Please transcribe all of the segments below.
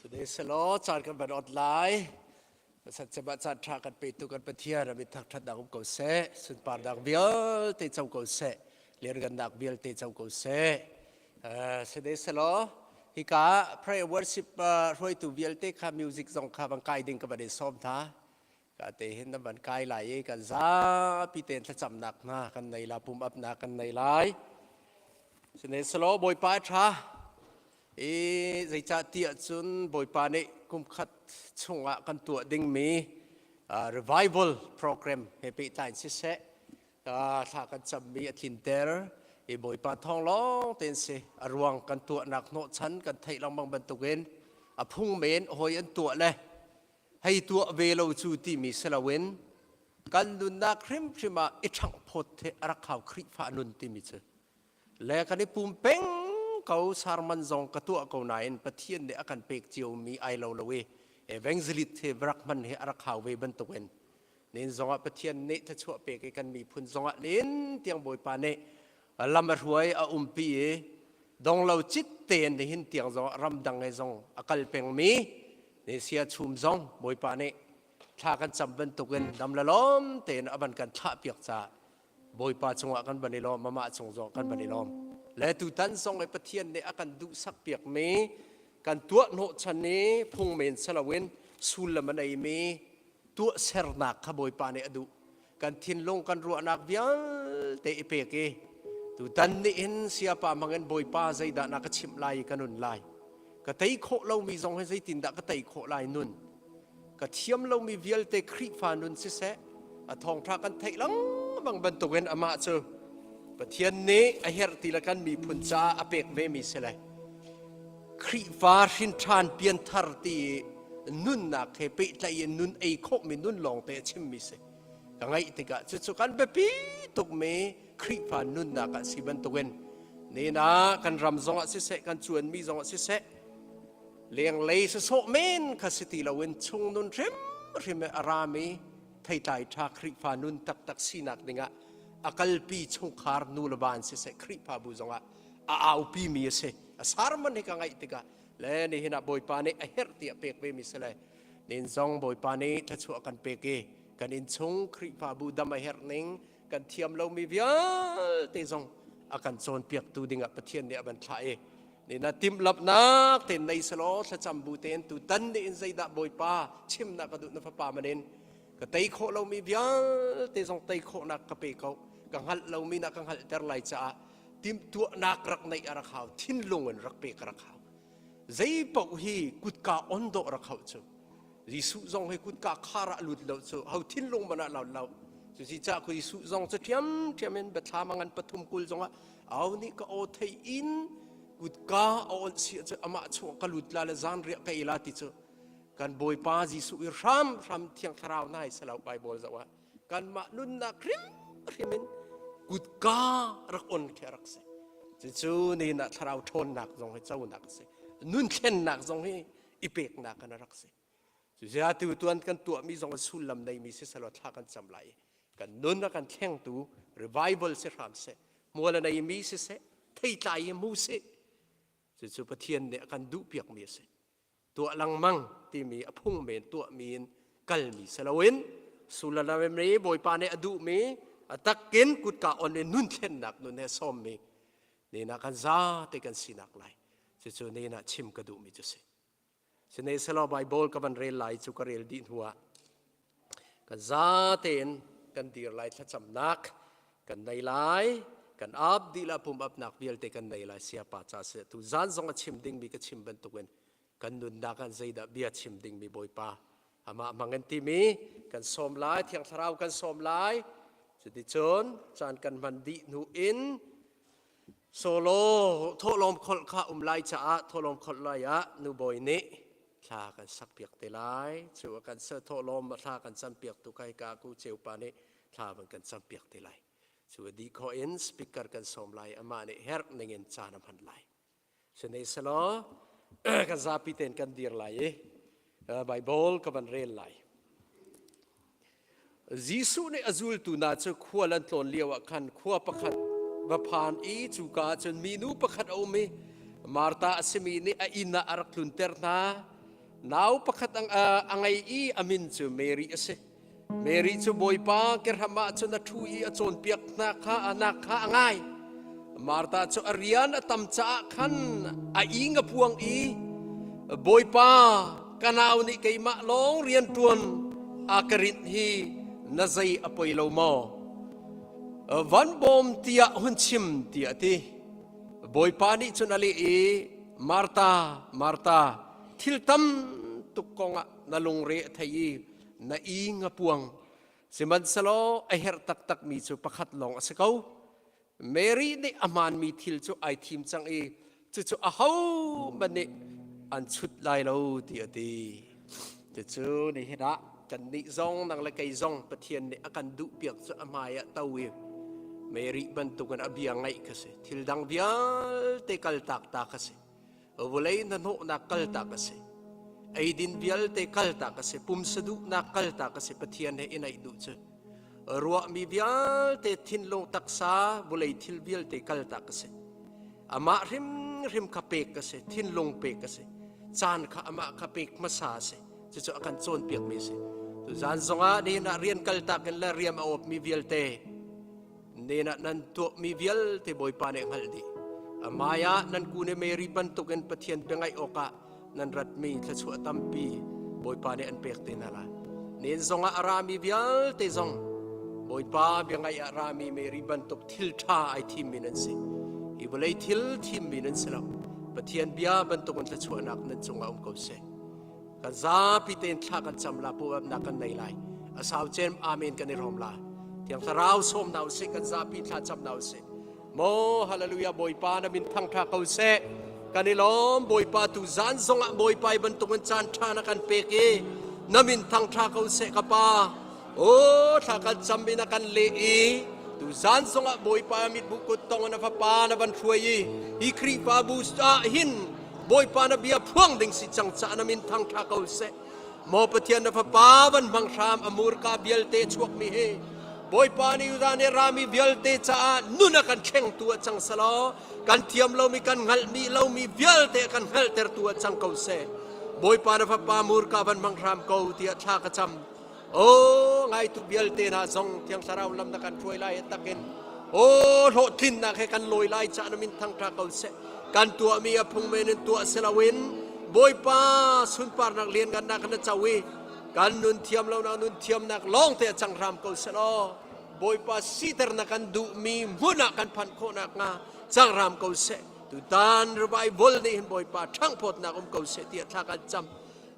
Sihmanhsehlaw caan kan van ot lai. Sat cem ah caan ṭha kan petu kan Pathian a min thangṭhatnak um ko seh. Sunparnak vialte co ko seh. Lianngannak vialte co ko seh. Sihmanhsehlaw hika prayer worship hruaitu vialte kha music zong kha van kai ding ka van in sawm hna. Ka te hin nan van kai lai i kan zapi tein thlacamnak hna kan nei la pum upnak kan nei lai. Sihmanhsehlaw Bawipa a ṭha. I zeicah ti ahcun Bawipa nih kum khat chungah kan tuah dingmi revival program he pehtlai in siseh thla kan cammi a tlinter i Bawipa thawng lawng tein si a ruang kan tuahnak hnawhchan kan theih lengmang bantukin a phung men hawi an tuah le hei tuah ve lo cu timi si loin kan nunnak hrimhrim ah i ṭhanghphawt hi a rak hau Khrihfa nun timi cu le kan i pum peng ko sarman zong ka tuah ko nain Pathian nih a kan pek ciomi ai lo lo i evangelist hi rak hman hi a rak hau ve bantukin nin zongah Pathian nih thluachuah pek i kan miphun zongah len tiang Bawipa nih lam a hruai a umpi i dong lo cit tein nihin tiang zong ramdang he zong a kal pengmi ni sia chum zong Bawipa nih thla kan cam bantukin dam la lawm tein a van kan thlah piak caah Bawipa cungah kan van i lawm amah cung zong kan van i lawm le tutan zong i Pathian nih a kan duhsak piakmi kan tuah hnawhchan i phung men si loin sullam a neimi tuahsernak kha Bawipa nih a duh kan thinlung kan ruahnak vialte i pek i tutan nih hin siapa hmangin Bawipa zeidah na ka chimh lai i ka nun lai ka tei khawh lomi zong hi zeitindah ka tei khawh lai nun ka thiam lomi vialte Khrihfa nun siseh a thawngṭha kan theih lengmang bantukin amah cu Pathian nih a herh ti le kan miphun caah a pek vemi si le Khrihfa hrinṭhan pianthar ti nunnak he pehtlaih in nun ei khawhmi nun lawngte a chimmi si ka ngaih tikah cucu kan biapi tukmi Khrihfa nunnak ah si bantukin nina kan ram zongah siseh kan cuanmi zongah siseh lenglei sasawh men kha si ti loin chung nun hrimhrim a rami theitlai ṭha Khrihfa nun taktak sinak dingah a kalpi chungkhar nu le van siseh Khrihfabu zongah a aupi mi a si a sarman hi ka ngaih tikah le nihin ah Bawipa nih a herh tiah pek ve mi si le nin zong Bawipa nih thluachuah kan pek i kan innchung Khrihfabu dam a herh ning kan thiam lomi vialte zong a kan cawnpiaktu dingah Pathian nih a van thlah i nina timhlamhnak tein nei selaw thlacam bu tein tutan nih in zeidah Bawipa chimnak ka duh na fapa manin ka tei khawh lomi vialte zong tei khawhnak ka pe ko ka hngalh lomi na ka hngalhter lai caah timhtuahnak rak neih a rak hau thinlung in rak pek a rak hau zei paoh hi kutka on dawh rak hau cu Jesuh zong hi kutka khar ah lut lo cu ho thinlung man ah lo lo cu si ca ku Jesuh zong cu ṭhiam ṭhiam in biathlam a ngan pathum kul zong ah au nih ka aw thei in kutka a on si cu amah chung ka lut la le zan riah ka ila ti cu kan Bawipa Jesuh i hram hram thiang thlarau nai selo Bible zoh ah kanmah nunnak hrimhrim in kutka rak on khi a rak si cucu nihin ah thlarau ṭhawnnak zong hi conak a si nun thlennak zong hi i peknak kan rak si cucaah tu tuan kan tuahmi zong a sullam neimi si selaw thla kan cam lai kan nun a kan thlengtu revival si hram seh mual a neimi siseh theitlai i mu sih cucu Pathian nih a kan duhpiakmi a si tuah lengmang timi a phung men tuahmi in kalmi si loin sulalami Bawipa nih a duhmi a takin kutka on in nun thlennak nun he sawmmi nina kan zate kan sinak lai cucu nina chim ka duhmi cu si Sihmanhsehlaw Bible ka van rel lai cu ka rel dih hnuah kan zate in kan dir lai thlacamnak kan nei lai kan ap dih la pum apnak vialte kan nei lai siapa ca si tu zan zong a chim dingmi ka chim bantukin kan nunnak ah zeidah bia chim dingmi Bawipa amah hmang in timi kan sawm lai thiang thlarau kan sawm lai cuticun caan kan hman dih hnu in solo thawhlawm kholh kha um lai caah thawhlawm kholh lai ah nu bawi nih thla kan sak piak te lai cu a kan ser thawhlawm thla kan cam piak tu kai ka ku ceupa nih thla van kan cam piak te lai cu a dih khawh in speaker kan sawm lai amah nih herh ning in caan a hman lai Sihmanhsehlaw kan zapi tein kan dir lai i Bible ka van rel lai. Jesuh nih a zultu hna cu khual an tlawn lio ah khan khua pakhat va phan i cuka ah cun minu pakhat a um i Martha a simi nih a inn ah a rak tlunter hna. Nau pakhat a ngei i a min cu Mary a si. Mary cu Bawipa kehram ah cun a ṭhu i a cawnpiak hna kha nak kha a ngai. Martha cu a rian a tam caah khan a ing a puang i Bawipa ka nau nih keimah lawng rian ṭuan a ka rinh hi na zei a poi lo maw? Van bawm tiah hun chim tiah a ti. Bawipa nih cun a leh i Martha, Martha, thil tam tuk kongah na lungre a thei i na ing a puang. Sihmanhsehlaw a herh taktakmi cu pakhat lawng a si ko. Mary nih a hmaanmi thil cu ai thim cang i cucu ahohmanh nih an chut lai lo ti a ti. Cucu nihin ah kannih zong nang le kei zong Pathian nih a kan duhpiak cu a hmai ah to i Mary bantukin a bia ngaih kha si. Thil dang vialte kaltak ta kha si. Vawlei hnahnawhnak kaltak a si. Eidin vialte kaltak a si. Pumsa duhnak kaltak a si. Pathian he i naih duh cu. Ruahmi vialte thinlung taksa vawlei thil vialte kaltak a si. Amah hrimhrim kha pek a si. Thinlung pek a si. Caan kha amah kha pek hmasa a si. Cucu a kan cawnpiakmi a si. Tuzaan zongah nihin ah rian kaltak in le riam a awpmi vialte nen ah nan tuahmi vialte Bawipa nih hngalh dih. A hmai ah nan kune Mary bantukin Pathian biangaih awkah nan ratmi thluachuah tampi Bawipa nih an pek te hna lai. Nen zongah a rami vialte zong Bawipa biangaih ah rami Mary bantuk thil ṭha ai thimmi nan si. Hi vawlei thil thimmi nan si lo. Pathian bia bantukin thluachuahnak nan cungah um ko seh. Kan zapi tein thla kan cam la puapnak kan nei lai. A sau cem amen kan i rom la. Thiang Thlarau sawm hna usih kan zapi thla cam hna usih. Maw hallelujah Bawipa na min thangtha ko seh. Kan i lawm Bawipa tu zan zongah Bawipa i bantukin caan tha na kan pek i na min thangtha ko seh ka pa. O thla kan cam in a kan leh i tu zan zongah Bawipa mitbu kut tong na fapa na van hruai i hi Khrihfabu ah hin Bawipa na bia phuang ding si cang ca na min thangtha ko seh. Maw Pathian na fapa van hmang hram a murka vialte chuakmi hi Bawipa nih Judah nih rami vialte caah nun a kan thlengtu a cang selaw kan thiam lomi kan hngalhmi lomi vialte a kan hngalhtertu a cang ko seh. Bawipa na fapa murka van hmang hram ko tiah thla ka cam. O ngaitu vialte hna zong Thiang Thlarau lam na kan hruai lai takin o hlawhtlinnak he kan lawi lai ca na min thangṭha ko seh. Kan tuahmi a phung men in tuah si loin Bawipa sunparnak lianngannak na co i kan nun thiam lonak nun thiamnak lawng te a cang hram ko seh law Bawipa siter na kan duhmi hmun ah kan phanh khawh nakhnga cang hram ko seh. Tutan revival nih hin Bawipa ṭhanghphawtnak um ko seh tiah thla kan cam.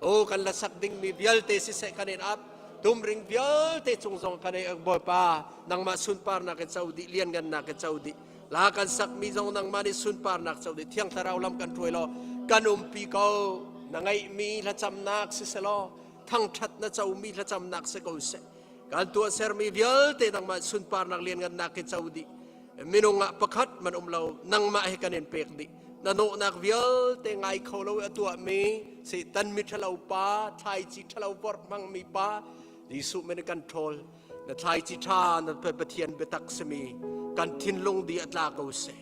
O kan la sak dingmi vialte siseh kan in ap tumring vialte cung zong kan ei Bawipa nangmah sunparnak in co dih lianngannak in co dih la kan sakmi zong nangmah nih sunparnak co dih thiang thlarau lam kan hruai law kan umpi ko na ngeihmi thlacamnak siselaw thangthat na comi thlacamnak si ko seh kan tuahsermi vialte nangmah sunparnak lianngannak in co dih minung ah pakhat man um lo nangmah he kan in pek dih na nawhnak vialte ngai kho lo i a tuahmi Satan mi ṭhalo pa thlaici ṭhalo vorh hmangmi pa Jesuh min kan ṭhawl na thlaici ṭha na Pathian biatak simi kan thinlung di a tla ko seh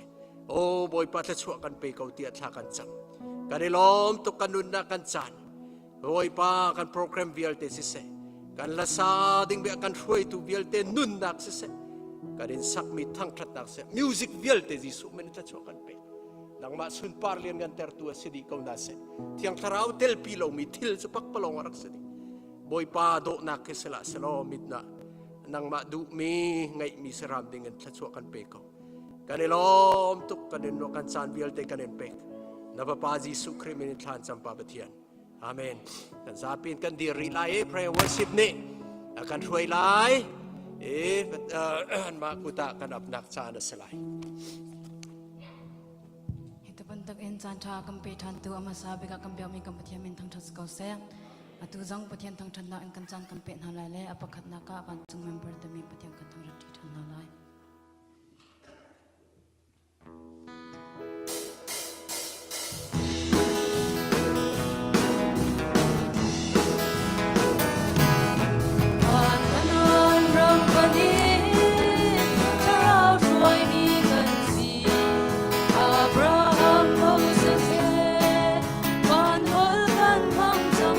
o Bawipa thluachuah kan pe ko tiah thla kan cam kan i lawm tuk kan nunnak kan caan Bawipa kan program vialte siseh kan lasa ding bia kan hruaitu vialte nunnak siseh kan in sakmi thangṭhatnak siseh music vialte Jesuh min thluachuah kan pek nangmah sunpar lian ngan tertu a si dih ko na seh thiang thlarau telpi lomi thil cu pakpalawng a rak si dih Bawipa dawhnak khi sila selaw mitna nangmah duhmi ngeihmi saram ding in thluachuah kan pe ko kan i lawm tuk kan in kan caan vialte kan in pek na Fapa Jesuh Khrih min in thlan cam pa Pathian Amen. Kan zapi in kan dir rih lai i prayer worship nih a kan hruai lai i anmah kut ah kan apnak caan a si lai. Hi tu bantuk in caan ṭha kan pe ṭhan tu a hmasa bik ah kan biakmi kan Pathian min thangṭhat si ko seh. Atu zong Pathian thangṭhatnak in kan caan kan peh hna lai le a pakhatnak ah vancung member timi Pathian kan thangṭhat ṭi ṭhan hna lai. Abraham Moses he van hol kan hmang cang.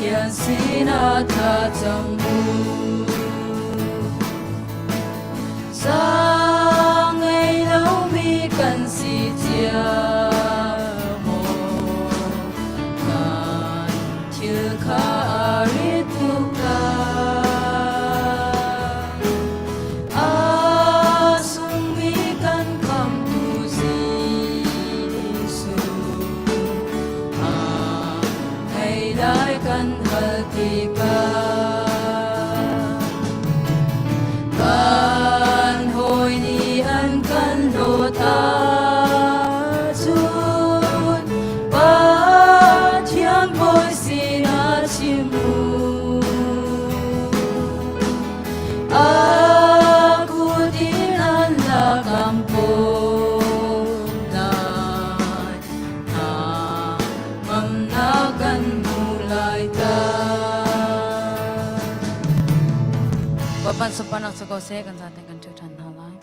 Pathian sinah thlacam u. Sang ngei lomi kan si cia maw? Kan thil kha a rit tuk lai. A sungmi kan khamtu Jesuh, a thei lai kan hal tikah. Kan hawi nih an kan hlawt ahcun Pathian bawi sinah chim u. A kut in an lakam ko lai. Hna ngamnak kan hmu lai ta. Bapan sunparnak cu ko seh kan zaten kan ṭhu ṭhan hna lai.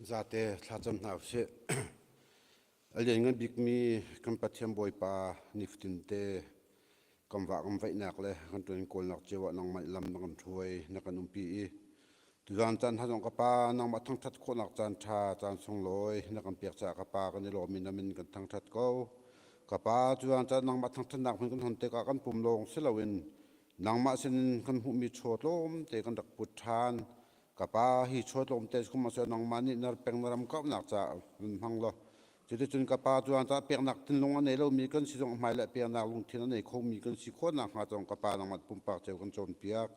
Zate thlacam hna usih. A lianngan bikmi kan Pathian Bawipa nifatin te kan vah kan vaihnak le kan ṭuan kawlnak cio ah nangmah lam na kan hruai na kan umpi i tuzaan caan hna zong ka pa nangmah thangṭhat khawhnak caan ṭha caan sunglawi na kan pek caah ka pa kan i lawm i na min kan thangṭhat ko. Ka pa tuzaan caan nangmah thangṭhatnak hmun kan hon tikah kan pum lawng si loin nangmah sinin kan hmuhmi chaw tlawmte kan rak put ṭhan. Ka pa hi chaw tlawmte kum ah nangmah nih na peng na ram kauhnak caah hun hmang law cuticun ka pa tuan caah peknak thinlung a nei lomi kan si zong hmai le peknak lungthin a nei khomi kan si khawh nakhnga zong ka pa nangmah pumpak cio kan cawnpiak.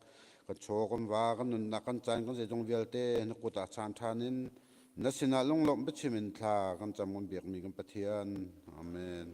Kan chaw kan va kan nunnak kan caan kan zeizong vialte na kut ah chaan ṭhan in na sinah lunglawmh biachim in thla kan cam kan biakmi kan Pathian. Amen.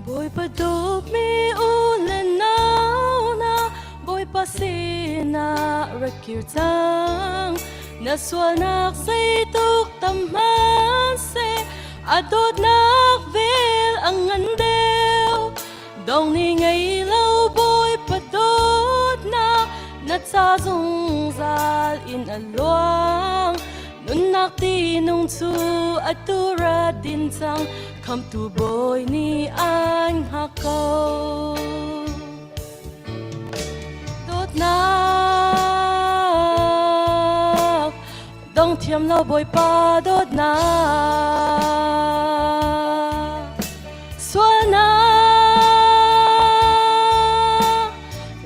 Bawipa dawtmi u le nau hna, Bawipa sinah rak kir cang. Na sualnak zeituk tam hmanhseh, a dawtnak vel a ngan deuh. Dong ni ngei lo Bawipa dawtnak, na ca zungzal in a luang. Nunnak tinung cu atu ra din cang, khamtu Bawi nih an hngak ko. Dawtnak dong thiam lo Bawipa dawtnak sualnak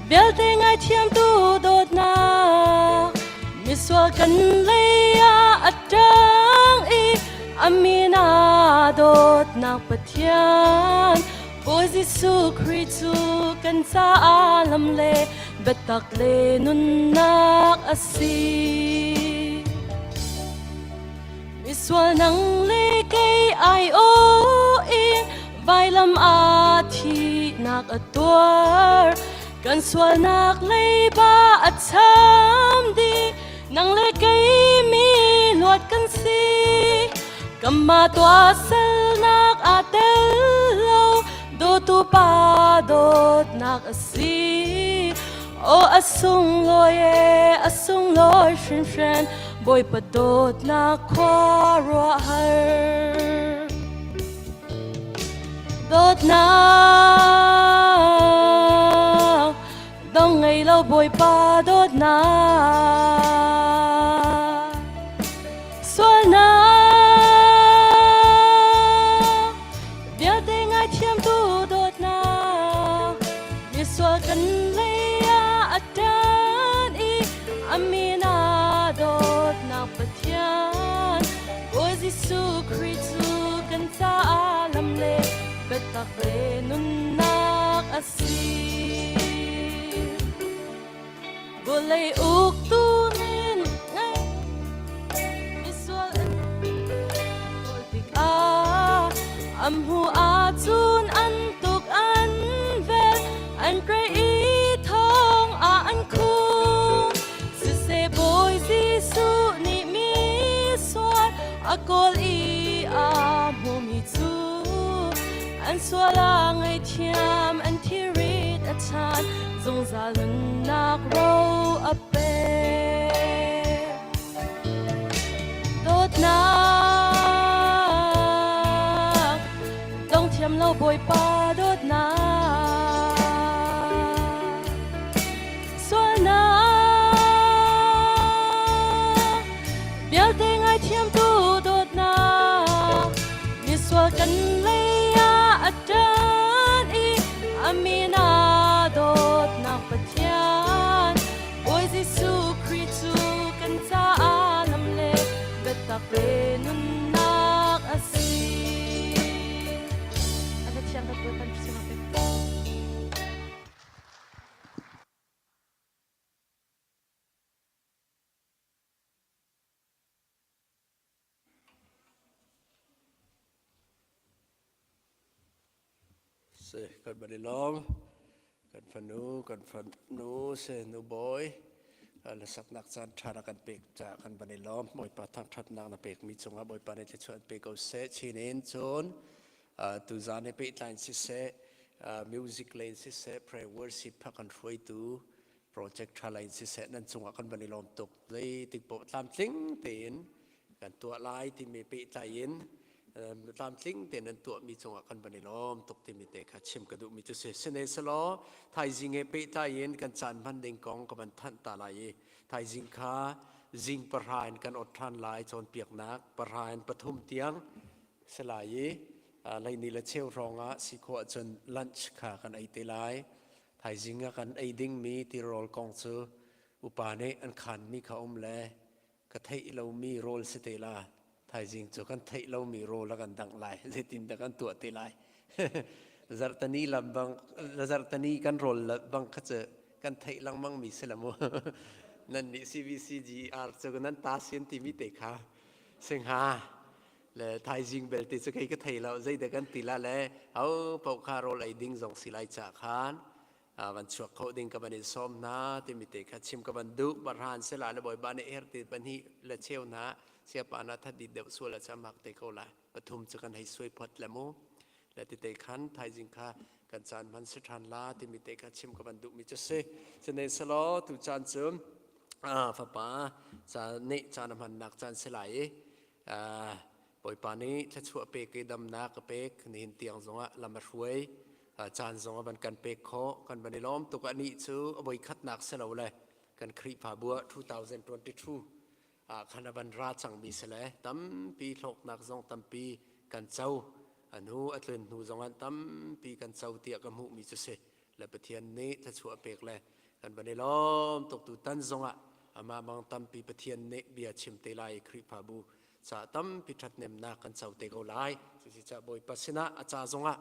vialte ngaithiamtu dawtnak misual kan lei ah a ṭang i a min ah dawtnak Pathian Bawi Jesuh Khrih cu. kan caah lam le biatak le nunnak a si. Misual nang le kei ai aw in vailam ah thihnak a tuar. Kan sualnak leiba a cham dih. Nang le kei mi luat kan si. Kanmah tuah salnak aa tel lo. Dawtu pa dawtnak a si. Aw a sunglawi e, a sunglawi hringhran, Bawipa dawtnak khuaruahhar. Dawtnak dong ngei lo Bawipa dawtnak. Sualnak vialte ngaithiamtu dawtnak. Misual kan lei ah a ṭan i a min ah dawtnak Pathian. Bawi Jesuh Khrih cu kan caah lam le biatak le nunnak a si. Vawlei uktu min ngei misual an kawl tikah am hmu ahcun an tuk an vel an prei i thong ah an khum. Siseh Bawi Jesuh nih mi sual a kawl i a hmumi cu an sual a ngaihthiam an thirit a chan zungzal nunnak ro a pek. Dawtnak dong thiam lo Bawipa dawtnak sualnak vialte ngaithiamtu dawtnak misual kan lei ah a ṭan i a min ah dawtnak Pathian Bawi Jesuh Khrih cu kan caah lam le biatak le nunnak a si. A Pathian kan Bawipa sinah pek. Si, kan van i lawm. Kan fanu, kan fanu si nu bawi. Hlasaknak caan ṭha na kan pek caah kan van i lawm. Bawipa thangṭhatnak na pekmi cungah Bawipa nih thluachuah an pe ko seh. Chin in cun tuzaan i pehtlai in siseh, music lei in siseh, prayer worship kha kan hruaitu project ṭha lei in siseh nan cungah kan van i lawm tuk. Zeitik paoh tlamtling tein kan tuah lai timi pehtlai in tlamtling tein nan tuahmi cungah kan van i lawm tuk timi te kha chim ka duhmi cu si. Sihmanhsehlaw thaizing he pehtlai in kan caan hman ding kong ka van thanh ta lai i thaizing kha zing pahra in kan ot ṭhan lai cawnpiaknak pahra in pathum tiang si lai i leini le cheu hrawng ah si khawh ahcun lunch kha kan ei te lai. Thaizing ah kan ei dingmi tirawl kong cu upa nih an khanmi kha um le ka theih lomi rawl si te la thaizing cu kan theih lomi rawl a kan dangh lai zeitin dah kan tuah te lai zarhtani lam bang zarhtani kan rawl bang kha cu kan theih lengmang mi si la mu nan nih CVCGR cu nan ta sin timi te kha singha le thaizing belte cu kei ka thei lo zeidah kan ti la le ho paoh kha rawl ei ding zong si lai ca khan van chuak kho ding ka van in sawm hna timi te kha chim ka van duh barhan sela le bawipa nih her ti pahnih le cheu hna siapa na that dit deuh sual a chamak te ko lai pathum cu kan hei suai phot le mu le ti te khan thaizing kha kan caan hman si ṭhan la timi te kha chim ka van duh mi cu si sine selo tu caan cu fapa caan nih caan a hmannak caan si lai i Bawipa nih thluachuah pek i damnak a pek nihin tiang zongah lam a hruai caan zong a van kan pek khawh kan van i lawm tuk anih cu a voikhatnak si lo le kan Khrihfabu ah 2022 ah khan a van ra cangmi si le tampi hlawknak zong tampi kan co a hnu a tlun hnu zongah tampi kan co tiah ka hmuhmi cu si le Pathian nih thluachuah pek le kan van i lawm tuk tu tan zongah amah bang tampi Pathian nih bia chim te lai i Khrihfabu ca tampi ṭhathnemnak kan co te ko lai. Cucu ca Bawipa sinah a ca zongah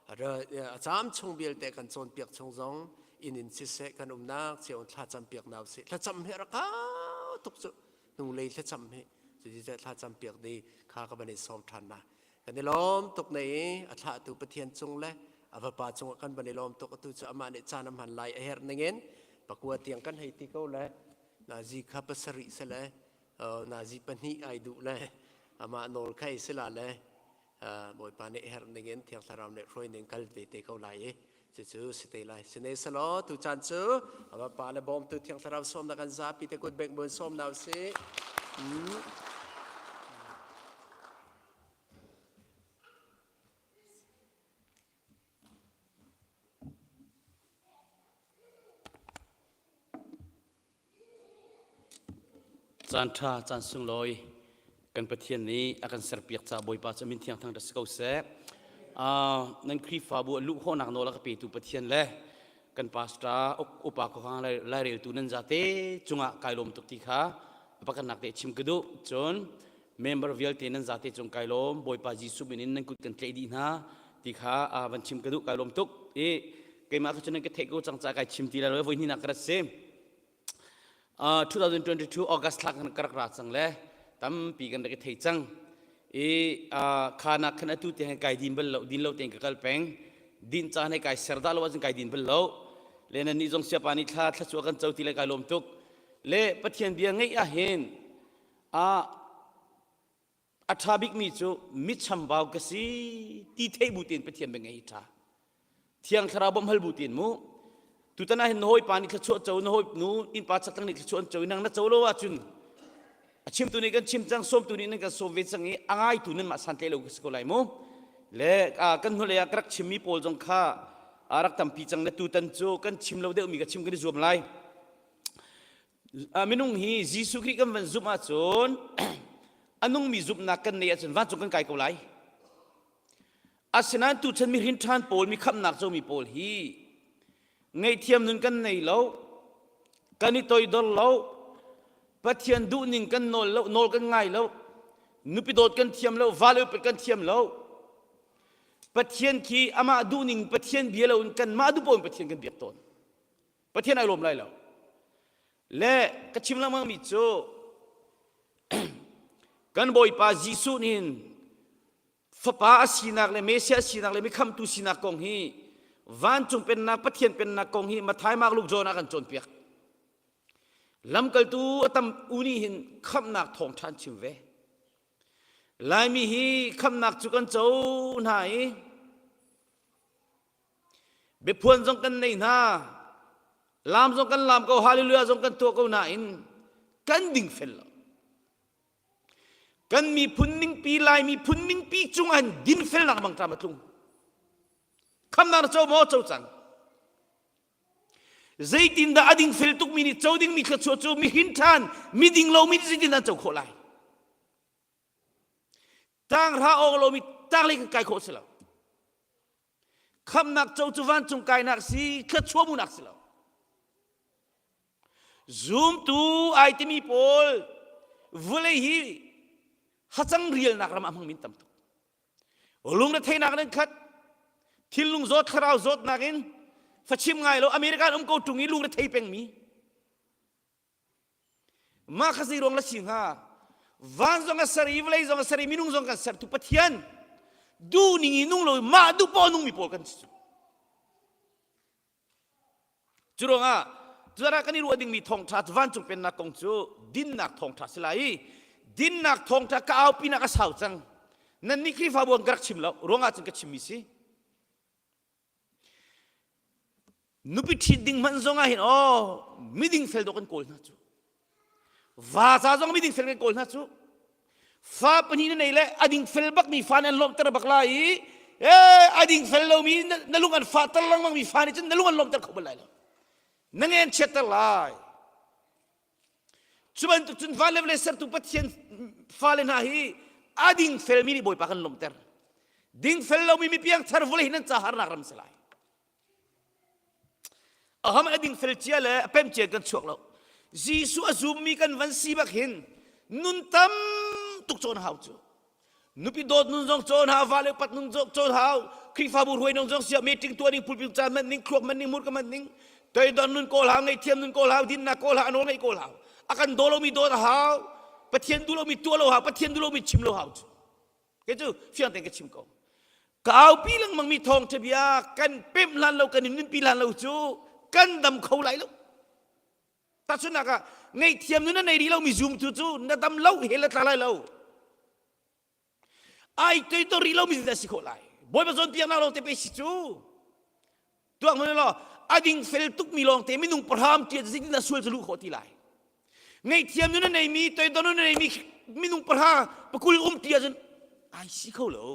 A caam chung vialte kan cawnpiak chung zong inn in siseh kan umnak cio in thlacam piak hna usih. Thlacam hi a rak hau tuk cu. Hnulei thlacam hi cuti thlacam piak dih kha ka van i sawm ṭhan na. Kan i lawm tuk ne i a thlahtu Pathian cung le a vapa cungah kan van i lawm tuk atu cu amah nih caan a hman lai a herh ningin pakua tiang kan hei ti ko le nazi kha pasarih se le nazi pahnih ai duh le amah nawl kha i sila le Bawipa nih herh ningin Thiang Thlarau nih hruai ning kal ve te ko lai i cucu si te lai. Sine selaw tu caan cu a vapa le bawmtu Thiang Thlarau sawmnak kan zapi te kut bengh buin sawm na usih. Mm. Caan ṭha, caan sunglawi kan Pathian nih a kan serpiak caah Bawipa cu a min thiang thangṭhat si ko seh. Uh, nan Khrihfabu a luh khawhnak nawl a ka petu Pathian le kan pastor upa khuakhang laireltu nan zate cungah kai lawm tuk ti kha pakhatnak te chim ka duh. Cun member vialte nan zate cung kai lawm Bawipa Jesuh min in nan kut kan tlaih dih hna ti kha uh, van chim ka duh kai lawm tuk. I keimah kha cu nan ka theih ko cang caah kai chim ti lai lo voi hnihnak ka rat si. 2022 August thla kan ka rak ra cang le tampi kan rak i thei cang i kha nak khan atu te kai din bal lo din lo tein ka kal peng din caan he kai ser dah lo ahcun kai din bal lo le nan nih zong siapa nih thla thla kan co ti le kai lawm tuk le Pathian bia ngeih ah hin a a ṭha bikmi cu mi chambau ka si ti theih bu tein Pathian bia ngeih hi ṭha. Thiang Thlarau bawmh hal bu tein mu. Tutan ah hin na hawipa nih thluachuah co, na hawinu innpa chakthlang nih thluachuah an co i nang na co lo ahcun a chimtu nih kan chim cang, sawmtu nih nan kan sawm ve cang i a ngaitu nanmah santlaih lo ka si ko lai mu. Le kan hnulei ah ka rak chimmi pawl zong kha a rak tampi cang le tutan cu kan chim lo deuhmi ka chim kan i zuam lai. Minung hi Jesuh Khrih kan van zumh ahcun a nungmi zumhnak kan neih ahcun vancung kan kai ko lai. Asinain tuchan mi hrin ṭhan pawl mi khamhnak comi pawl hi ngaihthiam nun kan nei lo, kan i toidor lo, Pathian duhning kan nawl lo, nawl kan ngai lo, nupi dawt kan thiam lo, vale upat kan thiam lo. Pathian khi amah duhning Pathian bia loin kanmah duh paoh in Pathian kan biak tawn. Pathian ai lawm lai lo. Le ka chim lengmang mi cu kan Bawipa Jesuh nih fapa a sinak le Messiah a sinak le mikhamtu sinak kong hi vancung pennak Pathian pennak kong hi Matthai Mark Luke John ah kan cawnpiak. Lamkaltu a tam u nih hin khamhnak thawngṭha an chim ve. Laimi hi khamhnak cu kan co hna i Biaphuan zong kan nei hna. Lam zong kan lam ko, hallelujah zong kan tuah ko nain kan ding fel lo. Kan miphun ningpi Lai miphun ningpi cung ah dinfelnak mangṭam a tlung. Khamnak na co maw co cang. Zeitindah a dingfel tukmi nih co dingmi thluachuah cu mihin ṭhan, miding lomi nih zeitindah an co khawh lai? Tanghra awk lomi tanglei kan kai khawh si lo. Khamhnak co cu vancung kainak si, thluachuah hmuhnak si lo. Zumtu ai timi pawl vulei hi hacang rialnak ram ah hmangmi tam tuk. Lungretheihnak in khat, thinlung zawt, thlarau zawtnak in fachim ngai lo American um ko ṭung i lungrethei pengmi. Mah kha zei ruang la si hnga? Van zong a ser i vawlei zong a ser i minung zong kan sertu Pathian duh ning i nung lo mah duh paoh nungmi pawl kan si. Cu ruangah cuarah kan i ruah dingmi thawngṭha cu vancung pennak kong cu dinnak thawngṭha si lai i dinnak thawngṭha ka aupinak a sau cang. Nannih Khrihfabu an ka rak chim lo ruangah cun ka chimmi si. Nupi ṭhit ding hmanh zong ah hin aw miding fel dawh kan kawl hna cu. Va ca zong miding fel kan kawl hna cu. Fa pahnih na nei le a ding fel bakmi fa nih an lawmhter bak lai i ee a ding fel lomi na lung an fahter lengmang mi fa nih cun na lung an lawmhter kho bal lai lo. Na nge an chiatter lai. Cu bantuk cun van le vawlei sertu Pathian fale hna hi a dingfelmi nih Bawipa kan lawmhter. Dingfel lomi mi piangthar vawlei hi nan ca harnak ram si lai. Aham a dingfel cia le a pem cia kan chuak lo. Jesuh a zummi kan van si bak hin nun tam tuk cawn hau cu. Nupi dawt nun zong cawn hau, vale upat nun zong cawn hau. Khrihfabu hruai nong zong siah meeting tuah ning pulpit caan man ning thluak man ning mur ka man ning toidon nun kawl hau ngaihthiam nun kawl hau dinnak kawl hau a nawl ngaih kawl hau a kan daw lomi dawt a hau Pathian duh lomi tuah lo hau Pathian duh lomi chim lo hau cu kei cu fiang tein ka chim ko ka aupi lengmang mi thawngṭha bia kan pemh hlan lo kan in nunpi hlan lo cu kan dam kho lai lo tahchunhnak ah ngaihthiam nun a nei rih lomi zumtu cu na dam lo he la tla lai lo ai toidor rih lomi dah si khawh lai bawipa zawnpiaknak lawng te pe si cu tuak hmanh law a ding fel tukmi lawng te minung pahram tia zeitin dah sual cu luh khawh ti lai ngaihthiam nun a neimi toidor nun a neimi minung pahra pakul um ti ahcun ai si kho lo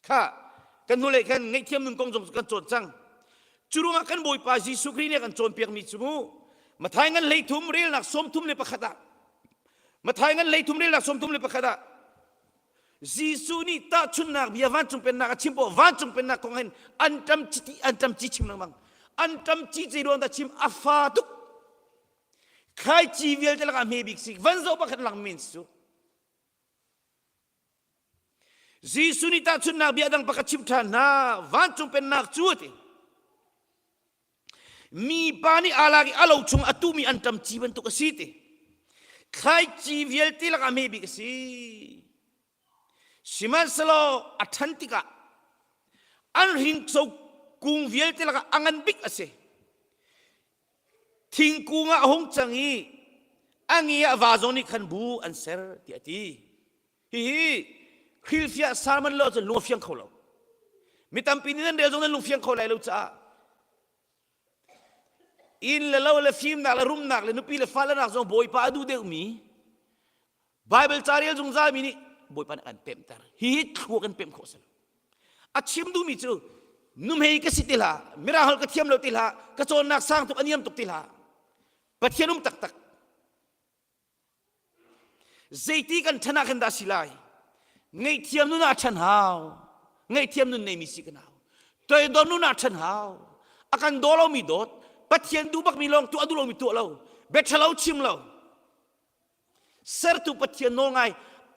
Kha kan hnulei khan ngaihthiam nun kong zong kan cawn cang. Cu ruangah kan Bawipa Jesuh Khrih nih a kan cawnpiakmi cu mu Mathai ngan 33 relnak 31 ah Mathai ngan 33 relnak 31 ah Jesuh nih tahchunhnak bia vancung pennak a chim poh vancung pennak kong hin an ṭam ci an ṭam ci chim lengmang an ṭam ci ci ruang dah chim a fa tuk thlaici vialte lakah hme bik si van zoh pakhat lang men si cu Jesuh nih tahchunhnak bia dang pakhat chim ṭhan hna vancung pennak cu a ti mipa nih aa lak i a lo chung a tuhmi anṭam ci bantuk a si ti thlaici vialte lakah hme bik a si sihmanhsehlaw a ṭhan tikah an hringso kung vialte lakah a ngan bik a si thingkung ah a hung cang i a nge ah va zong nih khan bu an ser tiah a ti Hihi hrilhfiah sermon lo cun lung a fiang kho lo. Mi tampi nih nan rel zong nan lung fiang kho lai lo caah inn le lo le fimnak le rumnak le nupi le fale nak zong Bawipa a duh deuhmi Bible ca rel zungzal mi nih Bawipa nih an pemhter. Hihi thlua kan pemh khawh si lo. A chim duhmi cu numhei ka si ti hlah, mirang holh ka thiam lo ti hlah, ka cawnnak sang tuk a niam tuk ti hlah. Pathian um taktak. Zeiti kan ṭhan ah khan dah si lai? Ngaihthiam nun ah ṭhan hau. Ngaihthiam nun neimi si kan hau. Toidor nun ah ṭhan hau. A kan daw lomi dawt. Pathian duh bakmi lawng tuah duh lomi tuah lo. Bia ṭhalo chim lo. Sertu Pathian nawl ngai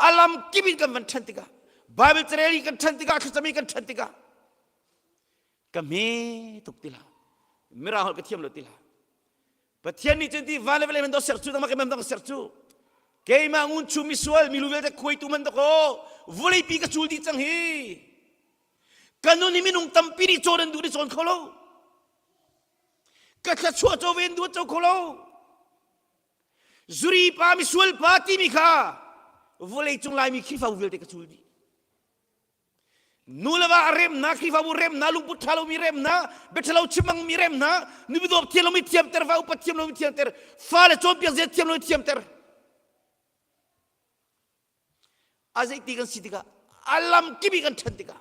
a lam kip in kan van ṭhan tikah Bible carel i kan ṭhan tikah thlacam i kan ṭhan tikah ka hme tuk ti hlah. Mirang holh ka thiam lo ti hlah. Pathian nih cun ti van le vawlei man ser cu dang man dang ser cu keimah ngun chu misual milu vialte khuaitu man dakaw vawleipi ka cul dih cang hi ka nun hi minung tampi nih cawn an duh ni cawn kho lo ka thluachuah caw ven duh co kho lo zuri pa misual pa timi kha vawlei cung laimi Khrihfabu vialte ka cul dih Nu le va a remnak, Khrihfabu remnak, lungput ṭha lomi remnak, biaṭhalo chimangmi remnak, nupi dawp thiam lomi thiamter, va upat thiam lomi thiamter, fale cawnpiak zia thiam lomi thiamter. A zeiti kan si tikah, a lam kip i kan ṭhan tikah,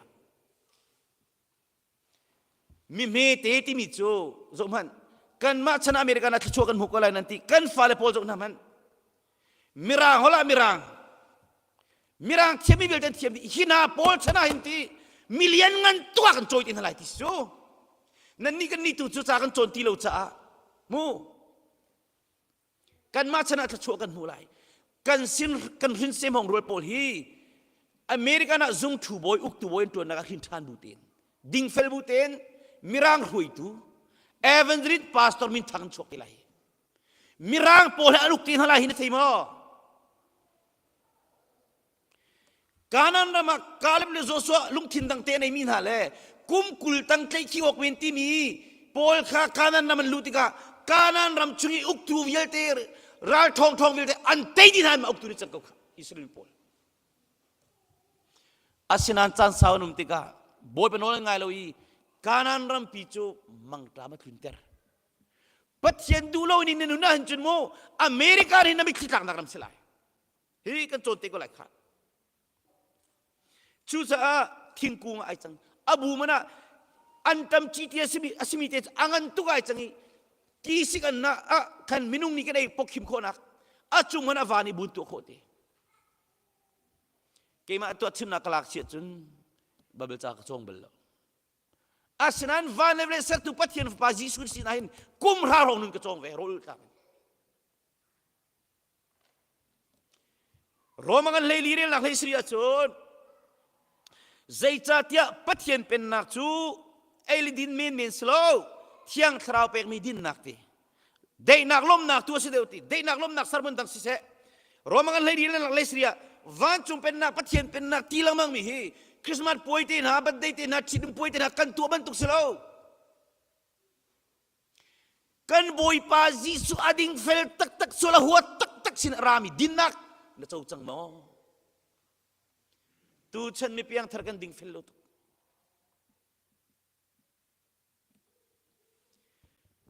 mi hmete timi cu zoh hmanh kanmah chan American ah thluachuah kan hmu ko lai nan ti kan fale pawl zoh hna hmanh mirang holh ah mirang mirang thiammi vialte an thiam dih hi hna pawl chan ah hin ti million ngan tuah kan cawi ti hna lai ti cu nan nih kan nih tu cu ca kan cawn ti lo caah mu Kanmah chan ah thluachuah kan hmu lai. Kan sin kan hrin semhong rual pawl hi American ah zung thu bawi uktu bawi an tuannak ah hrin ṭhan bu tein dingfel bu tein mirang hruaitu evangelist pastor min thang an chuak te lai. Mirang pawl he an uk te hna lai hi na thei maw? Kanaan ram ah Kaleb le Joshua lungthin dang te a neimi hna le kum 20 tang tlaihkhih awk men timi pawl kha Kanaan ram an luh tikah Kanaan ram chung i uktu vialte ral ṭhawng ṭhawng vialte an tei dih hna in uktu nih cang ko kha Israel pawl. Asinain caan sau an um tikah Bawipa nawl an ngai lo i Kanaan rampi cu mangṭam a tlunter. Pathian duh lo in na nun ahhin cun mu America nih na mitthli tlaknak ram si lai. Hi kan cawn te ko lai kha. Cucaah thingkung ai cang. A bu man ah an tam ci ti a simi a simi te a ngan tuk ai cang i ti sik an na ah khan minung nih kan ei pokhim khawhnak a cung man a van i bun tuah khawh te. Keimah tuah chimnak ka lak chiah cun Bible ca ka cawng bal lo. Asinain van le vawlei sertu Pathian Fapa Jesuh sinah hin kum hra hrawng nun ka cawng ve rawl tlak in. Roma kan hlei li relnak hlei sari ahcun. Zeicahtiah Pathian pennak cu ei le din menmen si lo, Thiang Thlarau pekmi dinnak ti. Daihnak lawmnak tu a si deuh ti. Daihnak lawmnak sermon dang siseh. Roma kan hlei le lei siria vancung pennak Pathian pennak ti lengmang mi hi Christmas puai te hna, birthday te hna, ṭhitum puai te hna kan tuah bantuk si lo. Kan Bawipa Jesuh a ding fel taktak sual a huat taktak sin a rami dinnak na co cang maw? Tuchan mi piangthar kan ding fel lo tuk.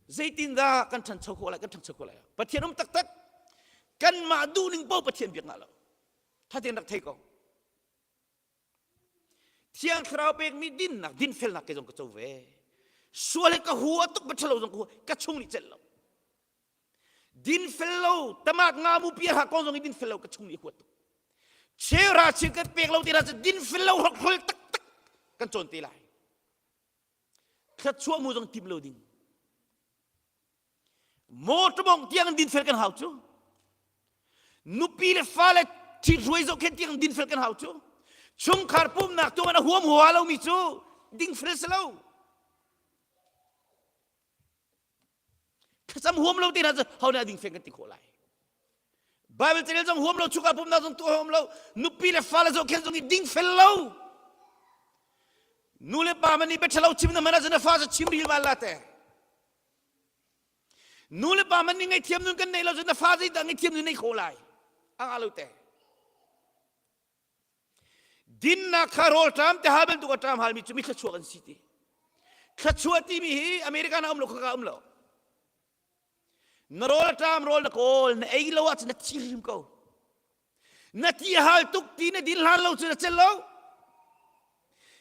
Zeitindah kan ṭhancho khawh lai, kan ṭhangcho khawh lai? Pathian um taktak. Kanmah duhning paoh Pathian biak ngah lo. Thaten rak thei ko. Thiang Thlarau pekmi dinnak, dinfelnak ke zong ka co ve. Sual he ka hua tuk, ba ṭhalo zong ka hua, ka chung nih celh lo. Dinfel lo tamak nga mu pia ha kong zong i dinfel lo ka chung nih huat tuk. Cheu ra cheu kan pek lo ti ra cu dinfel lo hrokhrol taktak kan cawn te lai. Thluachuah mu zong tim lo ding. Motor mong tiang dinfel kan hau cu. Nupi le fale ṭhithruai zohkhenh tiang dinfel kan hau cu. Chungkhar pumnak tu man a huam hua lomi cu dingfel si lo. Thlacam huam lo te hna cu ho nih a dingfel kan ti khawh lai. Bible carel zong huam lo, chungkhar pumnak zong tuah huam lo, nupi le fale zohkhenh zong i dingfel lo. Nu le pa man nih biaṭhalo chim na hman ahcun na fa cu chim ril bal la te. Nu le pa man nih ngaihthiam nun kan neih lo cun na fa zeidah ngaihthiam nun nei khawh lai? A ngah lo te. Dinnak kha rawlṭam te hal bantuk a ṭam halmi cu mi thluachuak an si ti. Thluachuah timi hi America na um lo khaka um lo. Na rawl a ṭam rawl na kawl na ei lo ahcun na thi hrim ko. Na ti a hal tuk ti na din hlan lo cu na cel lo.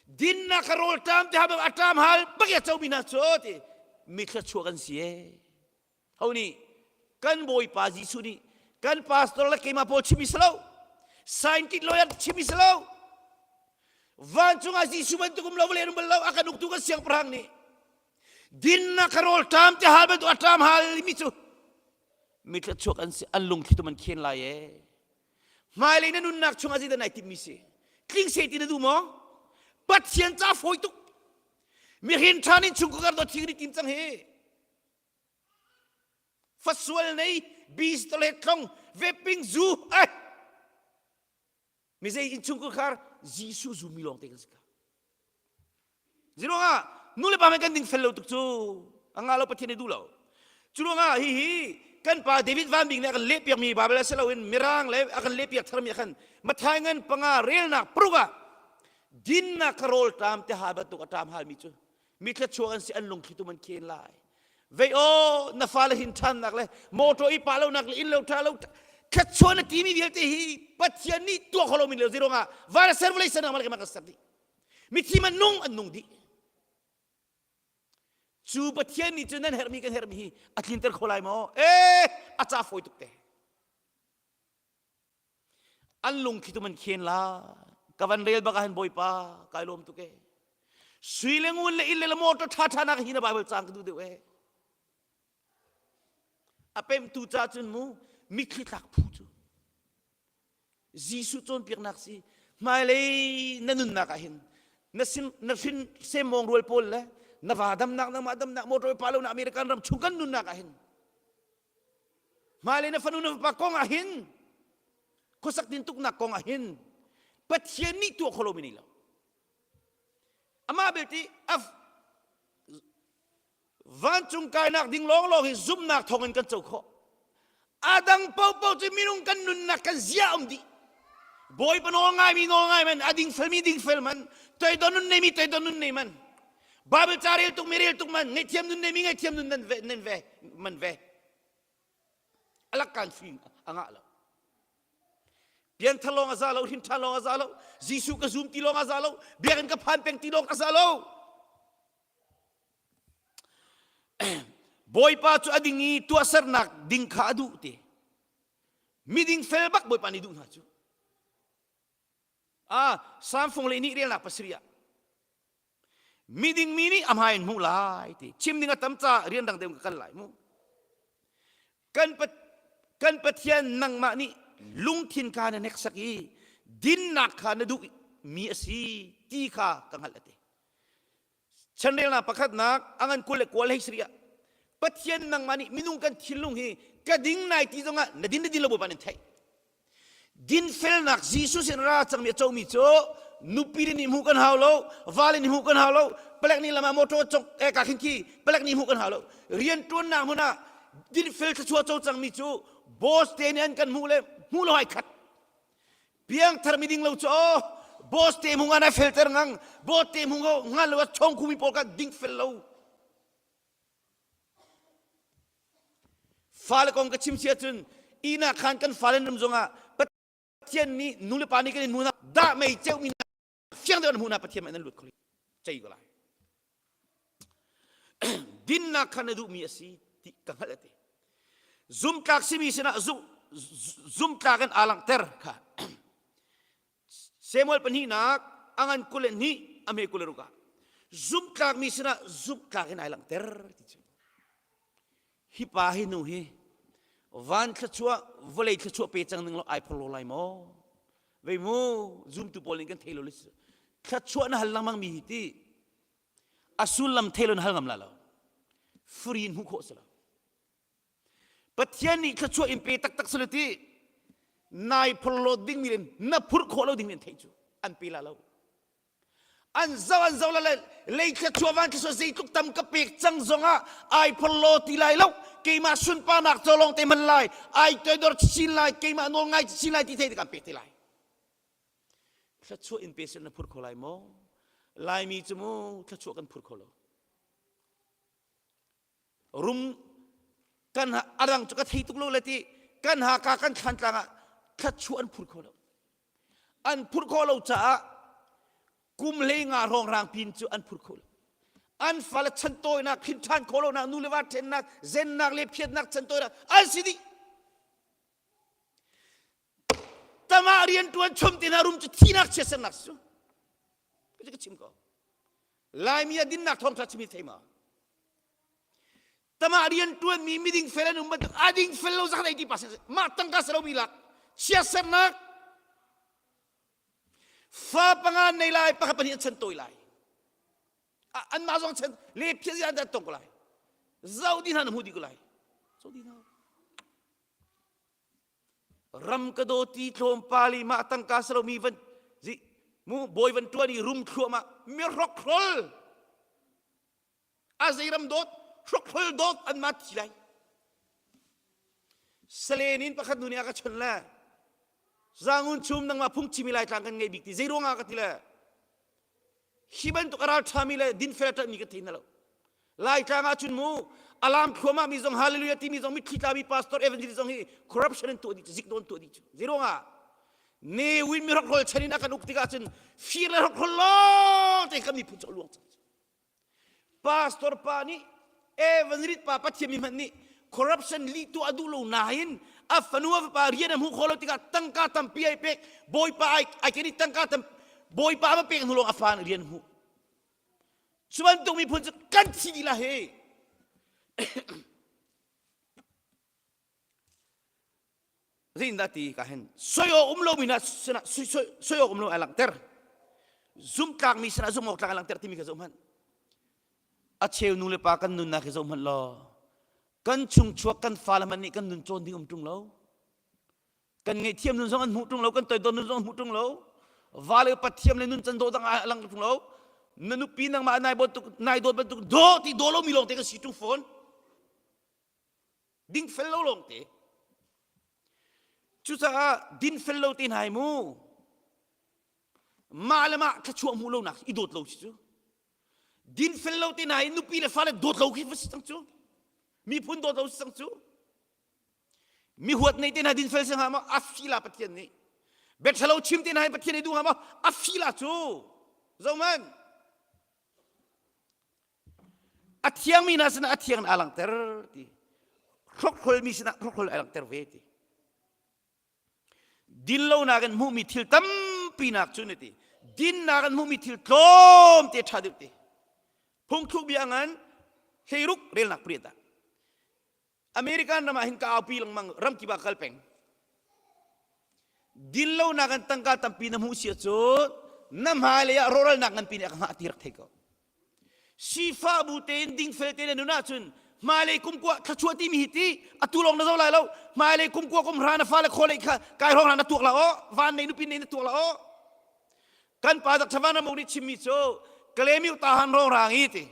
Dinnak kha rawl ṭam te hal a ṭam hal bak a comi hna cu ti mi thluachuak an si ee. Ho nih kan Bawipa Jesuh nih kan pastor le keimah pawl chimmi si lo. Scientist lawyer chimmi si lo. Vancung ah Jesuh bantuk um lo vawlei um bal lo a kan uktu kan siangpahrang nih dinnak kha rawl ṭam te hal bantuk a ṭam hal mi cu mi thluachuak an si an lungthli tum an khen lai ee. Hmailei na nunnak chungah zeidah nai timhmi si? Tling seh ti na duh maw? Pathian ca fawi tuk. Mihrin ṭhan in chungkhar dawt thing ni tim cang hi. Fasual nei bistole tlong veping zu ai mi zei innchungkhar Jesuh zummi lawng te kan si ka. Ziruangah nu le pa men kan ding fel lo tuk cu a nga lo Pathian nih duh lo. Cu ruangah hihi kan pa David Van Bik nih a kan lehpiakmi Bible a si loin Mirang le a kan lehpiak tharmi ah khan Matthai ngan panga relnak paruk ah dinnak kha rawl ṭam te hal bantuk a ṭam halmi cu mi thluachuak an si an lungthli tum an khen lai vei aw na fale hin ṭhannak le motor i pa lonak le inn lo ṭha lo thluachuah na timi vialte hi Pathian nih tuah kho lomi le zeiruangah van a ser vawlei ser nak kan ser dih mithi man nung an nung dih cu Pathian nih cun nan herhmi kan herhmi hi a tlinter kho lai maw eh a ca fawi tuk te An lungthli tu man khen la. Ka van rel bak ah hin Bawipa kai lawm tuk e. Sui le ngun le inn le motor tha tha nak hi na Bible cang ka duh deuh e. A pemtu ca cun mu mitthli tlak phu cu. Jesuh cawnpiaknak si hmailei na nunnak ah hin na sin na hrin semmawng rual pawl le na va damnak nangmah damnak motor pa lo na American ram chung kan nunnak ah hin Hmailei na fanu na fapa kong ah hin khuasak tintuknak kong ah hin Pathian nih tuah kho lomi nei lo. Amah belte af vancung kainak ding lawnglawng hi zumhnak thawngin kan co khawh. A dang paohpaoh cu minung kan nunnak kan zia um dih. Bawipa nawl ngaimi nawl ngai man, a dingfelmi dingfel man, toidor nun neimi toidor nun nei man, Bible ca rel tuk mi rel tuk man, ngaihthiam nun neimi ngaihthiam nun nan ve, nan ve, man ve. Alak kan fim a ngah lo. Pianthar lawng a za lo, hrin ṭhan lawng a za lo, Jesuh ka zum ti lawng a za lo, biakinn ka phan peng ti lawng a za lo. Bawipa cu a ding i tuahsernak ding kha a duh ti. Miding fel bak Bawipa nih duh hna cu. Ah, Samfung le nih relnak pasarih ah miding mi nih a hmai in hmuh lai ti chim ding a tam ca rian dang deuh ka kal lai mu kan kan Pathian nangmah nih lungthin kha na hneksak i dinnak kha na duh mi a si ti. ti kha ka hngalh a ti. Chanrelnak pakhatnak a ngan 29 hei sari ah Pathian nangmah nih minung kan thinlung hi ka ding nai ti zongah na din na din lo Bawipa nih theih. Dinfelnak Jesuh sin ra cangmi a comi cu nupi nih hmuh kan hau lo, vale nih hmuh kan hau lo, palek nih lam ah motor cong eh ka khin khi palek nih hmuh kan hau lo. Rian ṭuannak hmun ah dinfel thluachuah co cangmi cu boss te nih an kan hmuh le hmuh lo ai khat. Piangthar mi ding lo cu aw boss te hmung an ai felter ngang, boss te hmung ngan lo chong khumi pawl kan ding fel lo. Fale kong ka chim si ahcun ihnak khan kan fale ram zongah Pathian nih nu le pa nih kan in hmuh dah mei ceumi fiang deuh an hmuh na Pathian an lut kho cei ko lai. Dinnak kha na duhmi a si ti ka hngalh ati. Zumtlak simi sinah zumtlak in aa langhter kha. Samuel pahnihnak a ngan 22 a hme 26 ah zumtlakmi sinah zumtlak in ai langhter ti cu. Hi pa hi nu hi van thluachuah vawlei thluachuah pe cang ning lo ai phor lo lai maw? Vei mu zumtu pawl nih kan thei lo le thluachuah na hal lengmang mi hi ti a sullam thei lo na hal ngam la lo. Free in hmuh khawh si lo. Pathian nih thluachuah in pe taktak sila ti nai phorhlawt dingmi le na phurh khawh lo dingmi an theih cu an pe la lo. An zo an zo la le lei thluachuah van thluachuah zeitluk tam ka pek cang zongah ai phorhlaw ti lai lo keimah sunparnak caw lawng te hman lai ai toidor chin lai keimah nawl ngai chin lai ti thei tikah an pek te lai. Thluachuah in pe sila na phur kho lai maw? Laimi cu mu thluachuah kan phur kho lo. Rum kan a rang cu ka thei tuk lo le ti kan haka kan thlantlang ah thluachuah an phur kho lo. An phur khawh lo caah kum hlei nga hrawng pin cu an phur kho lo. An fale chantawinak, khin ṭhan khawh lonak, nu le va ṭhennak, zennak le phiatnak chantawinak an si dih. Tamah rian ṭuan chom te hna rum cu thinak chiatsernak si cu. Ka chim ko. Laimi ah dinnak thawngṭha chimi thei ma? Tamah rian ṭuanmi miding fel an um bantuk a ding fel lo zakhat 80% mah tangka salomi lak chiatsernak fa panga nei lai pakhat pahnih an chan tawi lai anmah zong chan le phiah zia an tong ko lai zo di hna na hmu di ko lai zo di hna ram ka daw ti tlawmpal i mah tangka salomi van zi mu bawi van ṭuan i rum thluahmah mi hrokhrol a zei ram dawt hrokhrol dawt an ma thi lai salen in pakhat nu nih a ka chon le zangun chum nangmah phungchimi lai tlang kan ngei bik ti zei ruangah ka ti le hi bantuk a ral ṭhami le dinfel a ṭanhmi ka thei hna lo Laitlang ah cun mu alam thluahmah mi zong hallelujah timi zong mitthli tlami pastor evangelist zong hi corruption in tuah dih cu ziknawn tuah dih cu zeiruangah Ne Win mi hrokhrol chan in a kan uk tikah cun fir le hrokhrol lawng te kan miphun cu a luang cang pastor pa nih evangelist pa pathian mi hmanh nih corruption lih tuah a duh lo nain a fanu a fapa rian a hmuh khawh lo tikah tangka tampi ai pek bawipa ai ai ken i tangka tam bawipa a pek hnu lawng a fa nih rian hmuh Cu bantuk miphun cu kan thi dih la hi. Zeitindah ti ka hin soi awk um lomi hna sinah soi awk um lo ai langhter. Zumtlakmi sinah zumh awk tlak ai langhter timi kha zoh hmanh. A cheu nu le pa kan nunnak hi zoh hmanh law kan chungchuak kan fale hmanh nih kan nun cawn ding um ṭung lo. Kan ngaihthiam nun zong an hmuh ṭung lo kan toidor nun zong an hmuh ṭung lo va le pathiam le nun can dawh dang a lang ṭung lo na nupi nangmah nai bantuk nai dawt bantuk daw ti daw lomi lawng te kan si ṭung fawn ding fel lo lawng te cucaah din fel lo te hna hi mu mah le mah thluachuah hmuh lonak i dawt lo si cu din fel lo te hna hi nupi le fale dawt lo khi va si cang cu miphun dawt lo si cang cu Mi huat nei te hna dinfel si hnga maw? A fila Pathian nih. Biaṭhalo chim te hna hi Pathian nih duh hnga maw? A fila cu. Zohman. A thiangmi hna sinah a thiang in aa langhter ti. Hrokhrolmi sinah hrokhrol ai langhter ve ti. Dinlonak in hmuhmi thil tampi nak cu na ti. Dinnak in hmuhmi thil tlawmte ṭha deuh ti. Phungthluk bia ngan hleiruk relnak pariat ah. American ram ah hin ka aupi lengmang ramkip ah kal peng. Dinlonak in tangka tampi na hmuh si ahcun. na hmailei ah rawhralnak nganpi nih a ka hngah ti rak thei ko. Sifah bu tein dingfel tein na nun ahcun hmailei kum kua thluachuah timi hi ti atu lawng na zo lai lo hmailei kum kua kum hra na fale khawlei kha kai hrawng hna na tuak la aw van nei nupin nei na tuak la aw kan pa dak thavan ramuk nih chimmi cu kalemiu ta han rong rang i ti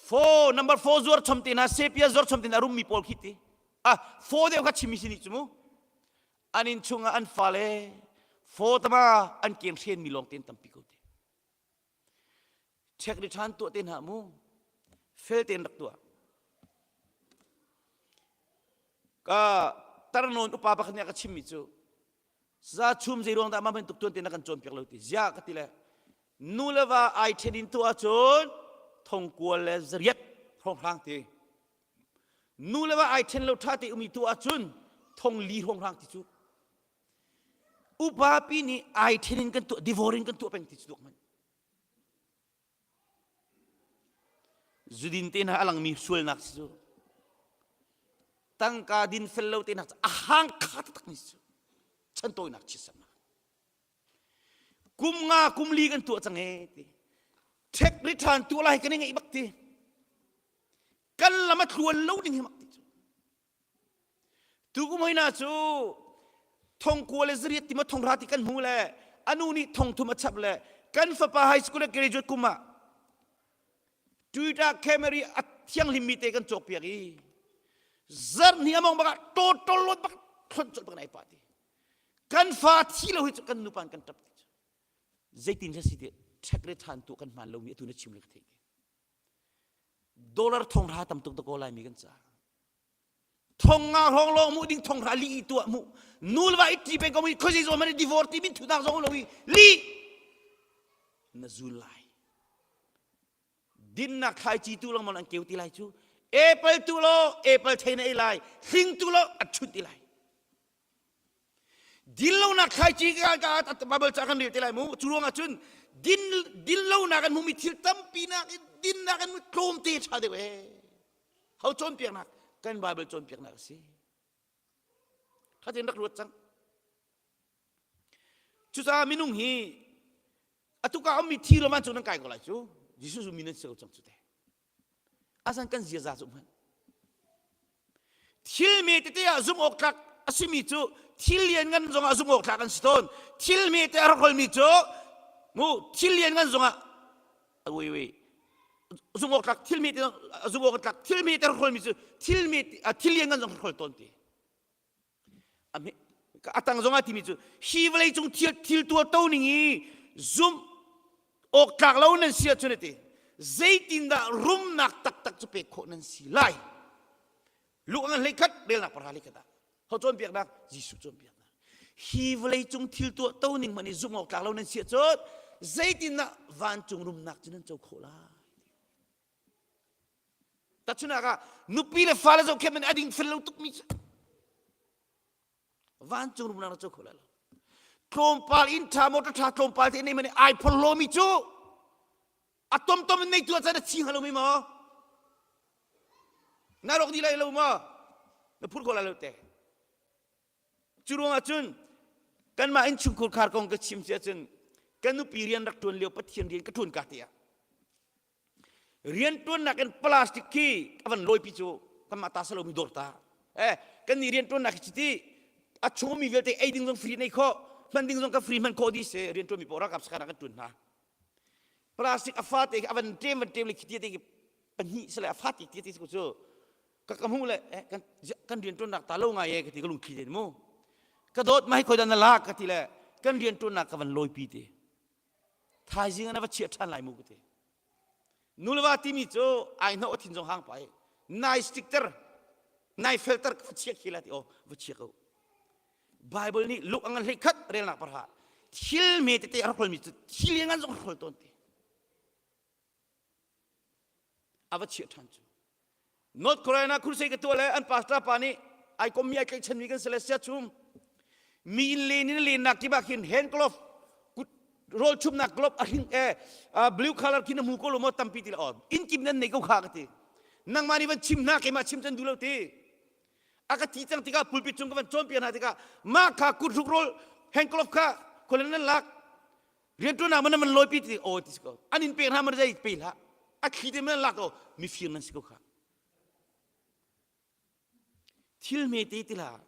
fo number 4 zuar chom te na sepia zuar chom te na rummi pawl khi ti ah fo deuh kha chimmi si ni chu mu an in chungah an fale fo tama an ken hren mi lawng ten tampi ko te Check ri ṭhan tuah te hna mu. Fel tein rak tuah. Ka tarnawn upa pakhat nih a ka chimmi cu za chum zei ruang dah mah bantuk tuan te na kan cawnpiak lo ti zia ka ti le nu le va ai ṭhen in tuah ahcun thongkual le zariat hrawnghrang ti nu le va ai ṭhen lo ṭha te umi tuah ahcun thong li hrawnghrang ti cu Upa pi nih ai then in kan tuah divorce in kan tuah peng ti cu tuak hmanh. Zudin te hna a langmi sualnak si cu. Tangka din fel lo te hna cu a hang kha taktak mi si cu. Chantawinak chiatsernak. Kum nga kum li kan tuah cang e ti. Check return tuah lai kan i ngeih bak ti. Kan lam a tluan lo ding hi mak ti cu. Tukum hoi cu thong kua le zariat ti ma thong ra ti kan hmu le anu nih thong thum a chap le kan fapa high school le graduate kum ah Toyota Camry a thianghlim mi te kan cawk piak i zarh hnih among bak ah total lot bak thlon colh bak nai pa ti kan fa thi lo hi cu kan nupan kan tap ti zeitin si ti check le than tu kan hman lo mi atu na chim le ka thei dollar thong ra tam tuk to ko lai mi kan ca thong nga hrawng lawng mu ding thong ra li tuah mu nu le va i ti peng ko mi khoi zo man divorce ti min thu tak zong lo i li na zul lai dinnak thlai chi tu long mon an keu ti lai chu apple tu lo apple thei na ei lai hling tu lo a chun ti lai din lonak thlaici ka ka Bible ca kan rel te lai mu cu ruangah cun din din lonak an hmumi thil tampi nak in dinnak an tlawmte ṭha deuh ee ho cawnpiaknak kan Bible cawnpiaknak a si khatin rak ruat cang cucaah minung hi atuka ummi thi lo man cu nan kai ko lai cu Jesuh cu mi nan si ko cang cu te Asan kan ziaza cu hmanh. Thil me tete ah zumh awk tlak a simi cu thil lian ngan zongah zumh awk tlak an si tawn. Thil me te a rak holmi cu mu thil lian ngan zongah ui ui zumh awk tlak thil me te zumh awk tlak thil me te rak holmi cu thil me thil lian ngan zong rak hol tawn ti. A tang zongah timi cu hi vawlei cung thil thil tuah to ning i zumh awk tlak lo nan si ahcun ati zeitindah rumnak taktak cu pek khawh nan si lai lu ngan hlei khat relnak pahra hlei khat ah ho cawnpiaknak Jesuh cawnpiaknak hi vawlei cung thil tuah to ning hmanh i zumh awk tlak lo nan si ahcun zeitindah vancung rumnak cu nan co khawh lai Tahchunhnak ah nupi le fale zohkhenh man a ding fel lo tukmi cu vancung rumnak na co kho lai lo. Tlawmpal inn ṭha motor ṭha tlawmpal te nei man ai phorhlawmi cu a tomtom in nei tu ah cun a chi hnga lo mi maw? Na rawk dih lai lo maw? Na phur kho lai lo te. Cu ruangah cun kanmah innchungkhur khar kong ka chim si ahcun ka nupi rian rak ṭuan lio Pathian rian ka ṭuan ka te ah rianṭuannak in plastic khi a van lawipi cu kanmah ta salomi dawr ta eh kan nih rianṭuannak hi chiti a chungmi vialte ei ding zong free nei khawh hman ding zong ka free hman khawh dih si rianṭuanmi paoh ralkap sakhan ah kan ṭuan hna plastic a fate a van ṭem van ṭem le khi te pahnih sale a fate te te cu ka ka hmuh le eh, kan kan rianṭuannak ta lo ngai e ka ti ka lungthli te mu ka dawt mai khoi dan na lak ka ti le kan rianṭuannak ka van lawipi te thaizing ah na va chiah ṭhan lai mu ka ti nuleva timi cu ai hnawh a thin zong hang pai nai stick ter nai felter ka va chia khi la ti o va chia ko Bible nih luk ang hlei khat relnak parha thil me tete a rak mi cu thil ngan zong rak tawn ti a va chiah ṭhan cu North Carolina crusade ka tuah le an pastor pa nih ai kommi ai tlaihchanmi kan si le sia chum mi inn len in lennak kip ah khin hand glove kut rawl chumnak glove a hring eh blue color khin a hmu ko lo maw tampi ti le oh inn kip nan nei ko kha ka ti nangmah nih van chim hna keimah chim can duh lo ti a ka ti cang tikah pulpit cung ka van cawnpiak hna tikah mah kha kut hruk rawl hand glove kha khualen nan lak. Rianṭuannak man man lawipi ti aw ti si ko. An in pek hna man zei pe hlah. A thli te man lak ko mifir nan si ko kha. Thil me te ti hlah.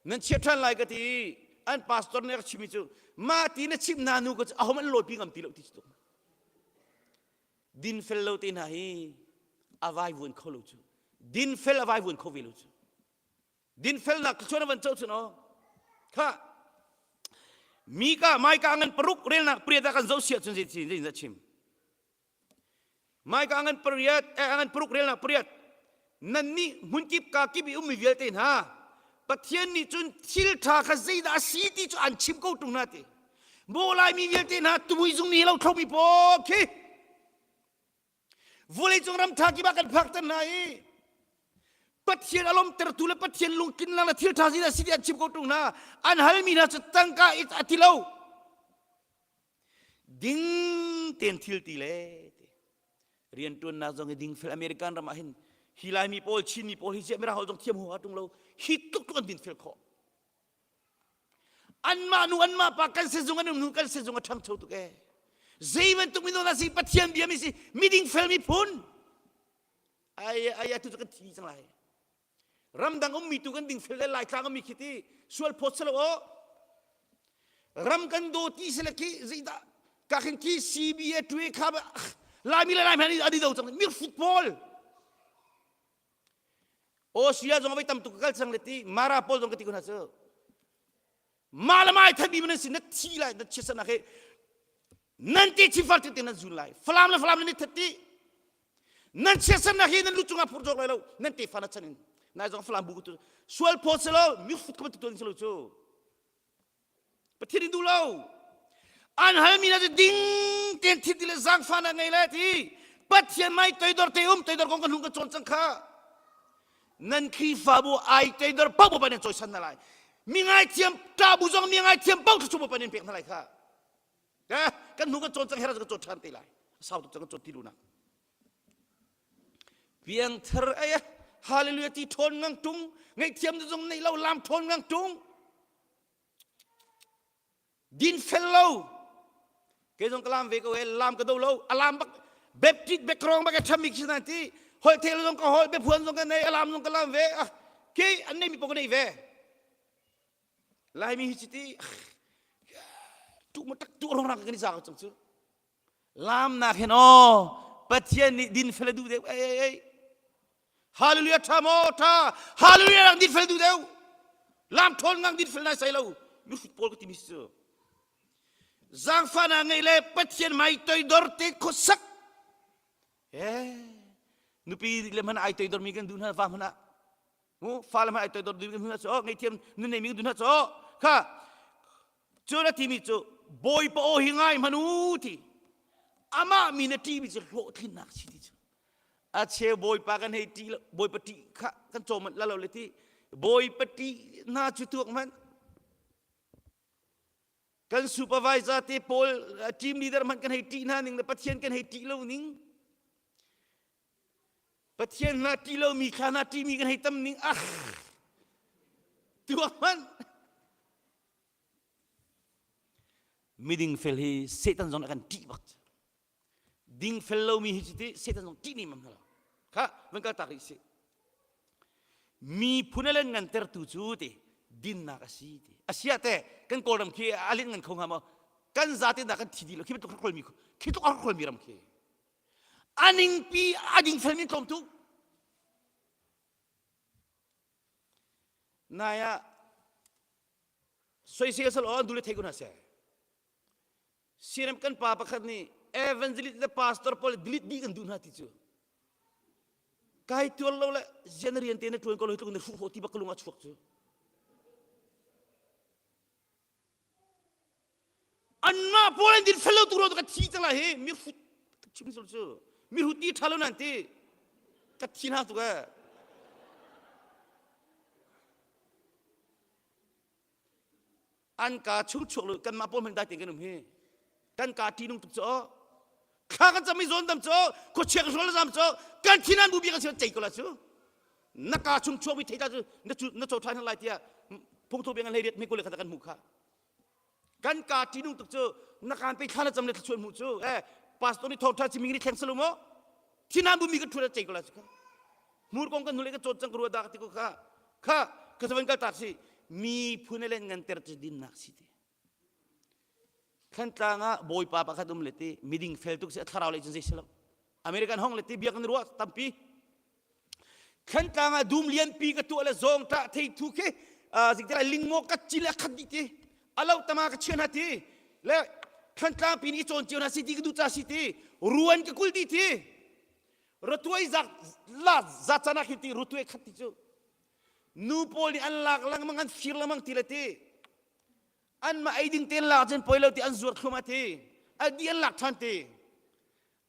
Nan chiat ṭhan lai ka ti. An pastor nih a chimmi cu mah ti na chimh hna nu ka cu ahom an lawipi ngam ti lo ti si tuk. Dinfel lo te hna hi a vaivuan kho lo cu. Dinfel a vaivuan kho ve lo cu. Dinfelnak chuan van co chun aw. Kha Mika Maika ngan paruk relnak pariat ah kan zoh siah cun zei zei zei chim. Maika ngan pariat eh ngan paruk relnak pariat nan nih hmunkip ka kip i ummi vialte hna Pathian nih cun thil ṭha kha zeidah a si ti cu an chim ko ṭung hna ti. Maw Laimi vialte hna tumui zung nih lo thlomi pawl khi Vawleicung ram ṭha kip ah kan phakter hna i Pathian a lawmtertu le Pathian lungtlinnak le thil ṭha zeidah a si ti an chim ko ṭung hna. An halmi hna cu tangka it a ti lo. Ding tein thil ti le rianṭuannak zong hi dingfel American ram ah hin hi Laimi pawl Chinmi pawl hi ziah Mirang holh zong thiam huaha ṭung lo hi tluk tluk an dinfel khawh. Anmah nu anmah pa kan sizung an um hnu kan sizung a ṭhangcho tuk ee. Zei bantuk minung dah si Pathian bia mi si miding fel miphun. Ai ai atu cu kan thi cang lai. Ramdang ummi tu kan ding fel le Laitlang ummi khi ti sual phawt selo aw. Ram kan daw ti sele khi zeidah ka khin khi CBA tuwe kha Laimi le Laimi an i do cang mir football. Austria zong voi tam tuk ka kal cang le ti Mara pawl zong ka ti ko hna cu mah le mah ai thanmi man si na thi lai na chiatsanak hi nan ti chifar te nan zun lai Falam le Falam nan i that ti nan chiatsanak hi nan lu cungah phur zawk lai lo nan tefa na chan in nai zong Falam bu tu sual phawt selo mi fut ka tu selo cu Pathian in duh lo. An halmi na cu ding tein thit le zaangfahnak ngei le ti. Pathian mai toidor te um toidor kong kan hung kan cawn cang kha. Nan Khrihfabu ai toidor paoh pa nan cawisan hna lai. Mi ngaithiam ṭabu zong mi ngaithiam paoh thluachuah pa nan pek hna lai kha. Eh, kan hnu kan cawn cang hera kan cawn ṭhan te lai. Sau tuk cang kan cawn ti lu nak. Piangthar ai hallelujah ti ṭhawn ngang ṭung ngaihthiam zong neih lo lam ṭhawn ngang ṭung Dinfel lo. Kei zong ka lam ve ko e lam ka do lo. A lam bak Baptist background bak a ṭhami khi na ti. Holh thel zong ka holh biaphuan zong ka nei a lam zong ka lam ve. Ah, kei an nei mi pawh ka nei ve. Laimi hi chiti tu ma tak tu rong rang kan i za ko cang cu. Lamnak hin aw Pathian nih dinfel a duh deuh ei ei ei. Hallelujah tha maw tha Hallelujah rang dinfel duh deuh. Lam thawn ngang dinfel nai sai lo. Mihrut pawl ka timi si cu. Zaangfahnak ngei le Pathian mai toidor te khuasak. Eh nupi le hmanh ai toidor mi kan duh hna va hmanh ah mu fale hmanh ai toidor mi kan duh hna cu ngaihthiam nun nei mi kan duh hna cu kha Cu na timi cu Bawipa aw hi ngai hmanh u ti. Amah mi na ṭihmi cu hlawhtlinnak si ti cu. A cheu Bawipa kan hei ṭih lo, Bawipa ṭih kha kan cawm la lo le ti. Bawipa ṭih hna cu tuak hmanh. Kan supervisor te pawl team leader hmanh kan hei ṭih hna ning le Pathian kan hei ṭih lo ning. Pathian hna ṭih lomi thla hna ṭihmi kan hei tam ning ah tuak hmanh. Miding fel hi Satan zong nih a kan ṭih bak. Dingfel lomi hi cu ti Satan zong ṭih nih mam hna lo. Kha van kal tak rih sih. Miphun a len ngantertu cu ti dinnak a si ti. A si ah teh kan Kawlram khi a len ngan kho hnga maw? Kan zate dah kan thi dih lo. Khi bantuk hrokhrolmi khi tluk a hrokhrolmi ram khi. A ningpi a dingfelmi tlawm tuk. Nai ah soisel sal aw dule thei ko hna seh. Siram kan pa pakhat nih evangelist le pastor pawl delete dih kan duh hna ti cu. Kai tuar lo le zian rian te na tuan ko lo hi tluk na hruh ti bak ka lung a chuak cu. Anmah pawl an din fel lo tu ro ka thi cang lai hi mi hrut chim sul cu mi hrut ti tha lo nan ti ka thi hna tuk e an ka chung chuak lo kanmah pawl hmanh dai tein kan um hi kan ka ṭi nung tuk cu thla kan cam i zawn dam cu khuachia kan hrual zam cu kan thin an bu bia kan si cei ko la cu na ka chung chuak mi thei ta cu na cu na cho ṭhan lai tiah phungthu bia ngan hlei riat mi kul le khat kan hmuh kha. Kan ka ṭihnung tuk cu na kaan pe thla na cam le thluachuah hmuh cu eh pastor nih thawngṭha chimmi nih thleng salo maw? Thinam bumi ka ṭhut a cei ko la cu kha. Hmur kong kan hnulei ka cawt cang ka ruah dah ka ti ko kha. Kha ka zavan kal tak si mi phun le ngan ter cu dinnak si ti. Thantlang ah bawipa pakhat um le ti miding fel tuk si a thlarau lei cun zei si lo. American hong le ti biak an ruah tampi. Thantlang ah dum lianpi ka tuah le zawng ṭah theithu khi zingte lingmaw ka cil a khat dih ti alo tama ka chia hna ti le Thantlang pin i cawn cio hna si ti ka duh ca si ti ruan ka kul dih ti ratuai zak la za chan ah khin ti rutuai khat ti cu nu pawl nih an lak lengmang an fir lengmang ti le ti an mah ei ding te lak cun poi lo ti an zuar thlum a ti a di an lak ṭhan ti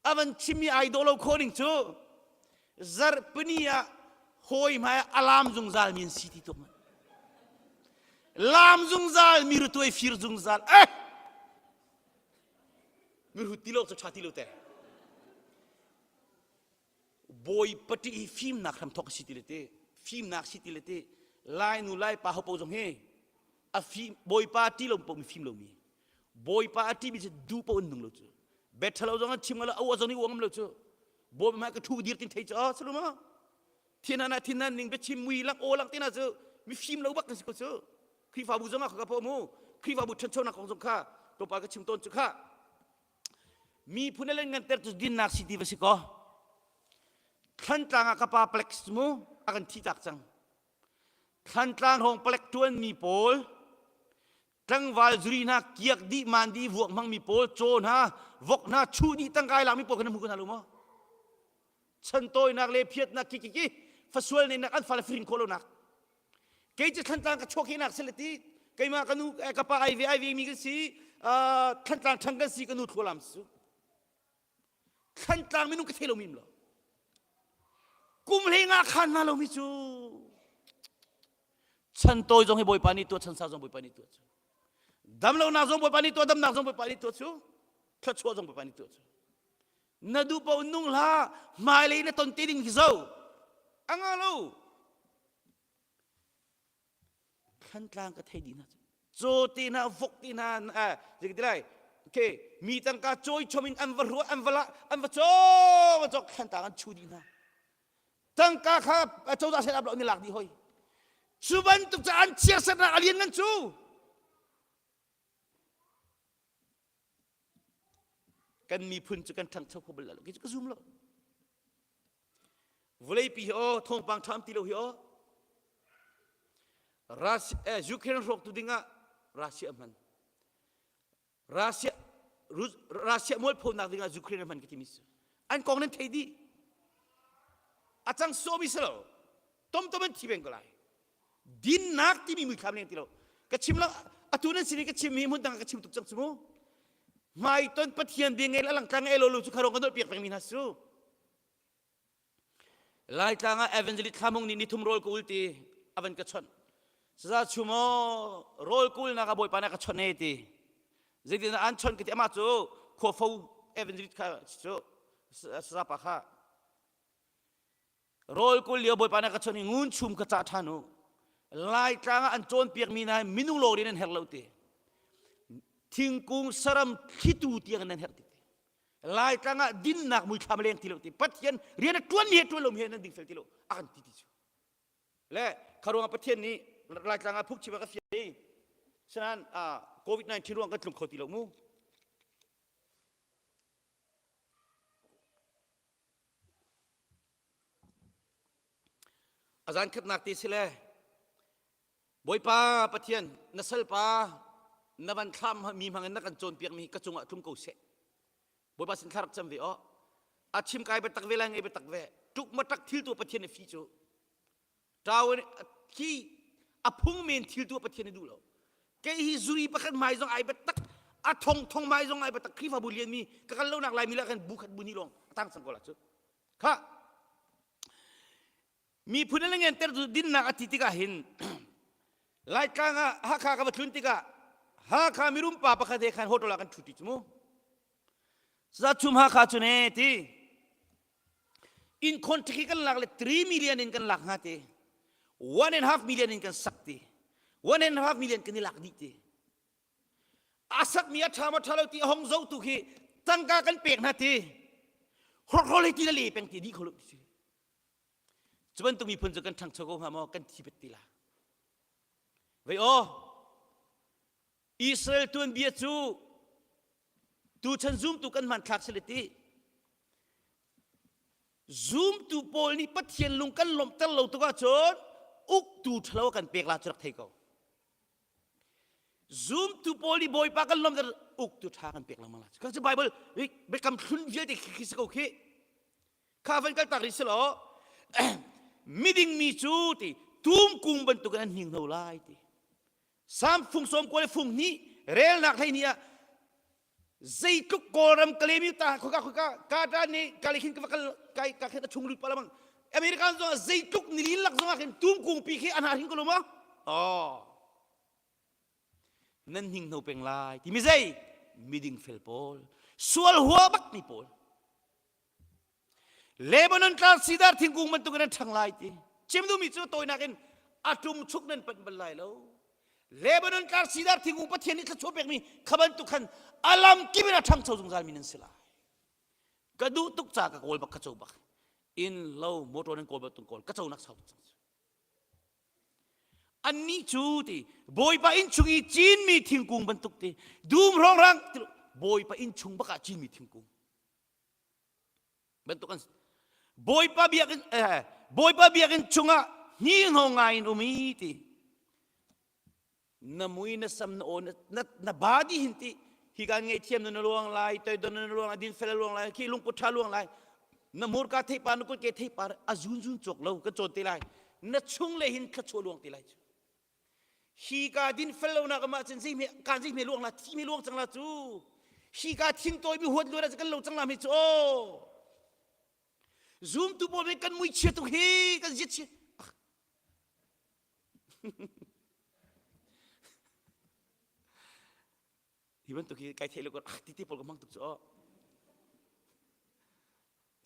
a van chimmi ai dawh lo khawh ning cu zarhpini ah hawi hmai ah a laam zungzal mi an si ti tuk laam zungzal mi rutuai fir zungzal eh mirhut ti lo cu ṭha ti lo te bawi pati hi fimnak hram thok si ti le te fimnak si ti le te lai nu lai pa ho po zong hi a fim bawipa ti lo po mi fim lo mi bawipa a ṭihmi cu duh paoh in nung lo cu bet ṭhalo zong an chim lo au zong nih uang lo cu bawipa hmai ka ṭhu dir tin thei cu a salu ma thinan ah thinan ning biachim mui lang aw lang tina cu mi fim lo bak kan si ko cu Khrihfabu zong ah ka po mu Khrihfabu ṭhanchonak kong zong kha tlawmpal ka chim tawn cu kha miphun le ngan ter cu dinnak si ti va si ko Thlantlang ah ka pa palek mu a kan thi tak cang Thlantlang hrawng palek ṭuan mi pawl tlangval zuri hna kiak dih man dih vuak hmangmi pawl caw hna vok hna chuh dih tangkai lakmi pawl kan hmu ko hna lo maw chantawinak le phiatnak ki ki ki fasual nenak an fale firin khawh lonak kei cu thlantlang ka chuak hinak sile ti keimah ka nu ka pa ai ve ai ve mi kan si thlantlang ṭhang kan si ka nu thlualam su thlantlang minung ka thei lo mi lo kum hlei nga khan hna lo mi cu Chan tawi zong hi Bawipa nih tuah, chan sau zong Bawipa nih tuah cu. Damlonak zong Bawipa nih tuah, damnak zong Bawipa nih tuah cu. Thluachuah zong Bawipa nih tuah cu. Na duh paoh nung hlah, hmailei na ton te ding hi zo. A nga lo. Thlantlang ka thei dih hna cu. Caw te hna, vok te hna, eh, zei ti lai? Okay, mi tangka cawi chom in an va ruah, an va la, an va caw, va cawk thlantlang an chu dih hna. Tangka kha cozah set up lo ni lak dih hoi. Cu bantuk cu an chiarsetnak a lian ngan cu. Kan miphun cu kan ṭhangcho kho bal lo. Kei cu ka zum lo. Vawleipi hi aw thawngpang ṭham ti lo hi aw. Russia, eh, Ukraine hrawktu dingah Russia a hman. Russia Russia mualphonak dingah Ukraine a hman ka timi si. An kong nan thei dih. A cang sawmi si lo. Tomtom an thi peng ko lai. Dinnak timi muithlam leng ti lo. Ka chim lo atu nan sin i ka chim hi hmun dang ka chim tuk cang cu mu. Hmaiton Pathian bia ngei la langtlang ngei lo lu cu kharong ka nolh piak pengmi hna su. Laitlang ah evangelist Thlamung nih nithum rawl ka ul ti a van ka chawnh. Saza chum aw rawl ka ulnak ah Bawipa nih a ka chawnh e ti. Zeitin an chawnh ka ti amah cu khuafo evangelist kha cu saza pa kha rawl kul lio Bawipa nih a ka chawnh i ngun chum ka cah ṭhan u. Laitlang ah an cawnpiakmi hna minung lawng in an herh lo ti. Thingkung saram thlitu tiang in an herh ti. Laitlang ah dinnak muithlam a leng ti lo ti Pathian rian a ṭuan mi he ṭuan lo mi he nan ding fel ti lo a kan ti ti cu le kharuang ah Pathian nih Laitlang ah phukchim a ka fial i sanan COVID-19 ruang kan tlung kho ti lo mu a zan khatnak ti si le Bawipa Pathian na salpa na van thlam mi hmangin na kan cawnpiak mi ka cungah tlung ko seh. Bawipa sin thla rak cam ve aw. A chim kai biatak ve lai ngei biatak ve. Tuk ma tak thil tu Pathian i fi cu. Tau khi a phung men thil tu Pathian i duh lo. Kei hi zuri pakhat mai zong ai biatak a thong thong mai zong ai biatak Khrihfabu lian mi ka kal lo nak lai mi la kan bu khat bu ni long a tang sang ko la cu. Kha Miphun an ngenter cu dinnak a ti tikah hin Laitlang ah Hakha ka va tlun tikah Hakha mirum pa pakhat he khan hotel ah kan ṭhu ṭi cu mu. Sazachum Hakha cu ne ti inn contract hi kan lak le 3 million in kan lak hnga ti 1 and half million in kan sak ti 1 and half million kan i lak dih ti. A sakmi a ṭha maw ṭha lo ti a hong zohtu khi tangka kan pek hna ti. Hrawkhrol hi ti le le peng ti dih kho lo ti si. Cu bantuk miphun cu kan ṭhangcho ko hnga maw kan thi bet ti la. Vei aw, Israel tuanbia cu tuchan zumtu kan hmanthlak si le ti. Zumtu pawl nih Pathian lung kan lawmhter lo tuk ahcun uktu ṭhalo kan pek la cu rak thei ko. Zumtu pawl nih Bawipa kan lawmhter uktu ṭha kan pek lengmang la. Kan cu Bible biakam hlun vialte khi khi si ko khi. Kha van kal tak rih si law miding mi cu ti tum kung bantukin an hninghno lai ti. Sam fung sawm kual fung hnih relnak hlei ni ah zeitluk Kawlram Kalemi ta khoka khoka ka nih kali khin ka va kal kai ka khin a chung lut pa lamang American zong ah zeitluk nilin lak zong ah khin tum kung pi khi an har hin ko lo ma oh nan hninghno peng lai ti mi zei miding fel pawl sual hua bak mi pawl Lebanon tlang sidar thingkung bantuk in an ṭhang lai ti. Chim duhmi cu tawinak in a ṭum chuk nan panh bal lai lo. Lebanon tlang sidar thingkung Pathian nih thluachuah pekmi kha bantuk khan a lam kip in a ṭhangcho zungzalmi nan si lai. Ka duh tuk ca ka kawl bak ka co bak. Inn lo motor nan kawl bak tung kawl ka conak sau tuk cang. Annih cu ti Bawipa inn chung i cinmi thingkung bantuk ti dum hrawng Bawipa inn chung bak ah cinmi thingkung bantuk an Bawipa biakinn eh, Bawipa biakinn chungah hninghno ngai in um i ti na mui na sam na aw na na ba di hin ti hi kan ngaihthiam na luang lai toidon na luang lai dinfel na luang lai khi lungput tha luang lai na murka theipar na kutke theipar a zun zun cawk lo kan cawn te lai na chung le hin thluachuah luang te lai cu Hi ka din fel lo nak amah cun zei me kan zei me luang la thi me luang cang la cu hi ka thin tawi mi huat luan kan lo cang la mi cu o zoom tu pawl kan mui chia tuk hi kan zit chi hi bantuk hi kai theih lo ah ti ti pawl ka hmang tuk cu o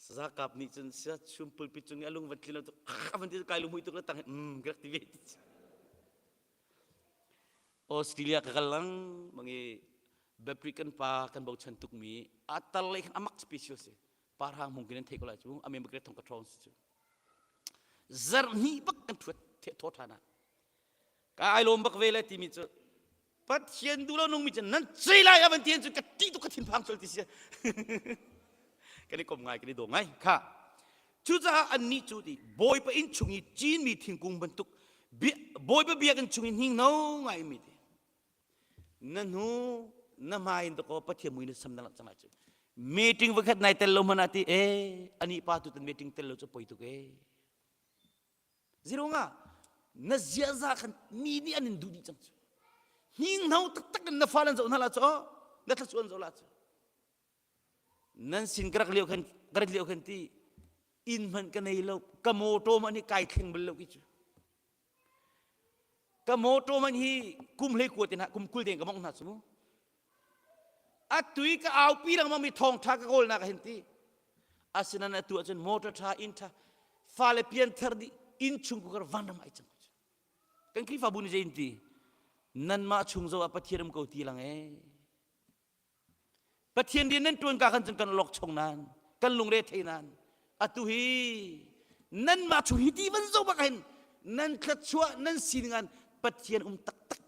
Saza kap nih cun sia chum pulpit cung i a lung van tlin lo tuk a van ti kai lung mui tuk le tang mm ka rak ti ve ti Australia ka kal lang mangi Baptist kan pa kan bochan tuk mi a tar lei khan amak special si parhang mungkin an thei ko lai cu a member thong ka thong si cu zarh hnih bak kan thuat the tho than ah ka ai lawm bak ve le timi cu Pathian duh lo nungmi cu nan cei lai a van ti cu ka ṭih tuk ka thinphang sual ti si kan i kom ngai kan i daw ngai kha cucaah annih cu ti Bawipa inn chung i cinmi thingkung bantuk Bawipa biakinn chung i hninghno ngai mi ti na hnu na hmai in dakaw Pathian mui na sam na langh cang lai cu meeting vakhat nai tel lo hmanh ah ti e ani pa tu tan meeting tel lo cu poi tuk e Zirunga na ziaza khan mi nih an in duh dih cang cu. Hninghno taktak in na fale an zoh hna la cu na thlachu an zoh la cu. Nan sin ka rak lio khan ka rak lio khan ti inn hmanh ka nei lo ka motor hmanh hi kai thleng bal lo ki cu. Ka motor hmanh hi kum hlei kua te hna kum 20 deng ka mong hna cu mu. Atui ka aupi lengmang mi thawngtha ka kawlnak ah hin ti. Asinain atu ahcun motor tha inn tha fale pianthar dih inn chung kar vanram ai cang. Kan Khrihfabu nih zei in ti? Nanmah chung zo ah Pathian um ko ti lang e. Pathian rian nan tuan ka khan cun kan lok chung nan, kan lungre thei nan. Atu hi nanmah chung hi ti van zo bak hin nan thluachuah nan sining an Pathian um taktak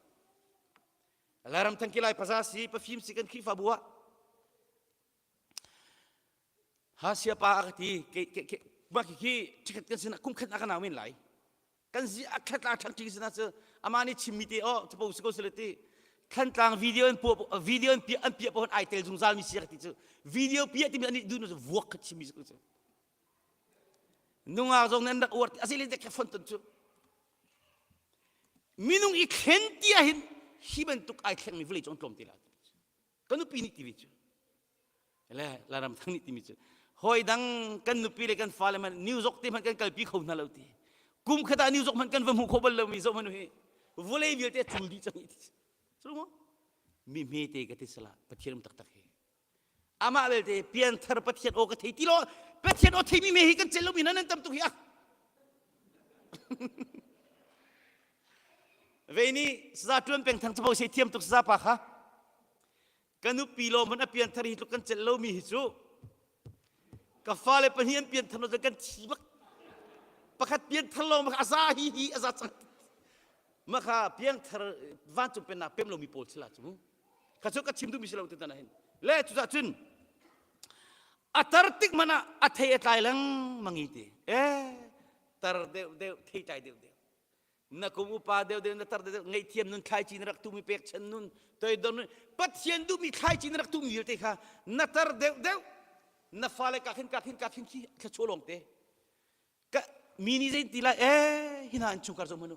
Lairam thangki lai paza si pafim si kan Khrihfabu ah ha sia pa a ka ti ke ke ke mah khi khi thikhat kan sinah kum khat a ka nau men lai kan zi a khat la thang ṭing sinah cu ama nih chimmi te oh capo si ko sile ti Thantlang video an puah video an piah an piah pohon ai tel zungzal mi si ka ti cu video piah timi ani duh nu vuak kha chimmi si ko cu nungak zong nan rak uar ti asile te phone ton cu Minung i thlen ti ahhin hi bantuk ai thlengmi vawlei cu an tlawm te lai. Ka nupi nih timi cu le Laram Thang nih timi cu hawi dang kan nupi le kan fale hmanh New York te hmanh kan kalpi kho hna lo ti. Kum khat ah New York hmanh kan va hmuh kho bal lomi zoh hmanh hi vawlei vialte a cul dih cang i ti. Cu maw? Mi hmete ka ti sala Pathian um taktak hi. Amah belte pianthar Pathian aw ka thei ti lo Pathian aw theimi me hi kan cel lomi nan tam tuk hi ah Vei nih saza tuan peng thang capo se thiam tuk saza pa kha. Ka nupi lawm hmanh a pianthar hi tluk kan celh lomi hi cu ka fale pahnih an pianthar lo kan thi bak. Pakhat pianthar lawng bak a za hi hi a za cang. Mah kha piangthar vancung pennak pem lomi pawl sila cu mu. Kha cu ka chim duhmi si lo tutan ah hin. Le cucah cun a tar tik hmanh ah a thei a tlai lengmang i ti. Eh tar deuh deuh thei tlai deuh deuh. Na kum upa deuh deuh na tar deuh deuh ngaihthiam nun thlaici na rak tumi pekchan nun toidor nun Pathian duhmi thlaici na rak tumi vialte kha na tar deuh deuh na fale ka khin ka khin ka khin khi thluachuah lawng te ka mi nih zei ti lai eh hi hna an chungkhar zong hmanu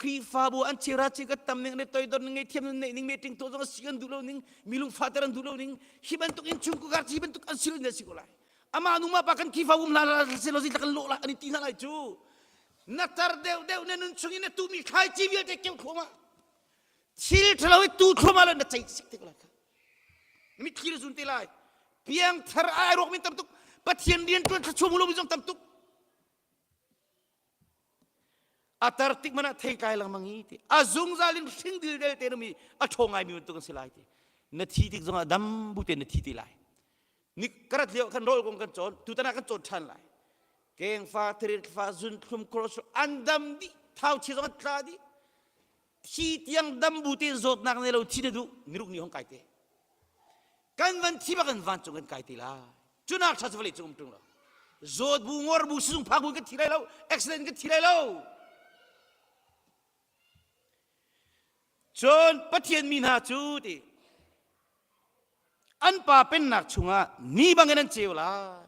Khrihfabu an chera chi ka tam ning ne toidor ning ngaihthiam nun neih ning meeting tuah zong a si an duh lo ning mi lungfahter an duh lo ning hi bantuk in chungkhar hi bantuk an si lo ning si ko lai ama nu ma pa kan Khrihfabu um hla se lo zi kan lawh lai an i ti hna lai cu na tar deuh deuh na nun chung in na tumi thlaici vialte keu thluahmah thil ṭhalo i tu thluahmah lo na cei sik te ko lai mitthli na zun te lai piangthar ai ruak min tam tuk pathian rian ṭuan thluachuah mu lomi zong tam tuk a tar tik man ah thei tlai lengmang i ti a zungzal in hring dildel te numi a ṭhaw ngaimi bantuk an si lai ti na thi tik zongah dam bu te na thi te lai ni karat lio khan rawl kong kan cawn tutan ah kan cawn ṭhan lai kengfa thirfa zunthlum cholesterol an dam dih thau chi zong an tla dih thi tiang dam bu tein zawtnak nei lo thi na duh niruk ni hong kai te kan van thi bak in vancung kan kai te lai cunak ṭha cu vawlei cung um ṭung lo zawt bu ngor bu sizung phak bu kan thi lai lo accident kan thi lai lo cun Pathian mi hna cu ti an pa pennak chungah ni bangin an ceu lai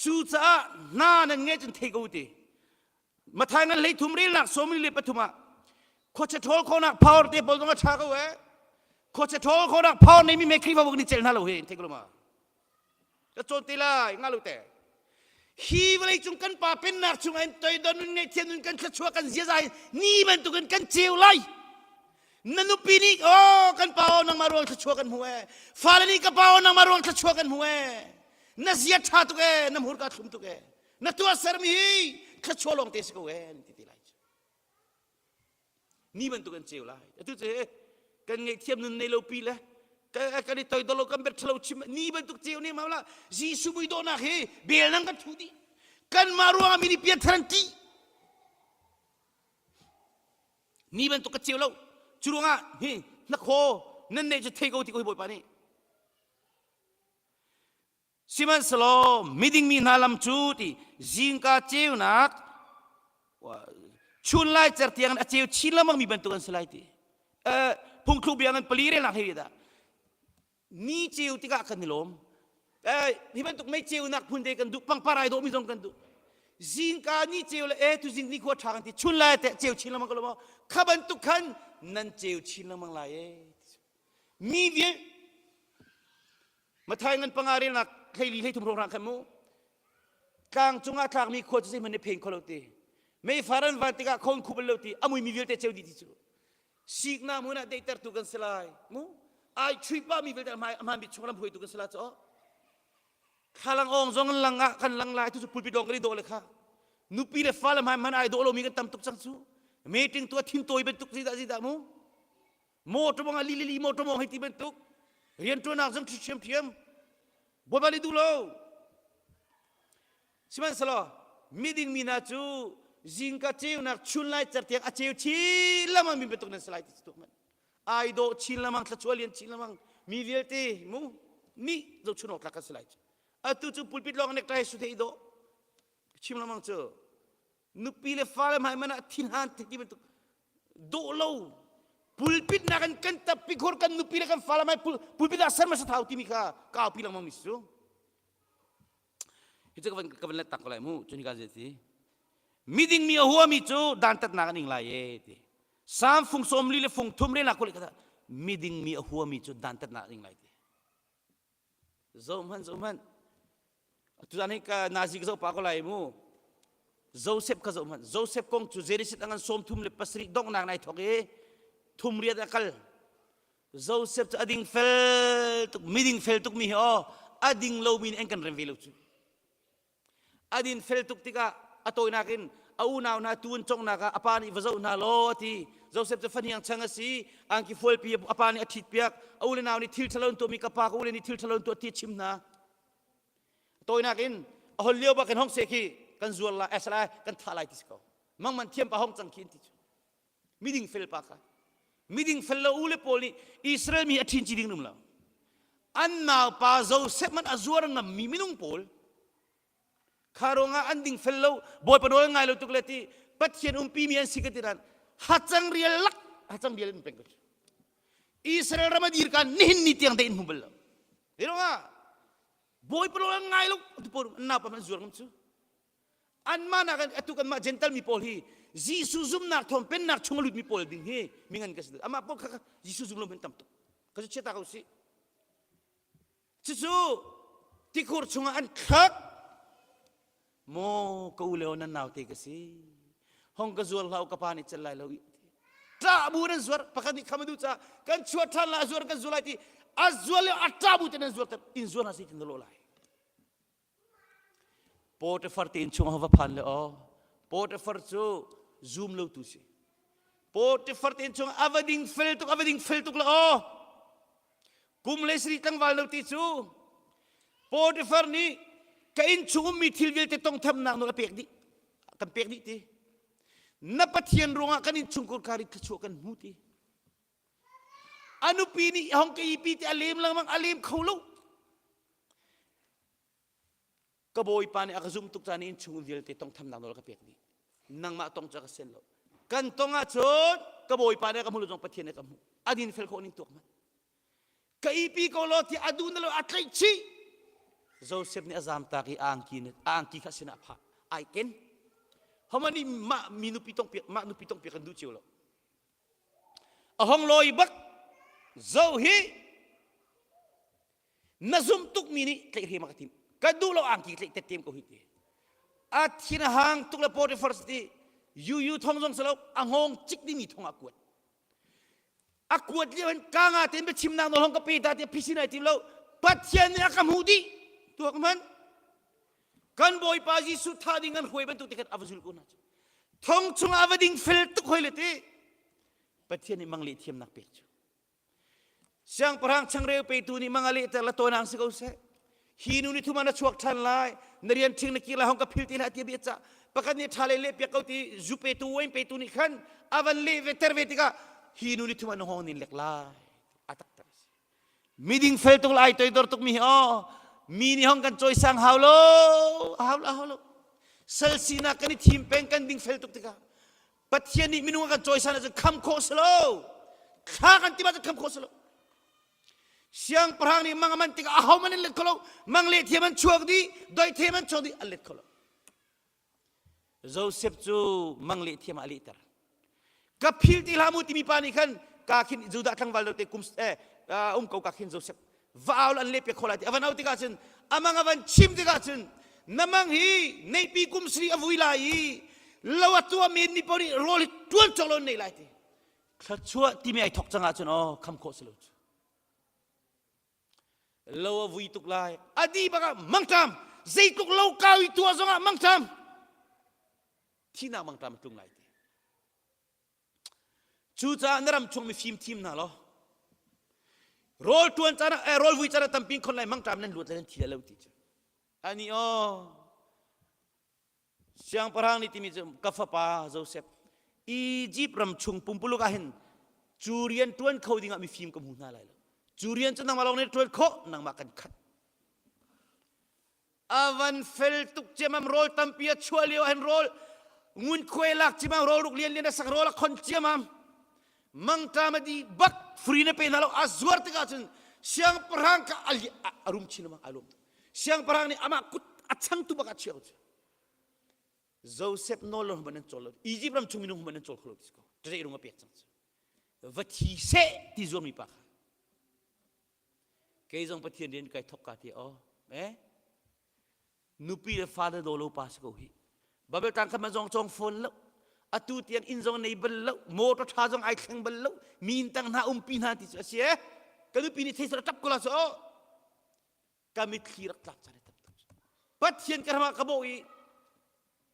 cucaah hna nan ngeih cun thei ko ti Mathai ngan hlei thum relnak sawmli le pathum ah khuachia ṭhawl khawhnak power te pawl zong a ṭha ko eh khuachia ṭhawl khawhnak power neimi me Khrihfabu nih celh hna lo hi thei ko lo ma ka cawn te lai nga lo te hi vawlei cung kan pa pennak chungah in toidor nun ngaihthiam nun kan thluachuah kan ziaza hi ni bantukin kan ceu lai na nupi nih oh kan pa oh nangmah ruang thluachuah kan hmu ee fale nih ka pa oh nangmah ruang thluachuah kan hmu ee na zia ṭha tuk ee na hmurka thlum tuk ee na tuahsermi hi thluachuah lawng te si ko ee ti ti lai ni bantuk an ceu lai atu cu kan ngaihthiam nun nei lo pi le kan i toidor lo kan bet thalo chim ni bantuk ceu ne ma la Jesuh mui dawhnak hi bel nang kan thu dih kan mah ruangah mi nih pianthar an ti ni bantuk ka ceu lo cu ruangah hi hnakhaw nan neih cu thei ko ti ko hi bawipa nih Sihmanhsehlaw miding mi hna lam cu ti zingka ceunak chun lai cer tiang a ceu chin lengmang mi bantuk an si lai ti. Phungthluk bia ngan pali relnak hei dah. Ni ceu tikah kan i lawm. Hi bantuk mei ceunak phun te kan duh pangpar ai dawh mi zong kan duh. Zingka ni ceu le e tu zing ni khua ṭha kan ti chun lai te ceu chin lengmang ko lo maw kha bantuk khan nan ceu chin lengmang lai e. Mi vial Mathai ngan panga relnak hleili hleithum hrawng khan mu tlang cungah tlakmi khua cu zeihmanh nih phen kho lo ti meifar an van tikah khon khu bal lo ti a mui mi vialte ceu dih ti cu sikna hmun ah deihtertu kan si lai mu ai chui pa mi vialte hmai hmaan bik chung lam hruaitu kan si la cho thlalang ong zong an lang ah kan lang lai tu cu pulpit lawng kan i dawh le kha nupi le fale hmai hman ai dawh lomi kan tam tuk cang cu meeting tu a thin tawi bantuk zidah zidah mu Motor bang li li li motor mong hei ti bantuk rianṭuannak zong ṭhiam ṭhiam Bawipa nih duh lo. Sihmanhsehlaw miding mi hna cu zingka ceunak chun lai cer tiang a ceu chin lengmang mi bantuk nan si lai ti tuk man. Ai dawh chin lengmang thluachuah lian chin lengmang mi vialte mu nih zohchun awk tlak kan si lai. Atu cu pulpit lawng necktie su thei dawh chim lengmang cu nupi le fale hmai man ah thinhan ti bantuk dawh lo pulpit nak in kan tappi khur kan nupi le kan fale hmai pulpit ah ser ma thau timi kha kaupi lengmang mi cu hi cu ka van ka van let tak ko lai mu cun ka zai ti miding mi a huami cu dantatnak an ing lai e ti Psalm fung sawm li le fung thum re nak ko le kha miding mi a huami cu dantatnak an ing lai ti Zoh hmanh, zoh hmanh. Tuzan hi ka nazi ka zoh pa ko lai mu. Joseph ka zoh hmanh. Joseph kong cu Genesis angan sawm thum le pasarih donghnak nai thok i thum riat a kal. Joseph cu a ding fel tuk, miding fel tuk mi hi aw, a ding lomi nih an kan rem ve lo cu. A din fel tuk tikah A tawinak in a unau hna tu an conghnak ah a pa nih va zoh hna law a ti. Joseph cu fahniang chang a si. Angki fualpi a pa nih a ṭhitpiak. A u le nau nih thil ṭhalo an tuahmi ka pa ka ule nih thil ṭhalo an tuah ti a chim hna. Tawinak in a hol lio bak in hong se khi kan zuar lai, eh salai kan thah lai ti si ko. Mangman thiam pa hong cang khi an ti cu. Miding fel pa kha. Miding fel lo u le pawl nih Israel mi a ṭhin ci ding um lo. An naupa Joseph man a zuar ngammi minung pawl kha ruangah an ding fel lo Bawipa nawl ngai lo tuk le ti Pathian umpi mi an si ka ti ran hacang rial lak hacang rial in peng ko Israel ram a dir ka nihin ni tiang te in hmu bal lo. Hi ruangah Bawipa nawl ngai lo tu pawl an naupa man zuar ngam cu. Anmah nak in atu kanmah Gentle mi pawl hi Jesuh zumnak thawng pennak chung a lutmi pawl ding hi mingan ka si. Amah pawl kha Jesuh zum lo men tam tuk. Ka cu chiata ko si. Cucu tikhur chungah an thlak. Maw ka u le nan naute ka si. Hong ka zuar hlah ka pa nih cel lai lo. Ṭah bu nan zuar pakhat nih kham a duh caah kan chuah ṭhan la a zuar kan zuar lai ti a zuar le a ṭah bu te nan zuar in zuar hna si tin na lawh lai. Potifar te inn chungah va phan le aw Potifar cu zum lo tu si Potifar te inn chungah a va ding fel tuk a va ding fel tuk le aw kum le sri tlangval lo ti cu Potifar nih ka inn chung ummi thil vialte tongthamnak nawl a pek dih kan pek dih ti na Pathian ruangah kan inn chungkhur kha rit thluachuah kan hmu ti a nupi nih hong ka ipi ti a lem lengmang a lem kho lo ka bawipa nih a ka zum tuk caan in chung vialte tongthamnak nawl ka pek dih nangmah tong cu ka sian lo kan tong ahcun ka bawipa nih ka hmu lo zong pathian nih ka hmuh a din fel khawh ning tuak man ka ipi ko lo ti a duh na lo a tlaih chih Joseph nih a zamtak i a angki a angki kha sinah phah ai ken homani mah mi nupi tong piak mah nupi tong piak kan duh cio lo a hong lawi bak zo hi na zum tukmi nih tlaihhrem a ka tim ka duh lo angki tlaih tettem ko hi ti a thin a hang tuk le Potiphar ti yu thong zong salo a ngong cik dingmi thong a kuat a kuat lio hin ka nga tein biachimnak nawl hong ka pe ta ti phisin ai tim lo Pathian nih a ka hmuh dih tuak man kan Bawipa Jesuh tha ding an hruai bantuk te khan a va zul ko hna cu thong chungah a va ding fel tuk hoi le ti Pathian nih mang leh thiamnak pek cu Siangpahrang changreu petu nih mang a lehter la tawnang si ko seh. Hi nu ni thum ah na chuak ṭhan lai, na rian ṭhing na kir lai hong ka phil ti hlah ti bia cah. Pakhat nih ṭha le leh piak ko ti zu petu wain petu nih khan a van leh ve ter ve tikah hi nu ni thum ah na hong nin lek lai. A taktak a si. Miding fel tuk lai toidor tuk mi hi aw mi nih hong kan cawisang hau lo hau lo hau lo sal sinak kan i thim peng kan ding fel tuk tikah Pathian nih minung a kan cawisan ahcun kham khawh si lo. Thla kan tim ahcun kham khawh si lo. Siangpahrang nih mang a man tikah aho man an let kho lo. Mang le thiam an chuak dih, doi thiam an chuak dih, an let kho lo. Joseph cu mang leh thiam ah a lehter. Ka phil ti hlah mu timi pa nih khan ka khin Judah tlangval lo te kum eh, um ko ka khin Joseph va au an leh piak kho lai ti a van au tikah cun amang a van chim tikah cun na mang hi neipi kum sri a vui lai i lo a tua men mi paoh nih rawl hi tuan cawk lo nei lai ti thluachuah timi ai thok cang ahcun aw kham khawh si lo cu lo a vui tuk lai a di bak ah mangṭam zeitluk lo kau i tua zongah mangṭam thihnak mangṭam a tlung lai ti Cucaah na ram chung mifim thim hna law rawl ṭuan caan ah eh, rawl vui caan ah tampi khon lai mangṭam nan luat le nan thi lo ti cu ani aw siangpahrang nih timi cu ka fapa Joseph Egypt ram chung pumpuluk ah hin cu rian ṭuan kho dingah mifim ka hmu hna lai lo cu rian cu nangmah lawng nih ṭuan khawh nangmah kan khat A van fel tuk ciamam rawl tampi a chuah lio ahhin rawl ngunkhuai lak ciamam rawl ruk lian lian a sak rawl a khon ciamam mangṭam a di bak free na pe hna lo a zuar tikah cun siangpahrang kha a rum chin lengmang ai lawm siangpahrang nih amah kut a changtu bak a chiah ko Joseph nawl lo hman an cawl lo Egypt ram chung minung hman an cawl kho lo ti ko ṭe rung a pek cang cu va thi seh ti zuarmi pa kha Kei zong Pathian rian kai thok ka ti aw. Eh? Nupi le fale daw lo pa si ko hi. Babel tlang kha ma zong cong phone lo. Atu tiang inn zong nei bal lo. Motor tha zong ai thleng bal lo. Mi inn tang hna umpi hna ti cu a si eh. Ka nupi nih thei sara tap ko la so. Ka mitthli rak tlak chan tam tuk. Pathian ka ramah ka bawh i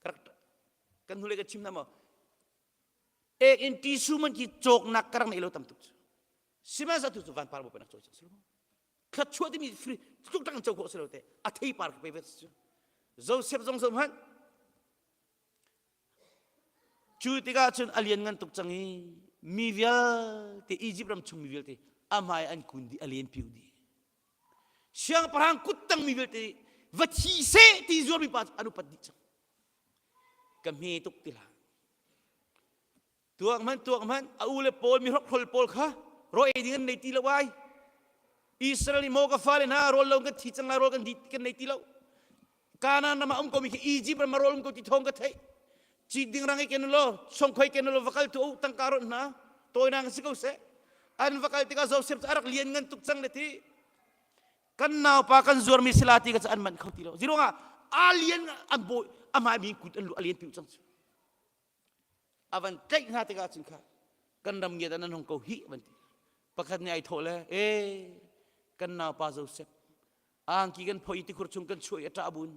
ka rak. Kan hnulei ka chim hna maw? Ek in tisu man khi cawknak ka rak nei lo tam tuk cu. Sihmanhsehlaw tu cu vanpar bawi nak cawi cang si lo. Thluachuah timi free tluk tang co khawh si lo te. A theipar ka pe ve cu. Joseph zong zong hmanh Cu tikah cun a lianngan tuk cang i mi vialte Izipt ram chung mi vialte a hmai an kun dih a len piu dih. Siangpahrang kuttang mi vialte va thi seh ti zuarmi pa cu an upat dih cang. Ka hme tuk ti hlah. Tuak hmanh tuak hmanh a u le pawl mi hrokhrol pawl kha raw ei ding an nei ti lo ai. Israel nih maw ka fale hna rawl lo kan thi cang lai rawl kan di kan nei ti lo. Kanaan ram ah um komi khi Egypt ram ah rawl um ko ti thawng ka theih. Cit ding rang i ken law, songkhoi ken law va kal tu u tangka rawnh hna. Tawinak si ko seh. An va kal tikah Joseph cu a rak lian ngan tuk cang le ti. Kan naupa kan zuarmi sila ti ka cu an manh kho ti lo. Ziruangah a lian an bawi a hmai mi kut an lu a lian piu cang cu. A van tlaih hna tikah cun kha kan ram ngiat ah nan hong ko hi van ti. Pakhat nih ai thawh le e kan naupa Joseph angki kan phoi tikhur chung kan chuah i a ṭah bun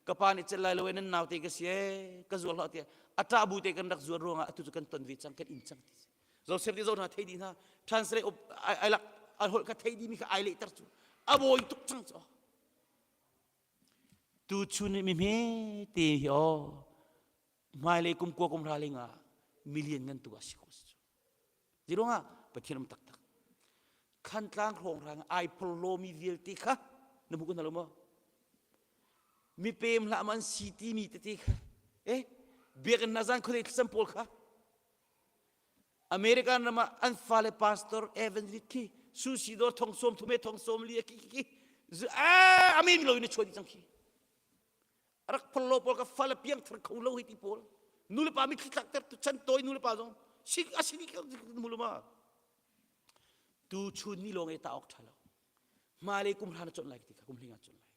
ka pa nih celh lai lo e nan naute ka si e ka zuar hlah tiah a ṭah bu te kan rak zuar ruangah atu cu kan ton ve cang kan in cang ti Joseph nih zo hna thei dih hna translate ai lak ai holh kha thei dih mi kha ai lehter cu a bawi tuk cang cu tu chun mi hme te hi aw hmailei kum kua kum hra ling ah million ngan tu a si ko Ziruangah Pathian um taktak. Khantlang hrawnghrang ai phorhlawmi vialte kha na hmu ko hna lo maw? Mipem hlah man si timi tete kha eh biakinn hna zan khuadei thlacam pawl kha American ram ah an fale pastor evangelist khi sushi dawr thong sawm thume thong sawm li ki ki ki amen lo in chuan cang khi rak phol lo pawl ka fal a piang thar kho lo hi ti pawl nu le pa mitthli tlak ter tu chan tawi nu le pa zong sik a si mu lu ma tu chun ni lawng e ta ok tha lo hmailei kum hlan a chon lai ti kha kum hling a chon lai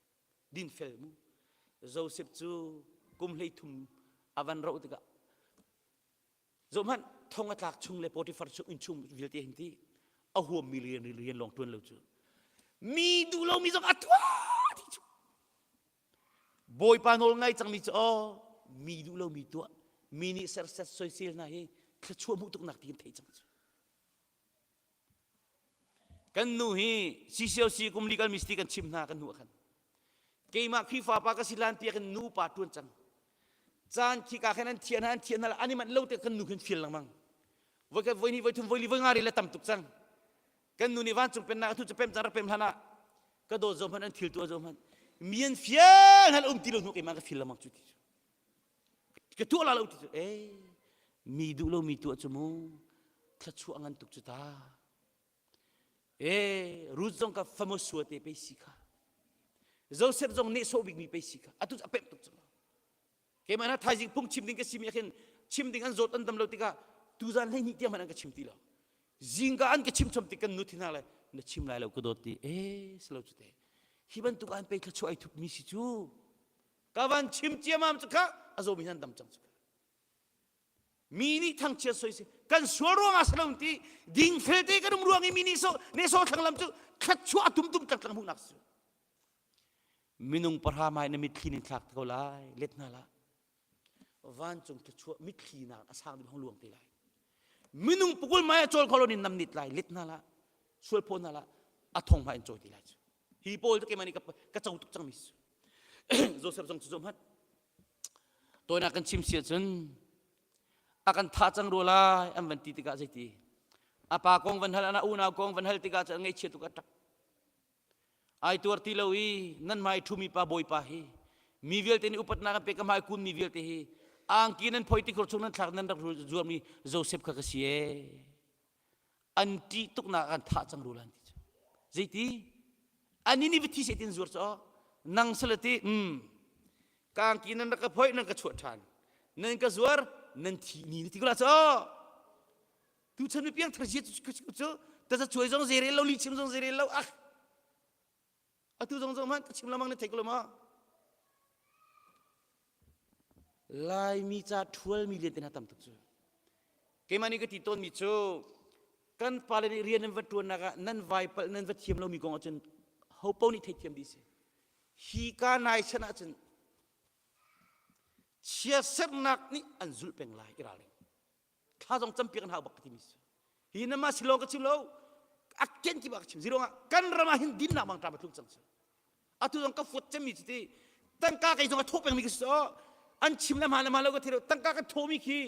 din fel mu Joseph cu kum hlei thum avan ro tikah zohmanh thong a tlak chung le Potiphar chung inn chung vialte hin ti a huam mi rian rian lawng tuan lo cu mi duh lo mi zong a tuah ti cu Bawipa nawl ngai cangmi cu aw mi duh lomi tuah mi nih serset soisel hna hi thluachuah hmuh tuknak ti kan theih cang cu. Kan nu hi CCOC kum legal ministry kan chim hna kan nu ah khan keimah Khrihfa pa ka si lan piak in nu pa tuan cang caan khi ka khan an thian hna an thian hna an i manh lo te kan nu khin fil lengmang voi khat voi ni voi thum voi li voi nga ri le tam tuk cang kan nu nih vancung pennak a thu cu pem cang rak pem hlan ah ka dawt zo hmanh an thil tuah zo hmanh mi an fial hlan um ti lo hnu keimah ka fil lengmang cu ti cu ka tuah la lo ti cu eh mi duh lo mi tuah cu mu thluachuah ngan tuk cu ta eh Ruth zong ka famous sua te pe si kha Joseph zong nih sawh bik mi pe si kha atu a pem tuk cu keimah na thaizing phung chim ding ka si mi ah khin chim ding an zawt an dam lo tikah tuzan 12 tiang hmanh an ka chim ti lo Zingka an ka chim chom tik kan nu thi hna le na chim lai lo ka dawt ti eh silo cu te hi bantuk an pe thluachuah ai thup mi si cu ka van chim ciamam cu kha a zawmi nan dam cang cu mi nih thangchiat soi si kan sual ruang ah silo ti ding fel te kan um ruang i mi nih so ne so thlang lam cu thluachuah tum tum tlang tlang hmuhnak si minung pahra mai na mitthli nin thlak ko lai let hna la vancung thluachuah mitthli nak a sang ding hong luang te lai minung pukul mai a cawl kho lo nin nam nit lai let hna la sual phaw hna la a thong hma in cawi ti lai cu hi pawl cu keimah nih ka co tuk cangmi si Joseph zong cu zoh hmanh tawinak kan chim si ahcun a kan thah cang rua lai an van ti tikah zeiti a pa kong van hal a unau kong van hal tikah cun ngaihchia tuk a ṭap Ai tuar ti lo i nan hmai ṭhumi pa Bawipa hi mi vialte nih upatnak an pek ka hmai kun mi vialte hi angki nan phoi tikhur chung nan thlak nan rak zuarmi Joseph kha ka si ee. An ṭih tuknak an thah cang rul an ti cu. Zeiti? Ani nih va thi seh tin zuar cu nang salati um ka angki nan rak ka phoi nan ka chuah ṭhan nan ka zuar nan thi ni na ti ko la cu Tuchan mi piangthar zia cu cu taza cuai zong zei rel lo li chim zong zei rel lo ah atu zong zong hmanh ka chim lamang na thei ko lo ma Laimi ca ṭhual mi lian te hna tam tuk cu keimah nih ka ti tawn mi cu kan pale nih rian nan va ṭuannak ah nan vai palh nan va thiam lomi kong ahcun ho paoh nih theithiam dih si hi ka nai chan ahcun. Chiatsernak nih an zulh peng lai i ralring. Thla zong campiak an hau bak ka timi si. Hi nama si lo ka chim lo. A ken ki ba ka chim. Zirong ah kan ram ah hin dinnak bang ṭam a tlung cang si. Atu zong ka fuat cemmi cu ti tangka kei zong a thaw pengmi ka si so an chim le hmaan le hmaan lo ka thei lo tangka ka thawmi khi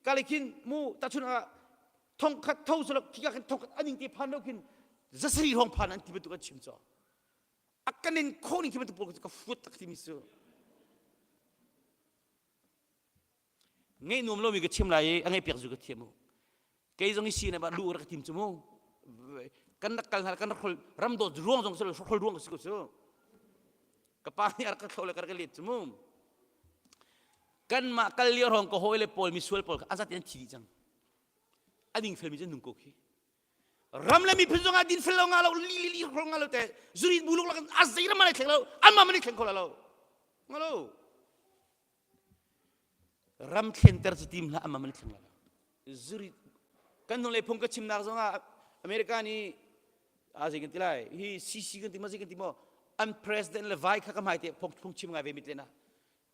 ka le khin mu tahchun ah thongkhat tho solo khika khin thongkhat aning te phan lo khin zasari hrawng phan an ti bantuk an chim cho a kanin kho ning khi bantuk pawl ka fuat tak timi su ngeih nuam lomi ka chim lai i a ngeih piak zu ka thiam u kei zong i si na ba lu rak tim cu mu kan rak kal hna kan rak hrol ram dawt ruang zong si hrol ruang si ko cu ka pa nih a rak ka thlo le ka rak let cu mu kanmah kal lio hrawng ka hawi le pawl misual pawl kha azat in an thi dih cang a ding felmi cu nung ko khi ram le miphun zong ah din fel lo nga lo li li li hrol nga lo te zurin buluk lak a zei ram an thleng lo anmah man thleng kho la lo nga lo Ram thlenter cu tim hlah amam an thleng lai lo. Zuri kan hnulei phung ka chimnak zong ah America nih a zei kan ti lai hi CC kan ti ma zei kan ti maw an president le vai kha ka hmai te phung phung chim ngai ve mit le na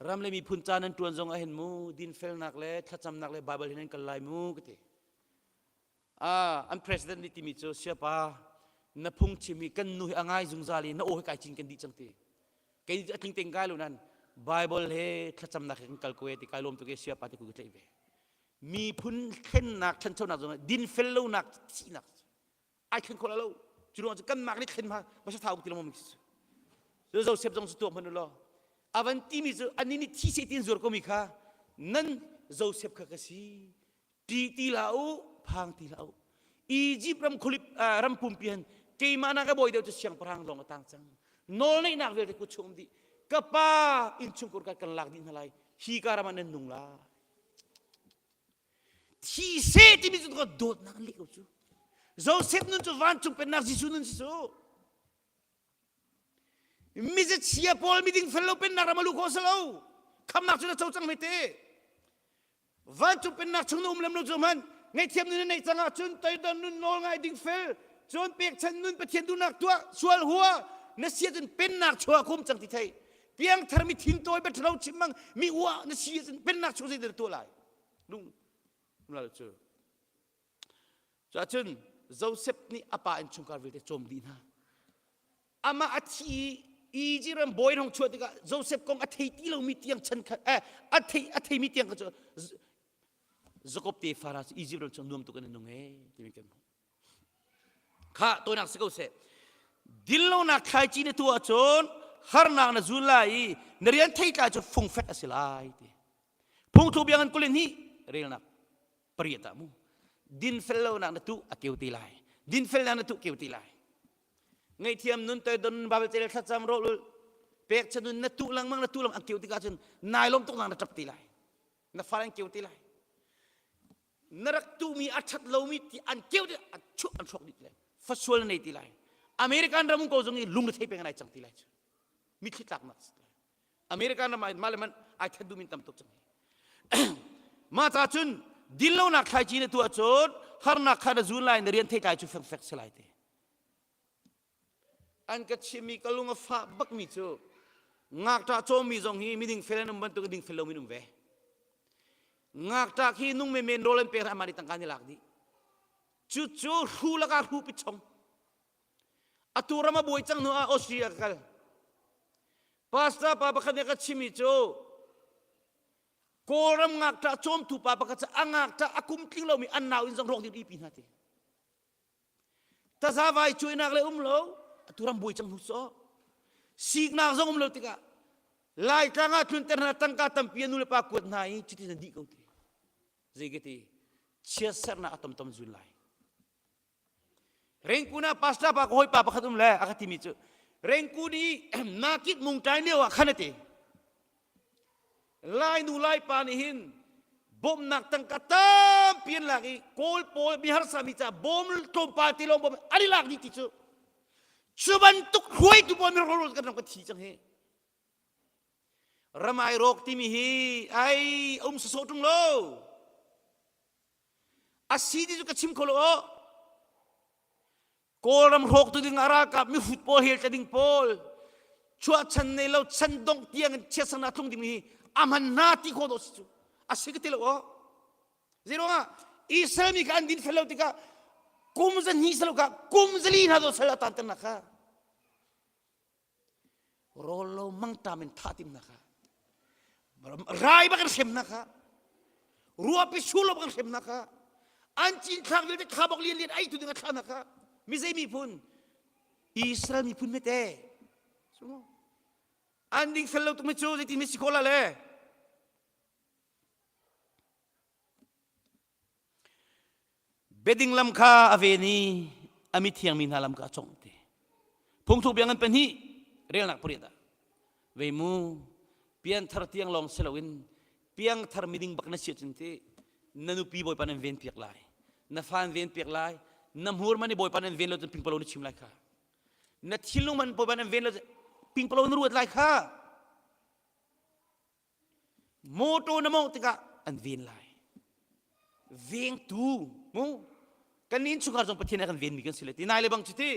ram le miphun ca nan tuan zong ah hin mu dinfelnak le thlacamnak le Bible hin an kal lai mu ka ti ah an president nih timi cu siapa na phung chim hi kan nu hi a ngai zungzal i na aw hi kai cin kan dih cang ti kei a tling teng kai lo nan Bible he thlacamnak he kan kal ko e ti kai lawm tuk e siapa ti ku ka tlaih ve miphun thlennak ṭhanchonak zong dinfel lonak thihnak ai thlen kho lo cu ruang cu kanmah nih thlen ma ma thau ti lo mi cu Joseph zong cu tuak hmanh law avan timi cu ani nih thi se tin zuar ko mi kha nan Joseph kha ka si Ṭih ti hlah u, phang ti hlah u. Egypt ram khualip ram pumpi han keimah nak a bawi deuh cu siangpahrang lawng a tang cang. Nawlneihnak vialte kut chung um dih. Ka pa innchungkhur ka kan lak dih hna lai. Hi ka ram ah nan nung lai. Thi seh timi cu dawtnak an leh ko cu. Joseph nun cu vancung pennak Jesuh nun si cu. Mizachia pawl miding fel lo pennak ram a lu khawh si lo. Khamnak cu na co cang hme te. Vancung pennak chung na um lem lo cu hmanh ngaihthiam nun na neih cang ahcun toidor nun nawl ngai ding fel cun pekchan nun Pathian duhnak tuah sual hua na si ahcun pennak chuah kum cang ti thei piangthar mi thin tawi bia ṭhalo chim mang mi uah na si ahcun pennak chung zeidah na tuah lai lung lal cu cuahcun Joseph nih a pa innchungkhar vialte cawm dih hna amah a thi i Egypt ram bawi hong chuah tikah Joseph kong a thei ti lomi tiang chan khat eh, a thei a theimi tiang kha cu Jacob te fara cu Egypt ram chung nuam tuk in an nung e timi kan hmuh kha tonak si ko seh dinlonak thlaici na tuah ahcun harnak na zul lai i na rian theitlai cu fungfek a si lai ti phungthu biangin kulin hi relnak pariat ah mu dinfel lonak na tuh a keu ti lai dinfelnak na tuh keu ti lai ngaihthiam nun toidon Bible cel thlacam rawlul pek chanun na tuh lengmang na tuh lengmang an keu tikah cun nai lawm tuk nang na ṭap ti lai na far an keu ti lai na rak tuhmi a ṭhat lomi ti an keu ti an chuah an hrawk dih ti lai fasual na nei ti lai American ram ko zong i lung le thei peng nai cang ti lai cu mitthli tlaknak si lai American ram ah mah le man ai that dumin tam tuk cang mah ca cun dinlonak thlaici na tuah cun harnak kha na zun lai na rian theitlai cu fekfek si lai te an ka chimmi ka lung a fah bakmi cu ngakṭah cawmmi zong hi miding fel an um bantuk ding fel lomi um ve ngakṭah khi nung menmen rawl an pek amah nih tangka ni lak dih cucu hru lakah hru pit chong atu ram a buai cang hnu ah Austria ka kal pastor pa pakhat nih a ka chimmi cu Kawlram ngakṭah cawmtu pa pakhat cu a ngakṭah a kum tling lomi an nau in zong rawk ding pi hna ti tazavai cuainak le um lo atu ram buai cang hnu so siknak zong um lo tikah Laitlang ah tlunter hna tangka tampi a nu le pa kuat hna i cutin an dih ko ti zei ka ti chiatsernak a tomtom zun lai Rengkun ah pastor pa ka hawipa pakhat um le a ka timi cu Rengkun i nakit mungtai lio ah khan a ti Lai nu lai pa nih hin bawmhnak tangka tampi an lak i Kawl pawl miharsa mi ca bawm tlawmpal ti lawng bawm an i lak dih ti cu cu bantuk hruaitu pawl mi kan ram kan thi cang hi ramai rawk timi hi ai um sawsawh ṭung lo A si ti cu ka chim kho lo. Kawlram hrawktu ding a ralkap mihrut pawl hel tla ding pawl chuahchan nei lo chan dongh tiang in chiatsernak tlung ding hi A hman hna ti khawh dawh si cu. A si ka ti lo aw. Zeiruangah Israel mi kha an din fel lo tikah kum zahnih salo kha kum zali hna dawh sal a tanternak kha rawl lo mangṭam in thah timnak kha rai bak in hremnak kha ruahpi sul lo bak in hremnak kha an cinthlak vialte khabok lian lian ei tu ding a thlahnak kha mi zei miphun Israel miphun mete an ding fel lo tuk mi cu zeitin mi si khawh la le Biading lam kha a ven i a mithiang mi hna lam kha a congh ti. Phungthluk bia ngan pahnih relnak pariat ah vei mu pianthar tiang lawng si loin piangthar miding bak na si ahcun ti na nupi bawipa nan ven piak lai na fa an ven piak lai na hmur man i bawipa nan ven lo cun pingpalo na chim lai kha na thinlung man bawipa nan ven lo pingpalo na ruat lai kha Motor na mawngh tikah an ven lai. Vengtu mu kan innchungkhar zong Pathian a kan venmi kan si le ti nai le bang cu ti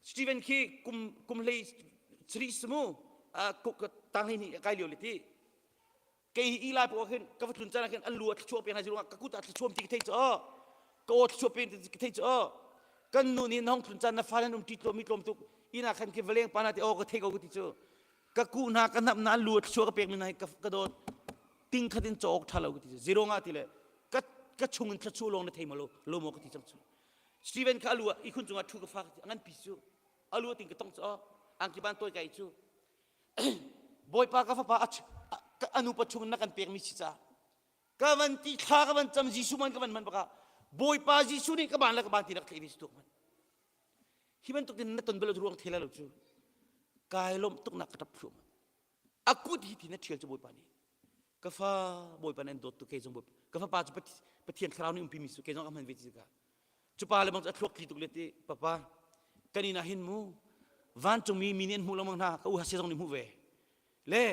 Stephen khi kum kum hlei sarih si mu tang hlei nih kai lio le ti kei hi ilai paoh khin ka va tlun caan ah khin an lu a thluachuah peng hna ruangah ka kut ah thluachuam ti ka thei cu ka aw thluachuah peng ti ka thei cu kan nu nih na hong tlun caan na fa nan um ṭi tlawm mi tlawm tuk inn ah khan khi va leng pa na ti aw ka thei ko ka ti cu ka kuh hna ka hnap hna lu thluachuah ka pekmi hna hi ka, ka dawt ting khat in cawk ṭha lo ka ti zero nga ti le ka ka chung in thluachuah lawng na thei ma lo lo maw ka ti cang cu Steven kha alu ah ihkhun cungah ṭhu ka fa ka ti a ngan pi cu alu ting ka tong cu angki ban tawi kai cu bawipa ka fapa a nupa chung na kan pekmi si ca ka van ti thla ka van cam Jesuh man ka van man baka bawipa Jesuh nih ka ban le ka ban ti rak thlei ve si tuk man Hi bantuk in na ton bal ruang thela lo cu kai lawmh tuknak ka ṭap thluahmah. A kut hi thi na ṭhial cu Bawipa nih ka fa Bawipa nih an dawt tuk kei zong Bawipa ka fapa cu Pathian thlarau nih umpi mi su kei zong a hman ve ti ka cu pa le bang cu a thluak tli tuk le ti papa kan inn ah hin mu vancungmi mi nih an hmuh lengmang hna ka u hase zong nih hmuh ve le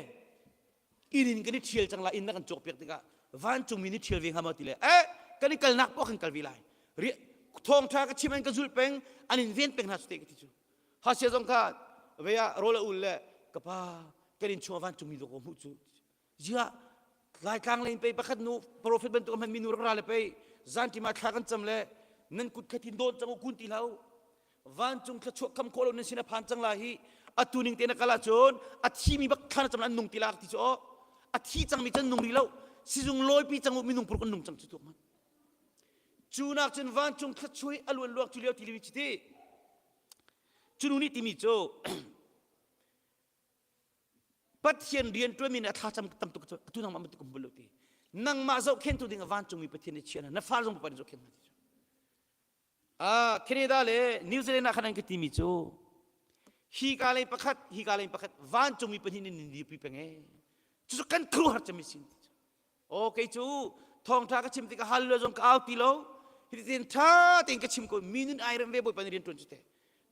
inn in kan i ṭhial cang lai inn na kan cawkpiak tikah vancungmi nih ṭhial ve hnga maw ti le eh kan i kalnak poah kan kal ve lai thawngṭha ka chim an ka zulh peng an in ven peng hna cu te ka ti cu hasia zong kha ve ah rawl a ul le ka pa kan in chung vancungmi dawk hmuh cu ziah laitlang lein pei pakhat nu prophet bantuk a hmanmi nu rak ra le pei zanṭim ah thla kan cam le nan kut kha thin dawn cang u kun ti hlah u vancung thluachuah kham khawh lo nan sin a phan cang lai hi atu ning te na kal ahcun a thimi bak thla na cam an nung ti la ti cu aw a thi cangmi cun nung rih lo sizung lawipi cang u minung puruk an nung cang cu tuak man cu nak cun vancung thluachuah a luan luak cu lio ti li ti cu nu nih timi cu Pathian rian ṭuanmi nih a thlacam tam tuk cu atu nangmah bantuk um bal lo ti nangmah zohkhentu ding a vancungmi Pathian nih chia na fa zong Bawipa nih zohkhen hna ti cu Ah, Canada le New Zealand ah khan an ka timi cu hi ka lei pakhat hi ka lei pakhat vancungmi pahnih nin dirpi peng e cucu kan khuaruahhar cem sin ti cu o kei cu thawngtha ka chim tikah hallelujah zong ka au ti lo hitin tha tein ka chim ko mi nun ai rem ve bawipa nih rian tuan cu te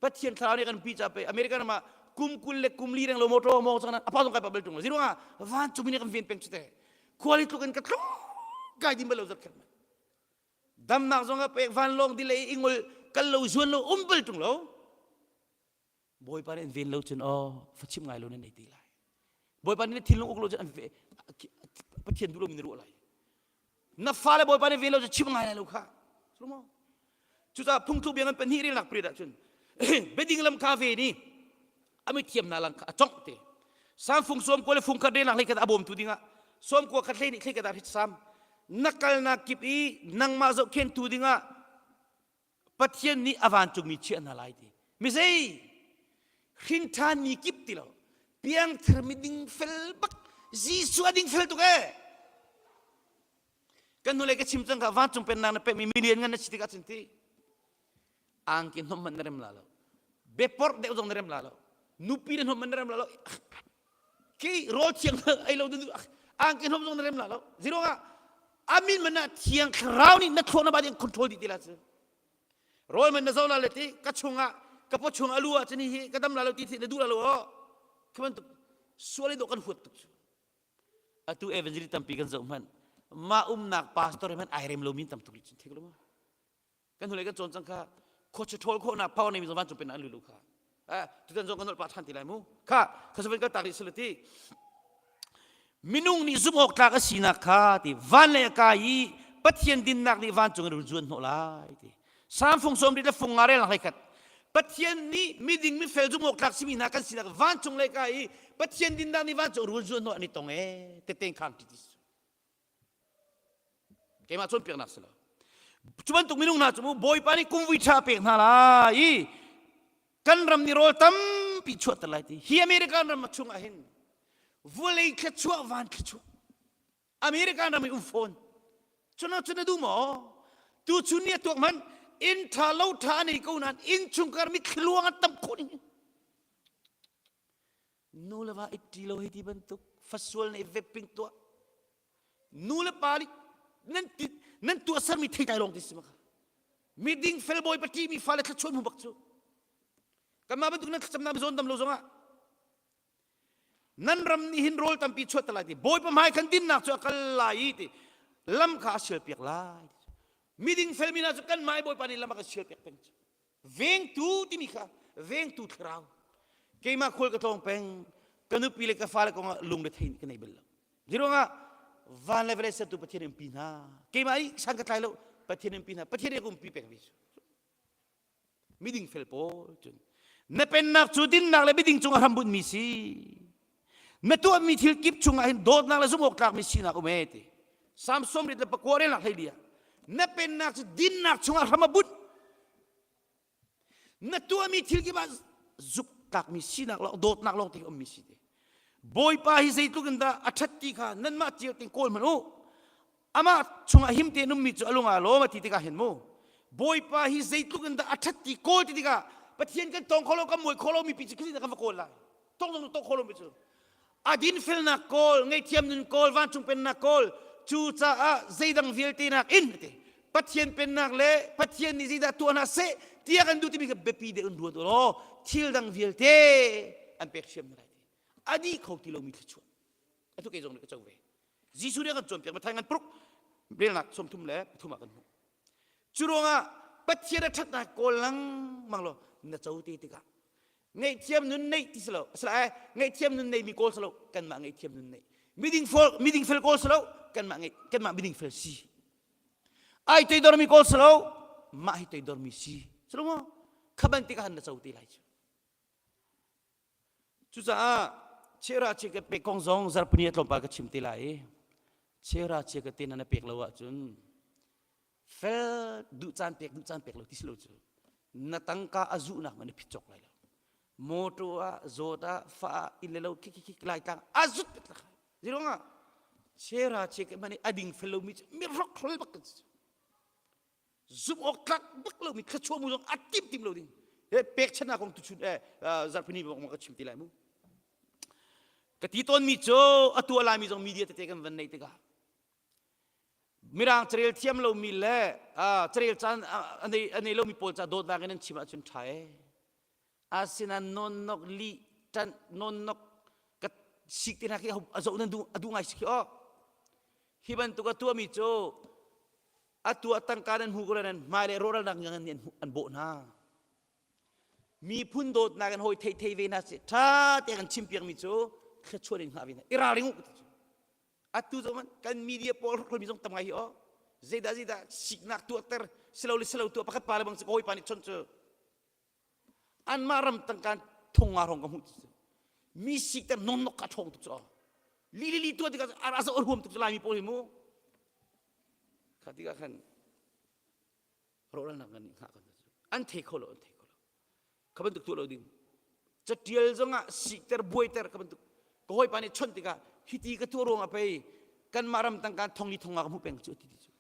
pathian thlarau nih kan pi ca pe American ram ah kum kul le kum li reng lo motor mong chang apa zong kai pa bel tung lo ziruang ah vancungmi nih kan ven peng cu te khuali tluk in ka tlung kai dim bal lo zat khat damnak zong a pek vanlawng delay i ngol kal lo zuan lo um bal tung lo bawipa nih an ven lo cun aw fa chim ngai lo nan ei ti lai bawipa nih thinlung uk lo cun an pathian duh lo mi na ruah lai na fale bawipa nih ven lo cun chim ngai lai lo kha cucaah phungthluk bia ngan pahnih relnak prit ah cun biading lam kha ve ni a mithiam hna lang kha a congh te sam fung sawm kua le fung khat relnak hlei khat a bawmtu dingah sawm kua khat hlei nih hlei khat ah sam na kalnak kip i nangmah zohkhentu dingah Pathian nih a vancungmi chiah hna lai ti mi zei hrin ṭhan mi kip ti lo piangthar mi ding fel bak Jesuh a ding fel tuk ee kan hnulei ka chim cang kha vancung pennak na pekmi million ngan na si tikah cun ti angki hnom hmanh na rem la lo biaporh deuh zong na rem la lo nupi na hnom hmanh na rem la lo khi rawl thiang ei lo angki hnom zong na rem la lo ziruangah amin man ah thiang thlarau nih na thluak na ba ding control dih ti la cu rawl man na zo la le ti ka chungah ka paw chung alu ah cun hi ka dam la lo ti na duh la lo o khi bantuk sual i dawh kan huat tuk cu atu evangelist tampi kan zoh hmanh mah umnak pastor hmanh ai rem lo min tam tuk rih cun thik lo ma kan hnulei kan cawn cang kha khuacha ṭhawl khawhnak power neimi zong vancung pennak an lu lu kha eh tutan zong kan nolh pah ṭhan ti lai mu kha kha savan kan tak rih salati. Minung nih zumh awk tlak a sinak kha ti van lei a kai i Pathian dinnak nih vancung in run zuan hnawh lai ti. Salm fung sawm le fung nga rel hlei khat. Pathian nih miding mifel zumh awk tlak simi hna kan sinak vancung lei kai i Pathian dinnak nih vancung run zuan hnawh an i tong ee tete khang ti ti. Keimah cawnpiaknak si lo. Cu bantuk minung hna cu mu Bawipa nih kumvui ṭha a pek hna lai i kan ram nih rawl tampi chuahter lai ti. Hi American ram chungah hin vawlei thluachuah van thluachuah American ram i um fawn. Cuna cun na duh maw? Tu chun ni a tuak hmanh inn ṭha lo ṭha a nei ko nain inn chungkhar mitthli luang an tam khawh ning. Nu le va itti lo hei ti bantuk fasual na i veping tuah nu le pa nih nan ti nan tuahsermi theitlai lawng ti si maka miding fel bawi pati mi fale thlachuan mu bak cu kanmah bantuk nan thlacamnak zawn dam lo zongah nan ram nih hin rawl tampi chuat te lai ti bawipa hmai khan dinnak cu a kal lai i ti lam kha a sial piak lai miding fel mi hna cu kan mah bawipa nih lam a kan sial piak peng cu Vengtu timi kha vengtu thlarau. Keimah khual ka tlawng peng, ka nupi le ka fale kongah lungrethei ka nei bal lo. Ziruangah van le vawlei sertu Pathian in pi hna. Keimah i san ka tlai lo, Pathian in pi hna. Pathian i ka umpi peng ve cu. Miding fel pawl cun na pennak cu dinnak le miding cungah hrambunhmi si. Na tuahmi thil kip chungah hin dawtnak le zumh awk tlakmi sinak um e ti. Psalm 69 relnak hlei lia. Na pennak cu dinnak chungah hram a bunh. Na tuahmi thil kip ah zuk tlakmi sinak lawng dawtnak lawng te ummi si te. Bawipa hi zeitluk in dah a ṭhat ti kha nanmah cio tein kawl hmanh u. Amah chungah him tein ummi cu a lung aa lawm a ti tikah hin mu. Bawipa hi zeitluk in dah a ṭhat ti kawl ti tikah Pathian kan tong kho lo kan muai kho lo mi pi cu khin kan va kawl lai. Tong zong tong kho lo mi cu. A dinfelnak kawl, ngaihthiam nun kawl, vancung pennak kawl. Cucaah zeidang vialte nak in ti. Pathian pennak le Pathian nih zeidah tuah hna seh tiah kan duh timi kha biapi deuh in ruat u law thil dang vialte an pek hriam hna lai ti. A dih kho ti lomi thluachuah. Atu kei zong nih ka co ve. Jesuh nih a kan cawnpiak Matthai ngan paruk relnak 33 ah kan hmuh. Cu ruangah Pathian a ṭhatnak kawl lengmang law na co te tikah ngaihthiam nun neih ti si lo asila eh ngaihthiam nun nei mi kawl si lo kanmah ngaihthiam nun neih miding fel miding fel kawl si lo kanmah ngeih kanmah miding fel si ai toidor mi kawl si lo mah hi toidor mi si si lo maw kha ban tikah na co te lai cu Cucaah chera che ka pek kong zong zarpini a tlawmpal ka chim te lai i chera che ka te na na pek lo ahcun fel duh caan pek duh caan pek lo ti si lo cu na tangka a zuhnak man na phit cawk lai lo motor ah zawt ah fa ah inn le lo khi khi khi lai tlang a zut pet la zirong ah chera che ka man a ding fel lo mi cu mi rok hrol bak kan si zumh awk tlak bak lomi thluachuah mu zong a tim tim lo ding he pekchannak kong tuchun eh zarhpini bak ka chim ti lai mu ka ti tawnmi cu atu a laimi zong media tete kan van neih tikah mirang carel thiam lomi le carel caan a nei lomi pawl ca dawtnak in an chim ahcun ṭha ee asinain nonnok li ṭan nonnok ka sik te hna khi a zoh nan duh a duh ngai si khi aw hi bantuk a tuahmi cu atu ah tangka nan hmu ko nan hmai le rawhralnak ngan an an bawh hna miphun dawtnak in hawi thei thei ve hna seh ṭha te kan chimpiak mi cu thluachuah in hngah ve hna i ralring u atu zong kan media pawl hrokhrol mi zong tam ngai hi aw zeidah zeidah siknak tuahter silo le silo tuah pakhat pa le bang cu hawi pa nih chon cu anmah ram tangka thong nga rong ka hmuh mi sikter nonnok ka ṭhawng tuk cu li li li tuah tikah a zoh a huam tuk cu laimi pawl hi mu Kha tikah khan rawhralnak ngan nih hngah kan an thei kho lo an thei kho lo kha bantuk tuah lo ding catial zongah sikter buaiter kha bantuk ka hawipa nih chawnh tikah hiti ka tuah ruangah pei kanmah ram tangka thong li thong nga ka hmuh peng cu ti ti cu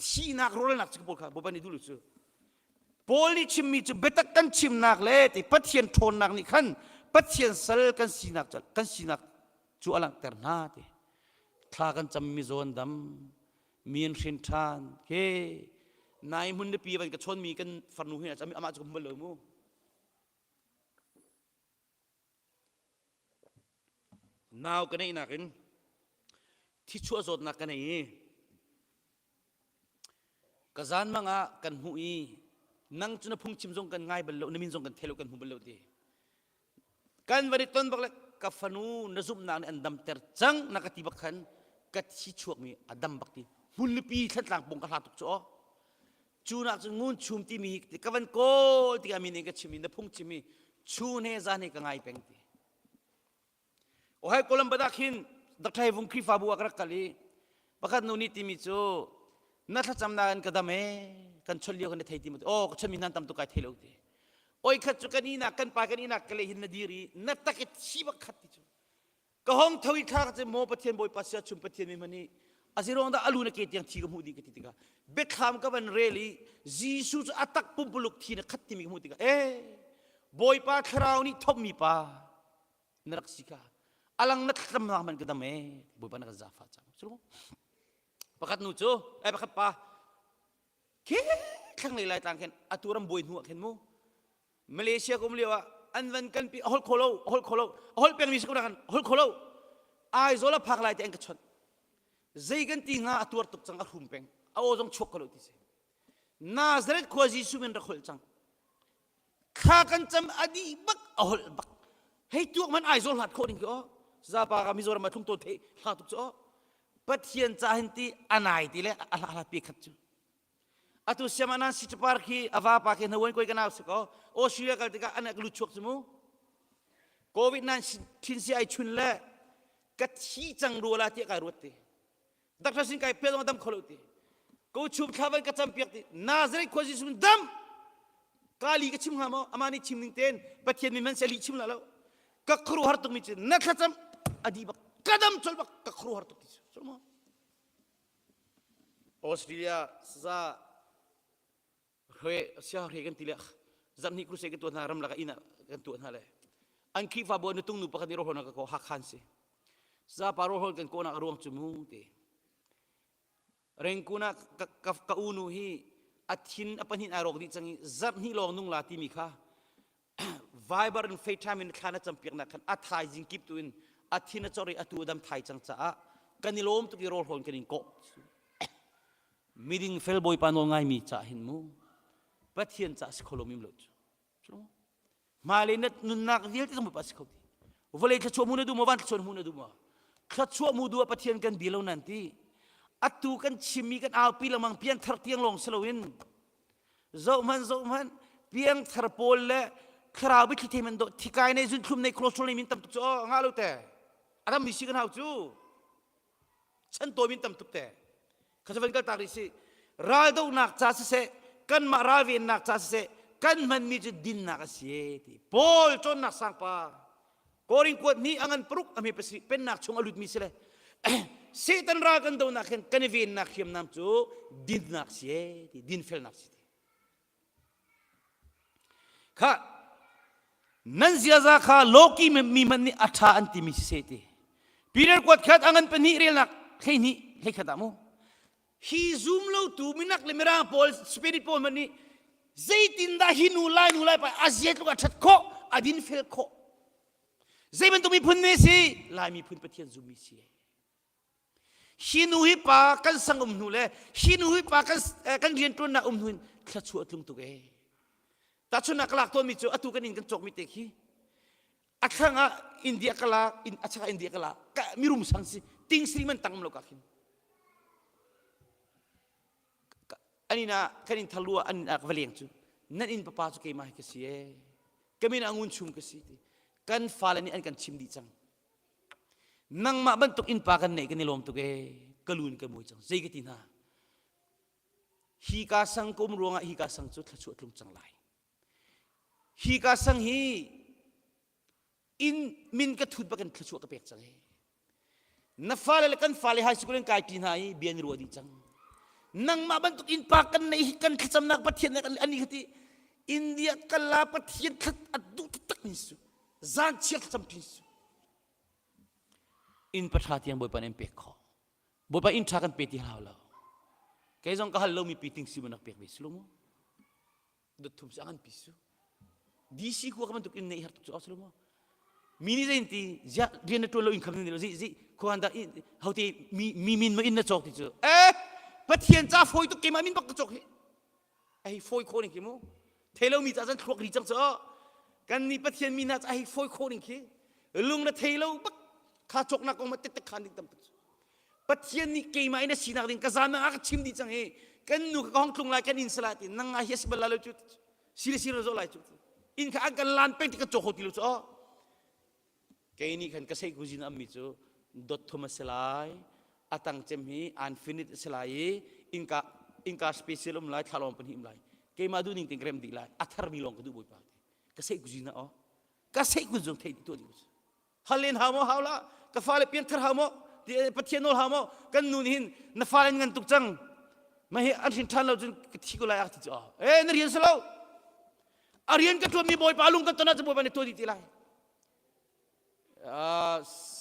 thihnak rawlnak cu pawl kha Bawipa nih duh lo cu Paul nih chimmi cu biatak kan chimnak le ti Pathian ṭhawnnak nih khan Pathian sal kan sinak kan sinak cu a langhter hna ti thla kan cammi zawn dam mi an hrin ṭhan he nai hmun na pi van ka chawnmi kan farnu hi amah cu ka hmu bal lo mu nau ka neihnak in thichuah zawtnak ka nei i ka zan mang ah kan hmuh i nang cu na phungchim zong kan ngai bal lo na min zong kan thei lo kan hmu bal lo ti kan van i ton bak le. Ka fanu na zumhnak nih an damter cang na ka ti bak khan ka thi chuakmi a dam bak ti. Hmunlipi thlatlang pung ka hla tuk cu aw. Cu nak cun ngun chum timi hi ka van kawl tikah mi nih ka chim i na phung chim i chun he zan he ka ngai peng ti. Ohio Columbus ah khin Dr. Hei Vung Khrihfabu ah ka rak kal i pakhat nu nih timi cu na thlacamnak in ka dam ee kan chawnh lio kan i thei ti maw aw ka chawnh mi hna tam tuk kai thei lo ti oi khat cu kan inak kan pa kan inak ka le hin na dir i na tak i thi bak khat ti cu ka hong tho i thla ka ce maw Pathian Bawipa sia chum Pathian mi hmani a zirong dah alu na ke tiang thi ka hmuh dih ka ti tikah biathlam ka van rel i Jesuh cu a tak pumpuluk thi na khat timi ka hmuh tikah ee Bawipa thlarau nih thawkmi pa na rak si kha alang na thlacamnak man ka dam e Bawipa na kan zafa cang cu pakhat nu cu ai pakhat pa khi thlanglei lai tlang khin atu ram buai hnu ah khin mu Malaysia kum lio ah an van kan pi a holh kho lo a holh kho lo a holh peng mi si ko na kan holh kho lo Aizawl a phak lai te an ka chawnh zei kan ti hnga a tuar tuk cang a hrum peng a aw zong chuak ko lo ti si Nazareth khua Jesuh min rak holh cang Thla kan cam a dih bak a holh bak. Hei tuak man Aizawl hlat khawh ding khi aw. Zapa ka Mizoram a thlung tawn thei hla tuk cu aw. Pathian ca hin ti a nai ti le a hla hla pi khat cu. Atu siam anan si chapar khi a va pa khi hnawan koi ka nau si ko. Australia kal tikah an lu chuak cu mu. COVID-19 si ai chun le ka thi cang rua la tiah kai ruat ti. Doctor sin kai pel dam kho lo ti. Ko chum thla van ka cam piak ti. Nazareth khua Jesuh dam. Kali ka chim hnga maw? Ama nih chim ning ten Pathian min man se li chim la lo. Ka khru har tuk mi cu na thlacam adi bak ka dam chol bak ka khru har tuk ti cu. Maw? Australia saza hre sia hre kan ti le zarhni crusade kan tuah hna ramlak ah inn ah kan tuah hna le an Khrihfabu ah nutung nu pakhat nih rawhrawl ka ko Hakhan si zapa rawhrawl kan kawhnak a ruang cu mu ti Rengkun ah ka, ka, ka unu hi a thin a pahnih ai rawk dih cang i zarhnih lawng nung la timi kha Viber in FaceTime in thla na campiaknak khan a thaizing kip tu in a thin a cor i atu a dam thai cang caah kan i lawm tuk i rawlhawn kan in kawh miding fel bawipa nawl ngaimi ca hin mu pathian ca si kho lo mim lo cu hmailei na nunnak vialte zong bawipa si kho ti vawlei thluachuah mu na duh maw van thluachuah mu na duh maw thluachuah mu duh ah pathian kan bi lo nan ti atu kan chimmi kan aupi lengmang pianthar tiang lawng si loin zohhmanh zohhmanh piangthar pawl le thlarau biathli thei man dawh thikai nei zunthlum nei cholesterol nei min tam tuk cu aw nga lo te a dam mi si kan hau cu chan tawi min tam tuk te kha van kal tak rih si raldohnak ca siseh kanmah ralvennak ca siseh kan hmanmi cu dinnak a si ti Paul cawnnak sangpa Korin kuat ni a ngan paruk a hme pasi pennak chung a lutmi si le Satan ral kan donak hin kan i vennak hriamnam cu dinnak si ti dinfelnak si ti Kha nan ziaza kha lawki mi hmanh nih a ṭha an timi siseh ti. Peter kuat khat a ngan pahnih relnak 12 hleikhat ah mu. Hi zum lotu minak le mirang pawl spirit pawl hmanh nih zeitindah hi nu lai nu lai pa a zia tluk a ṭhat khawh a din fel khawh. Zei bantuk miphun ne si Lai miphun Pathian zummi si. Hi nu hi pa kan sang um hnu le hi nu hi pa kan kan rianṭuannak um hnu in thluachuah tlung tuk ee. Tahchunhnak ka lak tawnmi cu atu kan inn kan cawkmi te khi a thlang ah India ka lak in a chak ah India ka lak ka mirum sang si ting sri man tang lo ka khin an inn ah kan inn thalu ah an inn ah ka va leng cu nan inn papa cu keimah hi ka si ee ka min ah ngun chum ka si ti kan fale nih an kan chim dih cang Nangmah bantuk innpa kan neih kan i lawm tuk ee. Ka lu in ka mui cang. Zei ka ti hna? Hi ka sang ka um ruangah hi ka sang cu thluachuah tlung cang lai. Hi ka sang hi inn min ka thut bakin thluachuah ka pek cang ee. Na fale le kan fale high school in kai ṭi hna i bia ni ruah dih cang. Nangmah bantuk innpa kan neih hi kan thlacamnak Pathian nih ani kha ti India kala Pathian thlat a duh taktak mi su. Zan chiar thlacam ṭin su. Inn paṭha tiang Bawipa nih an pek khawh. Bawipa inn ṭha kan pe ti hau lo. Kei zong ka hal lomi pi ting si nak pek ve si lo mu. Dot thum si an pi su. DC khua ka bantuk inn nei har tuk cu lo mu. Mi nih zein ti ziah rian na ṭuan lo income ni lo zi zi khuan dah hote mi mi min ma inn na cawk ti cu eh Pathian ca fawi tuk keimah min bak ka cawk hi ai fawi khawh ning khi mu thei lomi ca cun thluak ri cang cu kan nih Pathian mi hna ca hei fawi khawh ning khi. Lung na thei lo bak kha cawknak kong ma tek khan ding tam tuk. Pathian nih keimah in a sinak ding ka zan a ka chim dih cang hi. Kan nu ka hong tlung lai kan inn sala ti nang nga hi a si bal la lo cu. Si le si lo zo lai cu. Inn kha an kan lan peng ti ka cawk ho ti lo cu. Kei nih khan ka sei kuzin ammi cu dot thum a si lai a tang cem hi unfinite a si lai i innka innka special um lai thlalawng pahnih um lai keimah duh ning tin ka rem dih lai a tharmi lawng ka duh bawipa ti ka sei kuzin ah aw ka sei kun zong thei tuah ding hal len hau maw hau la ka fale pian thar hau maw pathian nawl hau maw kan nu nih hin na fale ngan tuk cang ma hi an hrin ṭhan lo cun ka thi ko lai ak ti cu eh na rian si lo a rian ka ṭuanmi bawipa lung kan ton ahcun bawipa nih tuah dih ti lai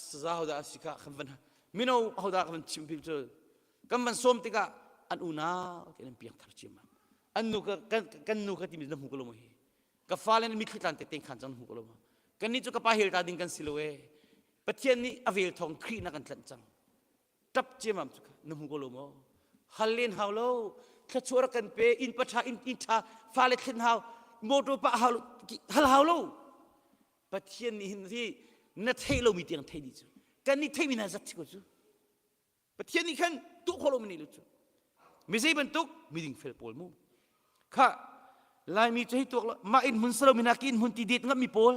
saza hodah a si kha kan van mino hodah kan van chim pim cu kan van sawm tikah an unau te an piang thar ciam an nu ka kan kan nu ka timi na hmu ko lo mo hi ka fale nih mitthli tlan te teng khan cang na hmu ko lo ma kan nih cu ka pa hel ta ding kan si lo e pathian nih a vel thawng khrih na kan tlanh cang ṭap ciamam cu na hmu ko lo maw hal len hau lo thluachuah rak kan pe inn pa ṭha inn ṭha fale thlen hau motor pah hau hal hau lo pathian nih hin hi na theih lomi tiang thei dih cu kan nih theihmi hna zat si ko cu pathian nih khan tuah khawh lomi nih lo cu mi zei bantuk miding fel pawl mu kha laimi cu hei tuak lo mah inn hmun salo mina ki inn hmun ti det ngam mi pawl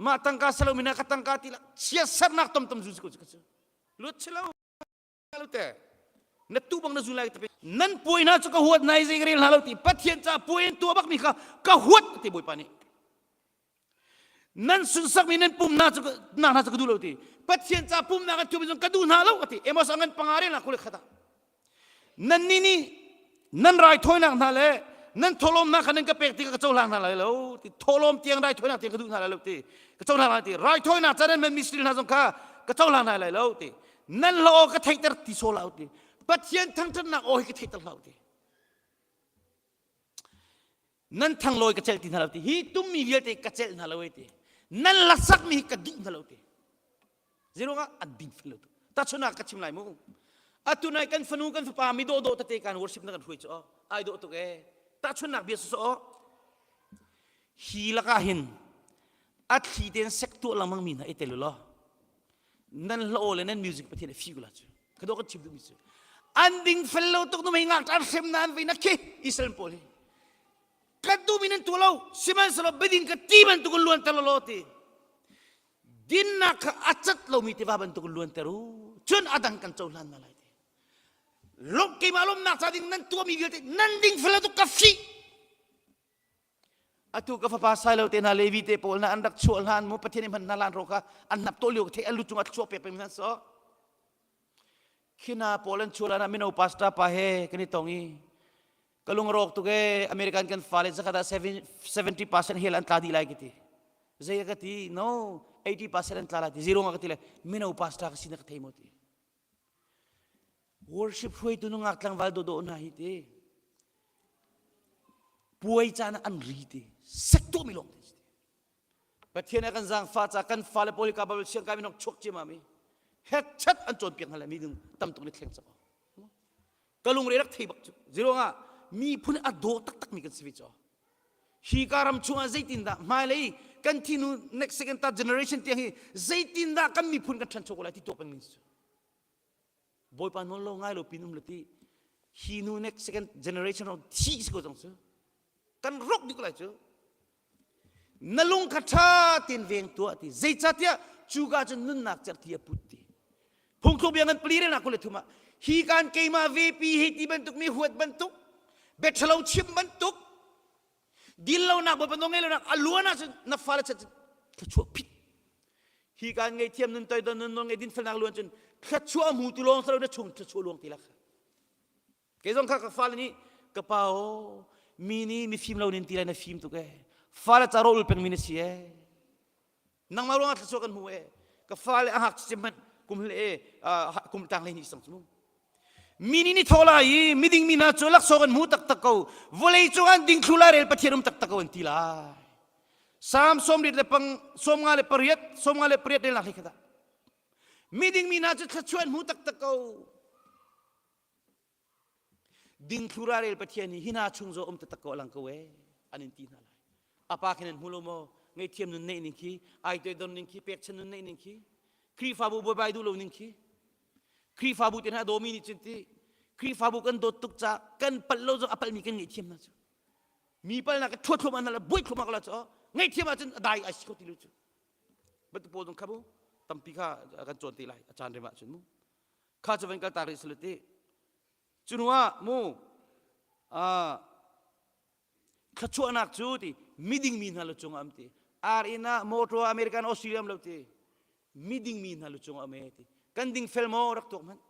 mah tangka salo mina ka tangka ti la chiatsernak tom tom zu ko cu luat chilo lo te na tu bang na zu lai tapi nan puai hna cu ka huat nai zei rel hna lo ti pathian ca puai in tua bak mi kha ka huat ti bawipa nih nan sunsak mi nan pum hna cu nak hna cu ka duh lo ti pathian ca pumnak an thup ka duh hna lo ati amos angan panga rel na kule khata Nannih nih nan raithawinak hna le nan thawhlawmnak kha nan ka pek tikah ka cohlang hna lai lo ti thawhlawm tiang raithawinak tiang ka duh hna lai lo ti ka cohlang lai ti raithawinak ca nan man misri hna zong kha ka cohlang hna lai lo ti nan hla aw ka theihter ti saw hlah ti Pathian thangṭhatnak aw hi ka theihter hlah ti nan thanglawi ka celh ti hna lo ti hi tummi vialte ka celh hna lo ti nan lasakmi hi ka duh hna lo ti Zeiruangah an ding fel lo tu. Tahchunhnak ka chim lai mu. Atu nai kan fanu kan fapa mi dawh dawh tete kan worship na kan hruai cu ai dawh tuk ee. Tahchunhnak bia so hi lakah hin a thli tein sek tuah lengmang mi hna i tel law nan hla aw le nan music pathian a fi ko la cu ka dawh kan chim duhmi cu an ding fel lo tuk nu mei ngak tar hrem na an vei na khi Israel pawl hi kan duhmi nan tuah lo sihmanhsehlaw biading ka ti bantuk in luanter law ti Dinnak kha a cat lomi tiva bantuk in luanter u. Cun a dang kan cohlan hna lai ti. Lawm keimah lawmnak ca ding nan tuahmi vialte nan ding fel tuk ka fih. Atu ka fapa Sailo te hna Levi te pawl hna an rak chuah hlan mu Pathian i hman hna lan ro kha an hnap to lio ka thei an lu cungah chuah pek peng hna so. Khina pawl an chuah lan ah mino pastor pa he kan i tong i ka lung rawk tuk ee American kan fale zakhat ah 70% hel an tla dih lai ka ti zei ka ti no 80% an tla lai ti zero ka ti le mino pastor ka si na ka thei mo ti worship hruaitu nungak tlangval do do hna hi ti puai caan an ri ti sek tu mi lawng ti Pathian a kan zaangfah ca kan fale pawl hi ka Bible siang kai minok chuak ciam mi het chat an cawnpiak hna le mi ding tam tuk ni thleng cak ka lungre rak thei bak cu ziruangah miphun a daw taktak mi kan si ve cu hi ka ram chungah zeitindah hmailei kan thinu next second ta generation tiang hi zeitindah kan miphun kan ṭhancho ko lai ti tuak peng min su bawipa nawl lo ngai lo pin um le ti hi nu next second generation rong thi si ko cang cu kan rok dih ko lai cu na lung kha ṭha tein veng tuah ti zeicahtiah cuka cun nunnak cerhti a put ti phungthluk bia ngan pali relnak kul le thum ah hi kan keimah vepi hei ti bantuk mi huat bantuk biaṭhalo chim bantuk dinlonak bawipa nawl ngei lonak a luan ahcun na fale chan thluachuah phit hi kan ngei thiam nun toidon nun nawl ngei dinfelnak luan cun thluachuah hmu tu lawng salo na chung thluachuah luang ti lak Kei zong kha ka fale nih ka pa aw mi nih mifim lo nin ti lai na fim tuk ee fale ca rawlul pengmi na si ee nangmah ruangah thluachuah kan hmu ee ka fale a ngak cim hmanh kum hle e kum tang le ni sang cu mi nih ni tho lai i miding mi hna cu laksawng kan hmu taktak ko vawlei cung an ding thlu lai rel pathian um taktak ko an ti lai Psalm sawmriat le pang 58 58 rel nak hlei khat ah miding mi hna cu thluachuah an hmu taktak ko Dingthlu ralrel Pathian hi hina chung zaw um taktak ko alang ko e an in ti hna lai. A pa khin an hmu lo maw? Ngaihthiam nun neih ning khi, ai toidor ning khi, pekchan nun neih ning khi, Khrihfabu buaibai duh lo ning khi, Khrihfabu te hna dawmi nih cun ti, Khrihfabu kan dawt tuk ca kan palh lo zong a palhmi kan ngaihthiam hna cu. Mi palnak ka ṭhuat thluahmah hna le buai thluahmah ko la cu ngaihthiam ahcun a dai ai si kho ti lo cu. Bantuk pawl zong kha mu tampi kha kan cawn te lai a caan rem ahcun mu. Kha cu van kal ta rih sila ti. Cu hnu ah mu thluachuahnak cu ti miding mi hna lu cungah am ti ar inn ah motor American Australia am lo ti miding mi hna lu cungah am e ti kan ding fel maw rak tuak hmanh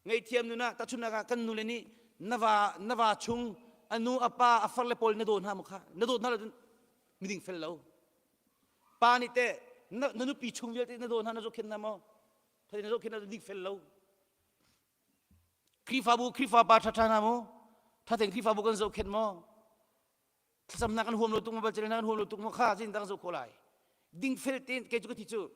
ngaihthiam nun ah tahchunhnak ah kan nule nih na va na va chung a nu a pa a far le pawl na daw hna maw kha na dawt hna lo cun miding fel lo pa nih teh na, na nupi chung vialte na daw hna na zohkhenh hna maw thai na zohkhenh hna ding fel lo Khrihfabu Khrihfa pa ṭhaṭha hna mu ṭhaten Khrihfabu kan zohkhenh maw thlacamnak kan huam lo tuk maw balcel kan huam lo tuk maw kha zin dang zoh khawh lai dingfel tein kei cu ka ti cu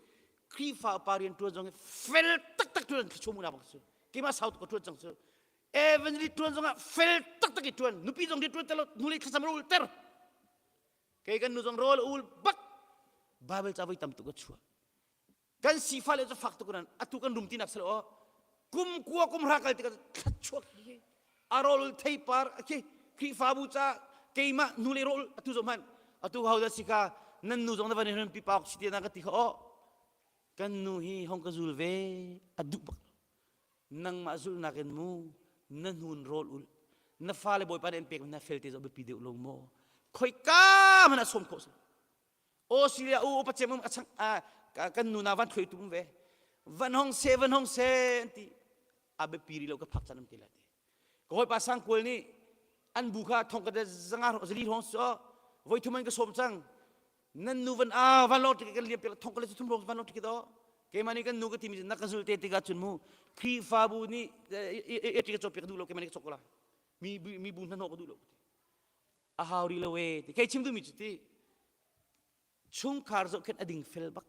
Khrihfa pa rian ṭuan zong hi fel taktak ṭuan thluachuah mu na bak cu keimah sau tuk ka ṭuan cang cu evangelist ṭuan zongah fel taktak i ṭuan nupi zong rian ṭuan ter lo nule thlacam ro ul ter kei kan nu zong rawl ul bak Bible ca voi tam tuk ka chuah kan sifah le cu fak tuk nan atu kan rum tinak selo aw kum kua kum hra kal tikah thluachuak hi a rawl theipar khi Khrihfabu ca keimah nu le rawl atu zong hmanh atu ho dah si kha nan nu zong na van in pi pauk si te na ka ti kha aw kan nu hi hong ka zul ve a duh bak nangmah zulhnak in mu na hnun rawl ul na fale bawipa nih an pek na fel te zo biapi deuh lo maw khoika hmanh ah sawm khawh si Australia u upa cem um a chang kan nu na van thloi tum ve van hong se van hong se an ti a biapi ri lo ka phak chan am ti la ti ka hawipa sang kual nih an bu kha thong ka zanga zali hong so voi thum an ka som cang nan nu van a van long tik kan liam pek thong ka le thum rong van long tik do keimah nih kan nu ka timi na ka zul te tikah cun mu Khrihfabu nih e tik ka cawk piak duh lo keimah nih ka cawk ko la mi mi bu hna ka duh lo a hau rih lo e ti kei chim duhmi cu ti chungkhar zohkhenh a ding fel bak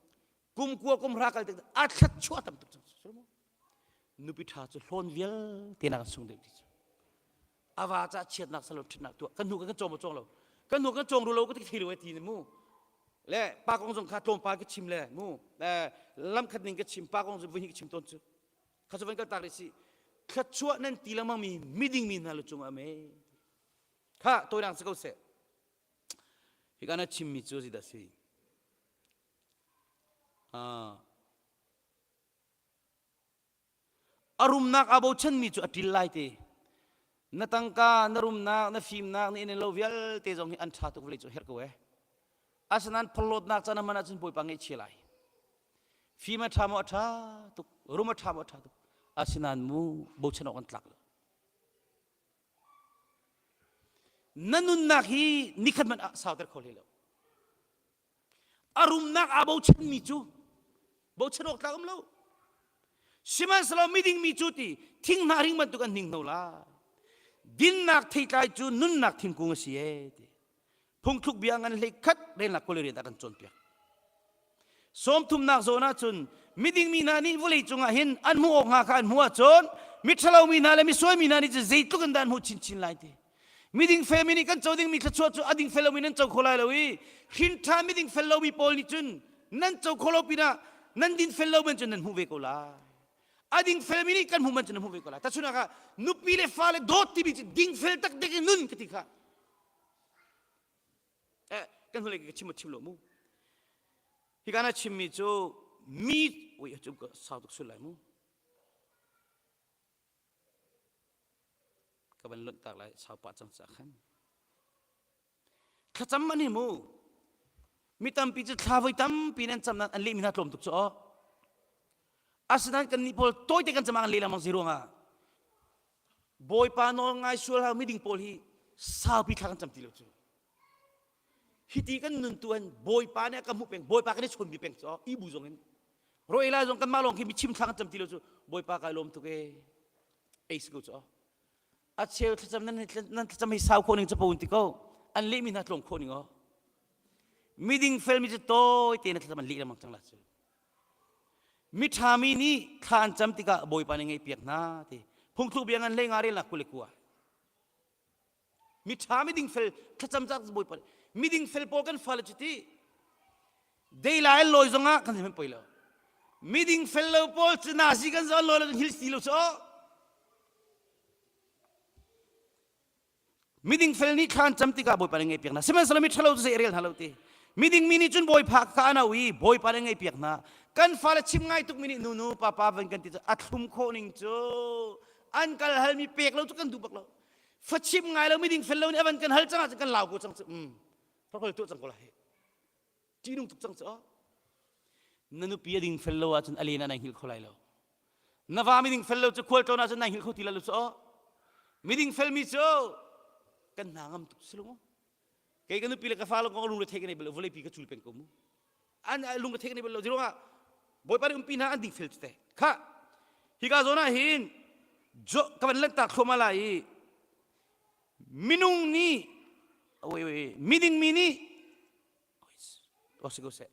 kum kua kum hra kal tik a thlat chuah tam tuk cang nupi ṭha cu hlawn vialte nak an sung deuh ti cu ava ca chiatnak salo ṭhatnak tuah kan hnu kan cawng maw cawng lo kan hnu kan cawng ru lo ka ti thei lo e ti ni mu le pa kong zong kha tlawmpal ka chim le mu lam khat ning ka chim pa kong zong vui ka chim tawn cu kha cu van kal tak rih si thluachuah nan ti lengmang mi miding mi hna lu cungah me Kha tawidang si ko seh. Hika na chimmi cu zeidah si? Uh, a rumnak aa bochanmi cu a ṭil lai te. Na tangka, na rumnak, na fimnak, na inn lo vialte zong hi an ṭha tuk vawlei cu herh ko eh. Asinain phorhlawtnak caan a hman ahcun Bawipa ngaihchia lai. Fim a ṭha maw a ṭha tuk, rum a ṭha maw a ṭha tuk. Asinain mu bochan awk an tlak lo. Na nunnak hi nikhat hmanh ah sauter kho hlei lo. A rumnak aa bochanmi cu bochan awk tlak um lo. Sihmanhsehlaw miding mi cu ti thinghnah hring bantuk an hninghno lai. Dinnak theitlai cu nunnak thingkung a si ee ti. Phungthluk bia ngan hlei khat relnak kul rian a kan cawnpiak. Sawmthumnak zawn ahcun miding mi hna nih vawlei cungah hin an hmuh awk hnga kha an hmuh ahcun miṭhalo mi hna le misual mi hna nih cun zeitluk in dah an hmuh chinchin lai ti. Miding fel mi nih kan co dingmi thluachuah cu a ding fel lomi nan co kho lai lo i hrinṭha miding fel lomi pawl nih cun nan co kho lo pinah nan din fel lo man cun nan hmuh ve ko lai. A ding felmi nih kan hmuh man cun nan hmuh ve ko lai. Tahchunhnak ah nupi le fale dawt timi cu dingfel taktak in nun ka ti kha. Eh, kan hnulei ka chim chim lo mu. Hi kana chimmi cu mi ui cu ka sau tuk sul lai mu. Ka van lonh tak lai sau pah cang ca khan. Thlacam an hi mu. Mi tampi cu thla voi tampi nan cam nan an lehmi hna tlawm tuk cu aw. Asinain kan nih pawl tawite kan cam ah kan leh lengmang si ruangah Bawipa nawl ngai sual hau miding pawl hi saupi thla kan cam ti lo cu. Hiti kan nun tu an Bawipa nih a ka hmuh peng, Bawipa kan i chawnbi peng cu i bu zong in. Ro lai zong kanmah lawng khi mi chim thla kan cam ti lo cu Bawipa kai lawm tuk e. Ei si ko cu. A cheu thlacam nan nan thlacam hi sau khawh ning capo in ti ko. An lehmi hna tlawm khawh ning aw. Miding felmi cu tawi te na thlacam an leh lengmang cang la cu. Miṭhami nih thla an cam tikah Bawipa nih ngaihpiak hna ti. Phungthluk bia ngan hlei nga relnak 21. Miṭha miding fel thlacam cak Bawipa. Miding fel pawl kan fale cu ti deilai an lawi zongah kan hman poi lo. Miding fel lo pawl cu nazi kan zo lawi lo hil si lo cu. Miding fel nih thla an cam tikah Bawipa nih ngaihpiak hna. Sihmanhsehlaw mi ṭhalo cu zei a rel hna lo ti. Miding mi nih cun Bawipa kha an auh i Bawipa nih ngaihpiak hna. Kan fale chim ngai tukmi nih nunu papa van kan ti cu a thlum khawh ning cu an kal halmi pek lo cu kan duh bak lo. Fa chim ngai lo miding fel lo nih a van kan hal cang ahcun kan lau ko cang cu. Um. Farkol tuah cang ko lai. Ṭihnung tuk cang cu. Na nupi a ding fel lo ahcun a len ah nai hngilh kho lai lo. Na va miding fel lo cu khual tlawn ahcun nai hngilh kho ti lai lo cu. Miding felmi cu kan hna ngam tuk si lo mu. Kei ka nupi le ka fa lo kong lung le thei ka nei bal lo vawleipi ka cul peng ko mu. An lung le thei ka nei bal lo ziruangah Bawipa nih umpi hna an ding fel cu te. Kha hika zawn ah hin ka van lanhtak thluahmah lai i minung nih miding mi nih si ko seh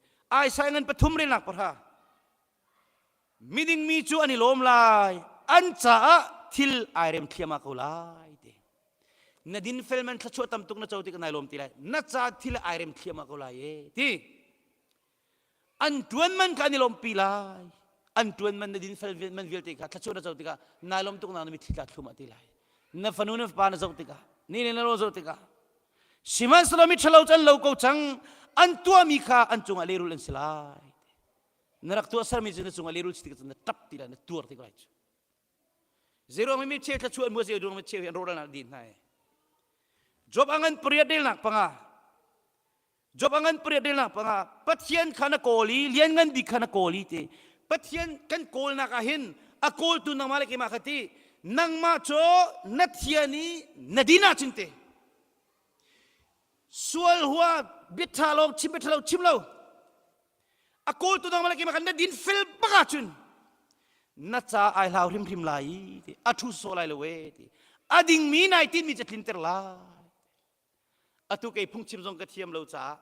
Isaiah ngan pathum relnak pahra miding mi cu an i lawm lai an caah thil ai rem thliama ko lai ti na din fel man thluachuah tam tuk na co tik nai lawm ti lai na ca thil ai rem thliama ko lai e ti an tuan man kha an i lawmpi lai an tuan man na din fel man vialte kha thluachuah na co tikah nai lawm tuk nak na mitthli tla thlum ah ti lai na fanu na fapa na zoh tikah ni le na ro zoh tikah Sihmanhsehlaw miṭhalo cu an lo ko cang, an tuahmi kha an cungah lehrul an si lai. Na rak tuahsermi cu na cungah lehrul si tikah na ṭap ti lai, na tuar ti lai cu. Zeiruang mi cheu thluachuah an hmu, zeiruang mi cheu hi an rawhralnak din hna i. Job a ngan pariat relnak panga. Job a ngan pariat relnak panga. Pathian kha na kawl i lianngan bik kha na kawl i ti. Pathian kan kawlnak ah hin a kawltu nangmah le keimah kha ti nangmah cu na thian i na din ahcun te Sual hua biaṭha lawng chim biaṭha lo chim lo. A kawltu dang malaki makan na din fel bak ahcun na ca ai hlau hrimhrim lai i ti a ṭhu sawh lai lo e ti a dingmi nai tinmi ca tlinter lai. Atu kei phungchim zong ka thiam lo caah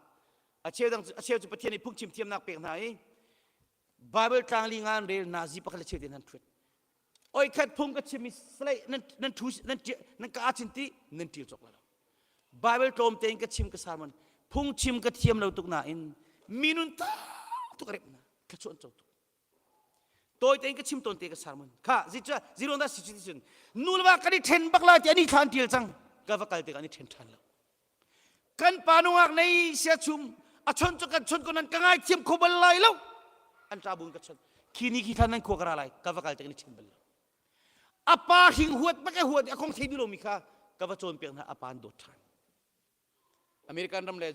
a cheu dang a cheu cu Pathian nih phungchim thiamnak pek hna i Bible tlang li nga an rel nazi pakhat le cheu te nan ṭhuat. Oi khat phung ka chim i salai nan nan ṭhu nan nan ka chin ti nan ṭil cawk lo. Bible tlawm tein ka chim ka sermon phung chim ka thiam lo tuk nain minun ta tuk rep na thluachuah an co tuk. Tawi tein ka chim tawn te ka sermon kha zica zero na si cun nu le va kan i ṭhen bak lai ti ani thla an ṭial cang ka va kal tikah an i ṭhen ṭhan lo. Kan pa nungak nei sia chum a chon cu kan chon ko nan ka ngai thiam kho bal lai lo an ṭa buin ka chon khi ni khi thlan nan khua ka ra lai ka va kal tik ni ṭhen bal lo a pa hring huat bak e huat a kong thei duh lomi kha ka va cawnpiak hna a pa an dawt ṭhan American ram le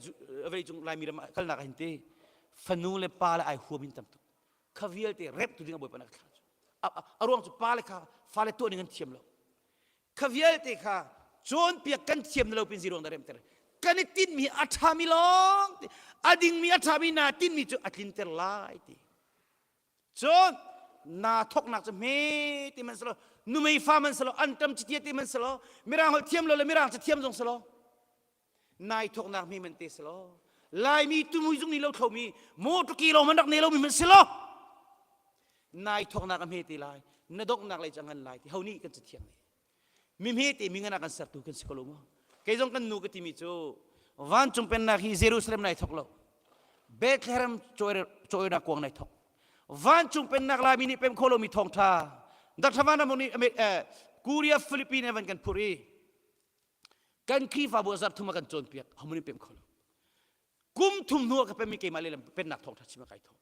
vei cung Laimi ram kalnak hin te fanu le pa le ai huam in tam tuk kha vialte rep tu ding a bawipa na ka thlah cu a ruang cu pa le kha fale tuah ning an thiam lo kha vialte kha cawnpiak kan thiam lo pin ziruang da remter kan i tinmi a ṭhami lawng ti a dingmi a ṭhami naa tinmi cu a tlinter lai ti cun naa thoknak cu hme ti man selo numei fa man selo anṭam citia ti man selo mirang holh thiam lo le mirang ca thiam zong selo nai thoknak mi man te selo laimi tumui zung ni lo thlomi motor lo man rak ne lo mi man selo nai thoknak a hme te lai na donghnak lei cu a ngan lai ti ho nih kan cathiang ne mi hme te mi ngan ah kan sertu kan si ko lo maw kei zong kan nu ka timi cu vancung pennak hi Jerusalem nai thok lo Bethlehem cawinak kuang nai thok vancung pennak laimi nih pem kho lomi thawngtha Dr. Van Ramon nih Korea Philippines van kan phur i kan Khrihfabu a zarh thum a kan cawnpiak homun in pem kho lo kum thum hnu ah ka pemmi keimah lehlam pennak thawngtha chim a kai thawh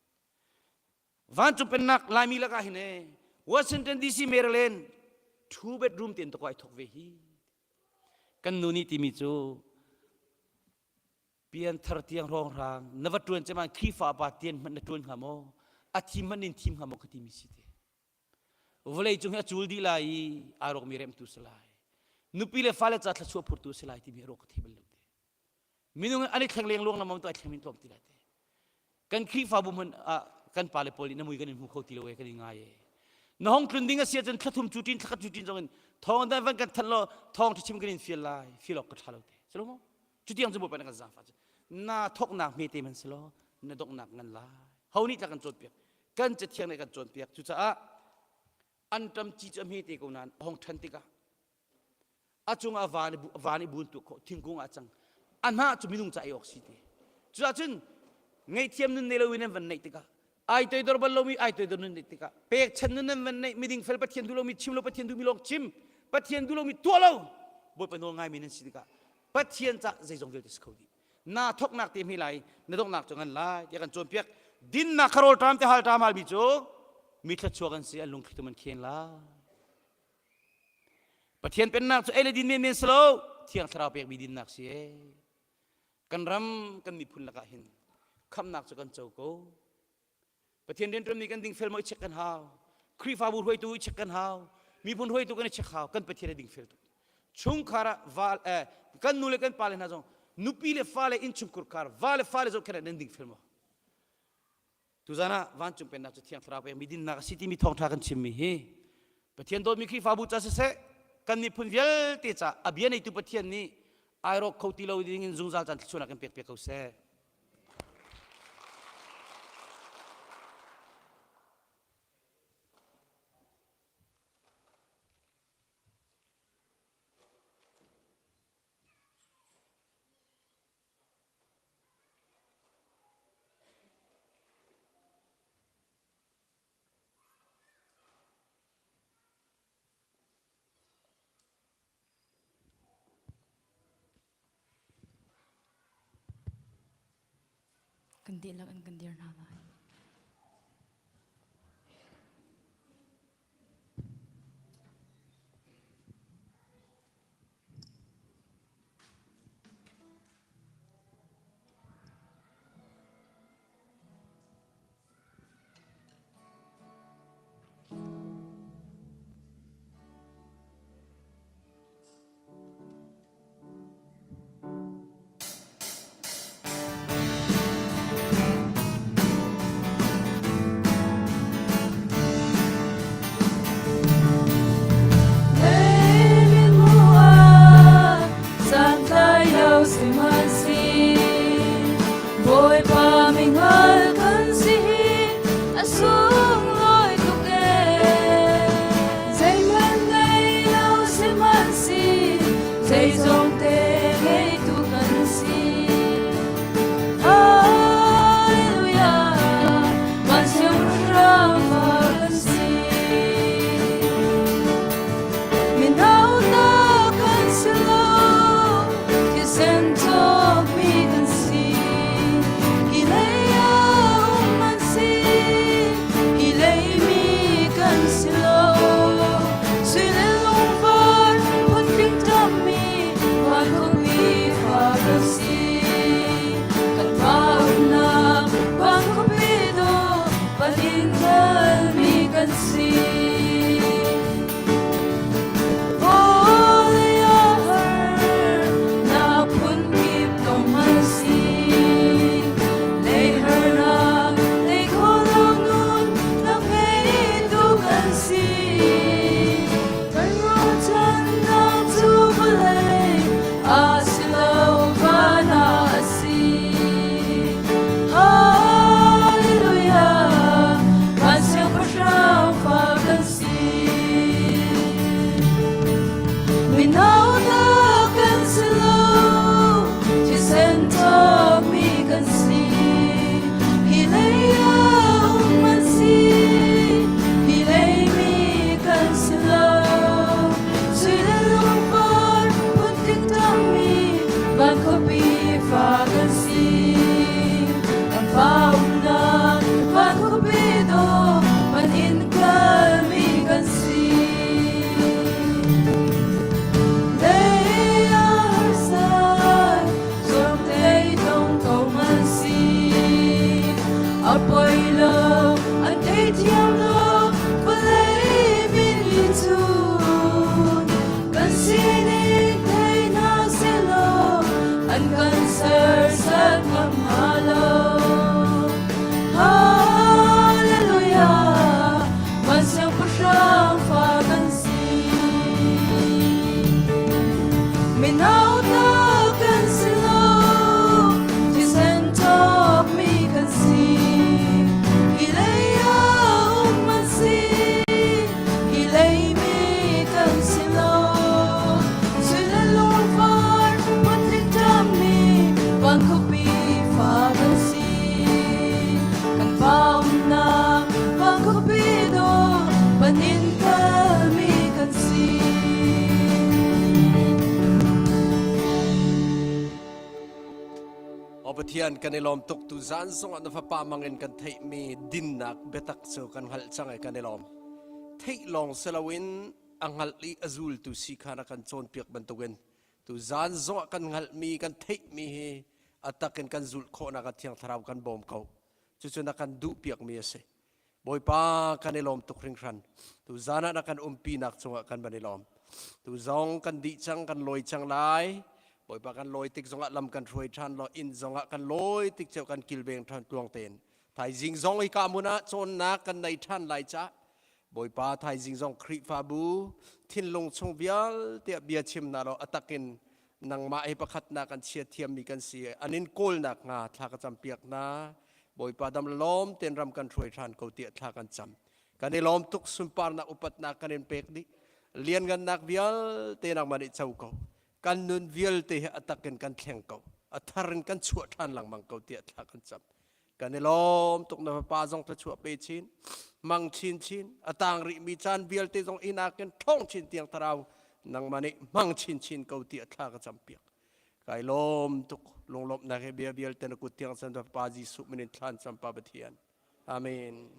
Vancung pennak Laimi lakah hin e Washington DC Maryland two bedroom ten to ai thok ve hi. Kan nu nih timi cu pianthar tiang rong rang na va tuan cema Khrihfa pa tian hmanh na tuan hnga maw a thim hmanh in thim hnga maw ka timi si te vawlei cung hi a cul dih lai i aa rawkmi remtu si lai nupi le fale ca thluachuah phurtu si lai timi a rawk ka thei bal lo te minung an i thleng leng luang lamam to ai thleng min tlawm ti lai te kan Khrihfabu hmun ah kan pale pawl nih na mui kan in hmu kho ti lo e kan in ngai e na hong tlun ding a si ahcun thlathum cu tin thlakhat cu tin zong in thawng dan van kan thanh law thawng chim kan in fial lai fial awk ka tha lo te si lo maw cutiang cu bawipa na kan zaangfah cu na thoknak hmete man si law na donghnak ngan lai ho nih tla kan cawnpiak kan cathiang nih kan cawnpiak cucaah anṭam ci cu a hmete ko nain a hong ṭhan tikah a cungah van i van i bun tu khawh thingkung ah cang. A hnah cu minung ca ei awk si ti. Cuahcun ngaihthiam nun nei loin an van neih tikah ai toidor bal lomi ai toidor nun neih tikah pekchan nun an van neih miding fel Pathian duh lomi chim lo Pathian duhmi lawng chim Pathian duh lomi tuah lo Bawipa nawl ngaimi nan si tikah Pathian ca zeizong vialte si kho dih na thoknak te hme lai na donghnak cu ngan lai tiah kan cawnpiak dinnak kha rawl ṭam te hal ṭam halmi cu mi thluachuak an si an lungthli tum an khen lai Pathian pennak cu ei le din menmen si lo thiang thlarau pekmi dinnak si e kan ram kan miphun lakah hin khamnak cu kan co ko Pathian rianṭuanmi kan dingfel maw i check kan hau. Khrihfabu hruaitu i check kan hau. Miphun hruaitu kan i check hau. Kan Pathian a dingfel tuk. Chungkhar ah val eh, kan nu le kan pale hna zong nupi le fale innchungkhur khar va le fale zohkhenh ah nan dingfel maw? Tuzan ah vancung pennak cu thiang thlarau pekmi dinnak a si timi thawngṭha kan chimmi hi Pathian dawtmi Khrihfabu ca siseh kan miphun vialte ca a bia neitu Pathian nih ai rawk kho ti lo ding in zungzal caan thluachuahnak kan pek piak ko seh. Kan dihlak in kan dir hna lai. Bawipa mingal kan si hi a sunglawi tuk ee. Zeihmanh ngei lo sihmanhsi zeizong te ngeitu kan si. Hallelujah, vancung ram kan si. Mino ta kan si lo, thisen cawkmi kan si. Hi lei ah um an si, hi leimi kan si lo. Sui le lungvar phun tling tammi van. Pathian kan i lawm tuk tu zan zongah na fapa mangin kan theihmi dinnak biatak cu kan hngalh cang i kan i lawm. Theih lawng si loin a hngalh i a zultu si kha na kan cawnpiak bantukin tu zan zongah kan hngalhmi kan theihmi hi a takin kan zulh khawhnak ah Thiang Thlarau kan bawm ko. Cucu na kan duhpiakmi a si. Bawipa kan i lawm tuk hringhran. Tu zan ah na kan umpinak cungah kan van i lawm. Tu zong kan dih cang, kan lawi cang lai. Bawipa kan lawi tik zongah lam kan hruai ṭhan law inn zongah kan lawi tik ceu kan kilveng ṭhan tluang tein. Thaizing zong hi ka mun ah cawnnak kan nei ṭhan lai ca. Bawipa thaizing zong Khrihfabu thinlung chung vialte ah bia chim na law a takin nangmah hi pakhatnak an chia thiammi kan si an in kawlnak hnga thla ka campiak hna Bawipa dam lawm ten ram kan hruai ṭhan ko tiah thla kan cam. Kan i lawm tuk sunparnak upatnak kan in pek dih. Lianngannak vialte nangmah nih co ko. Kan nun vialte hi a tak in kan thleng ko. A thar in kan chuah ṭhan lengmang ko tiah thla kan cam. Kan i lawm tuk na fapa zong thluachuah pe chin. Mang chin chin. A tang rihmi caan vialte zong inak in ṭhawng chin tiang thlarau nangmah nih hmang chin chin ko tiah thla ka cam piak. Kai lawm tuk lunglawmhnak he bia vialte na kut tiang san Pa Jesuh min in thlan cam Pa Pathian. Amen.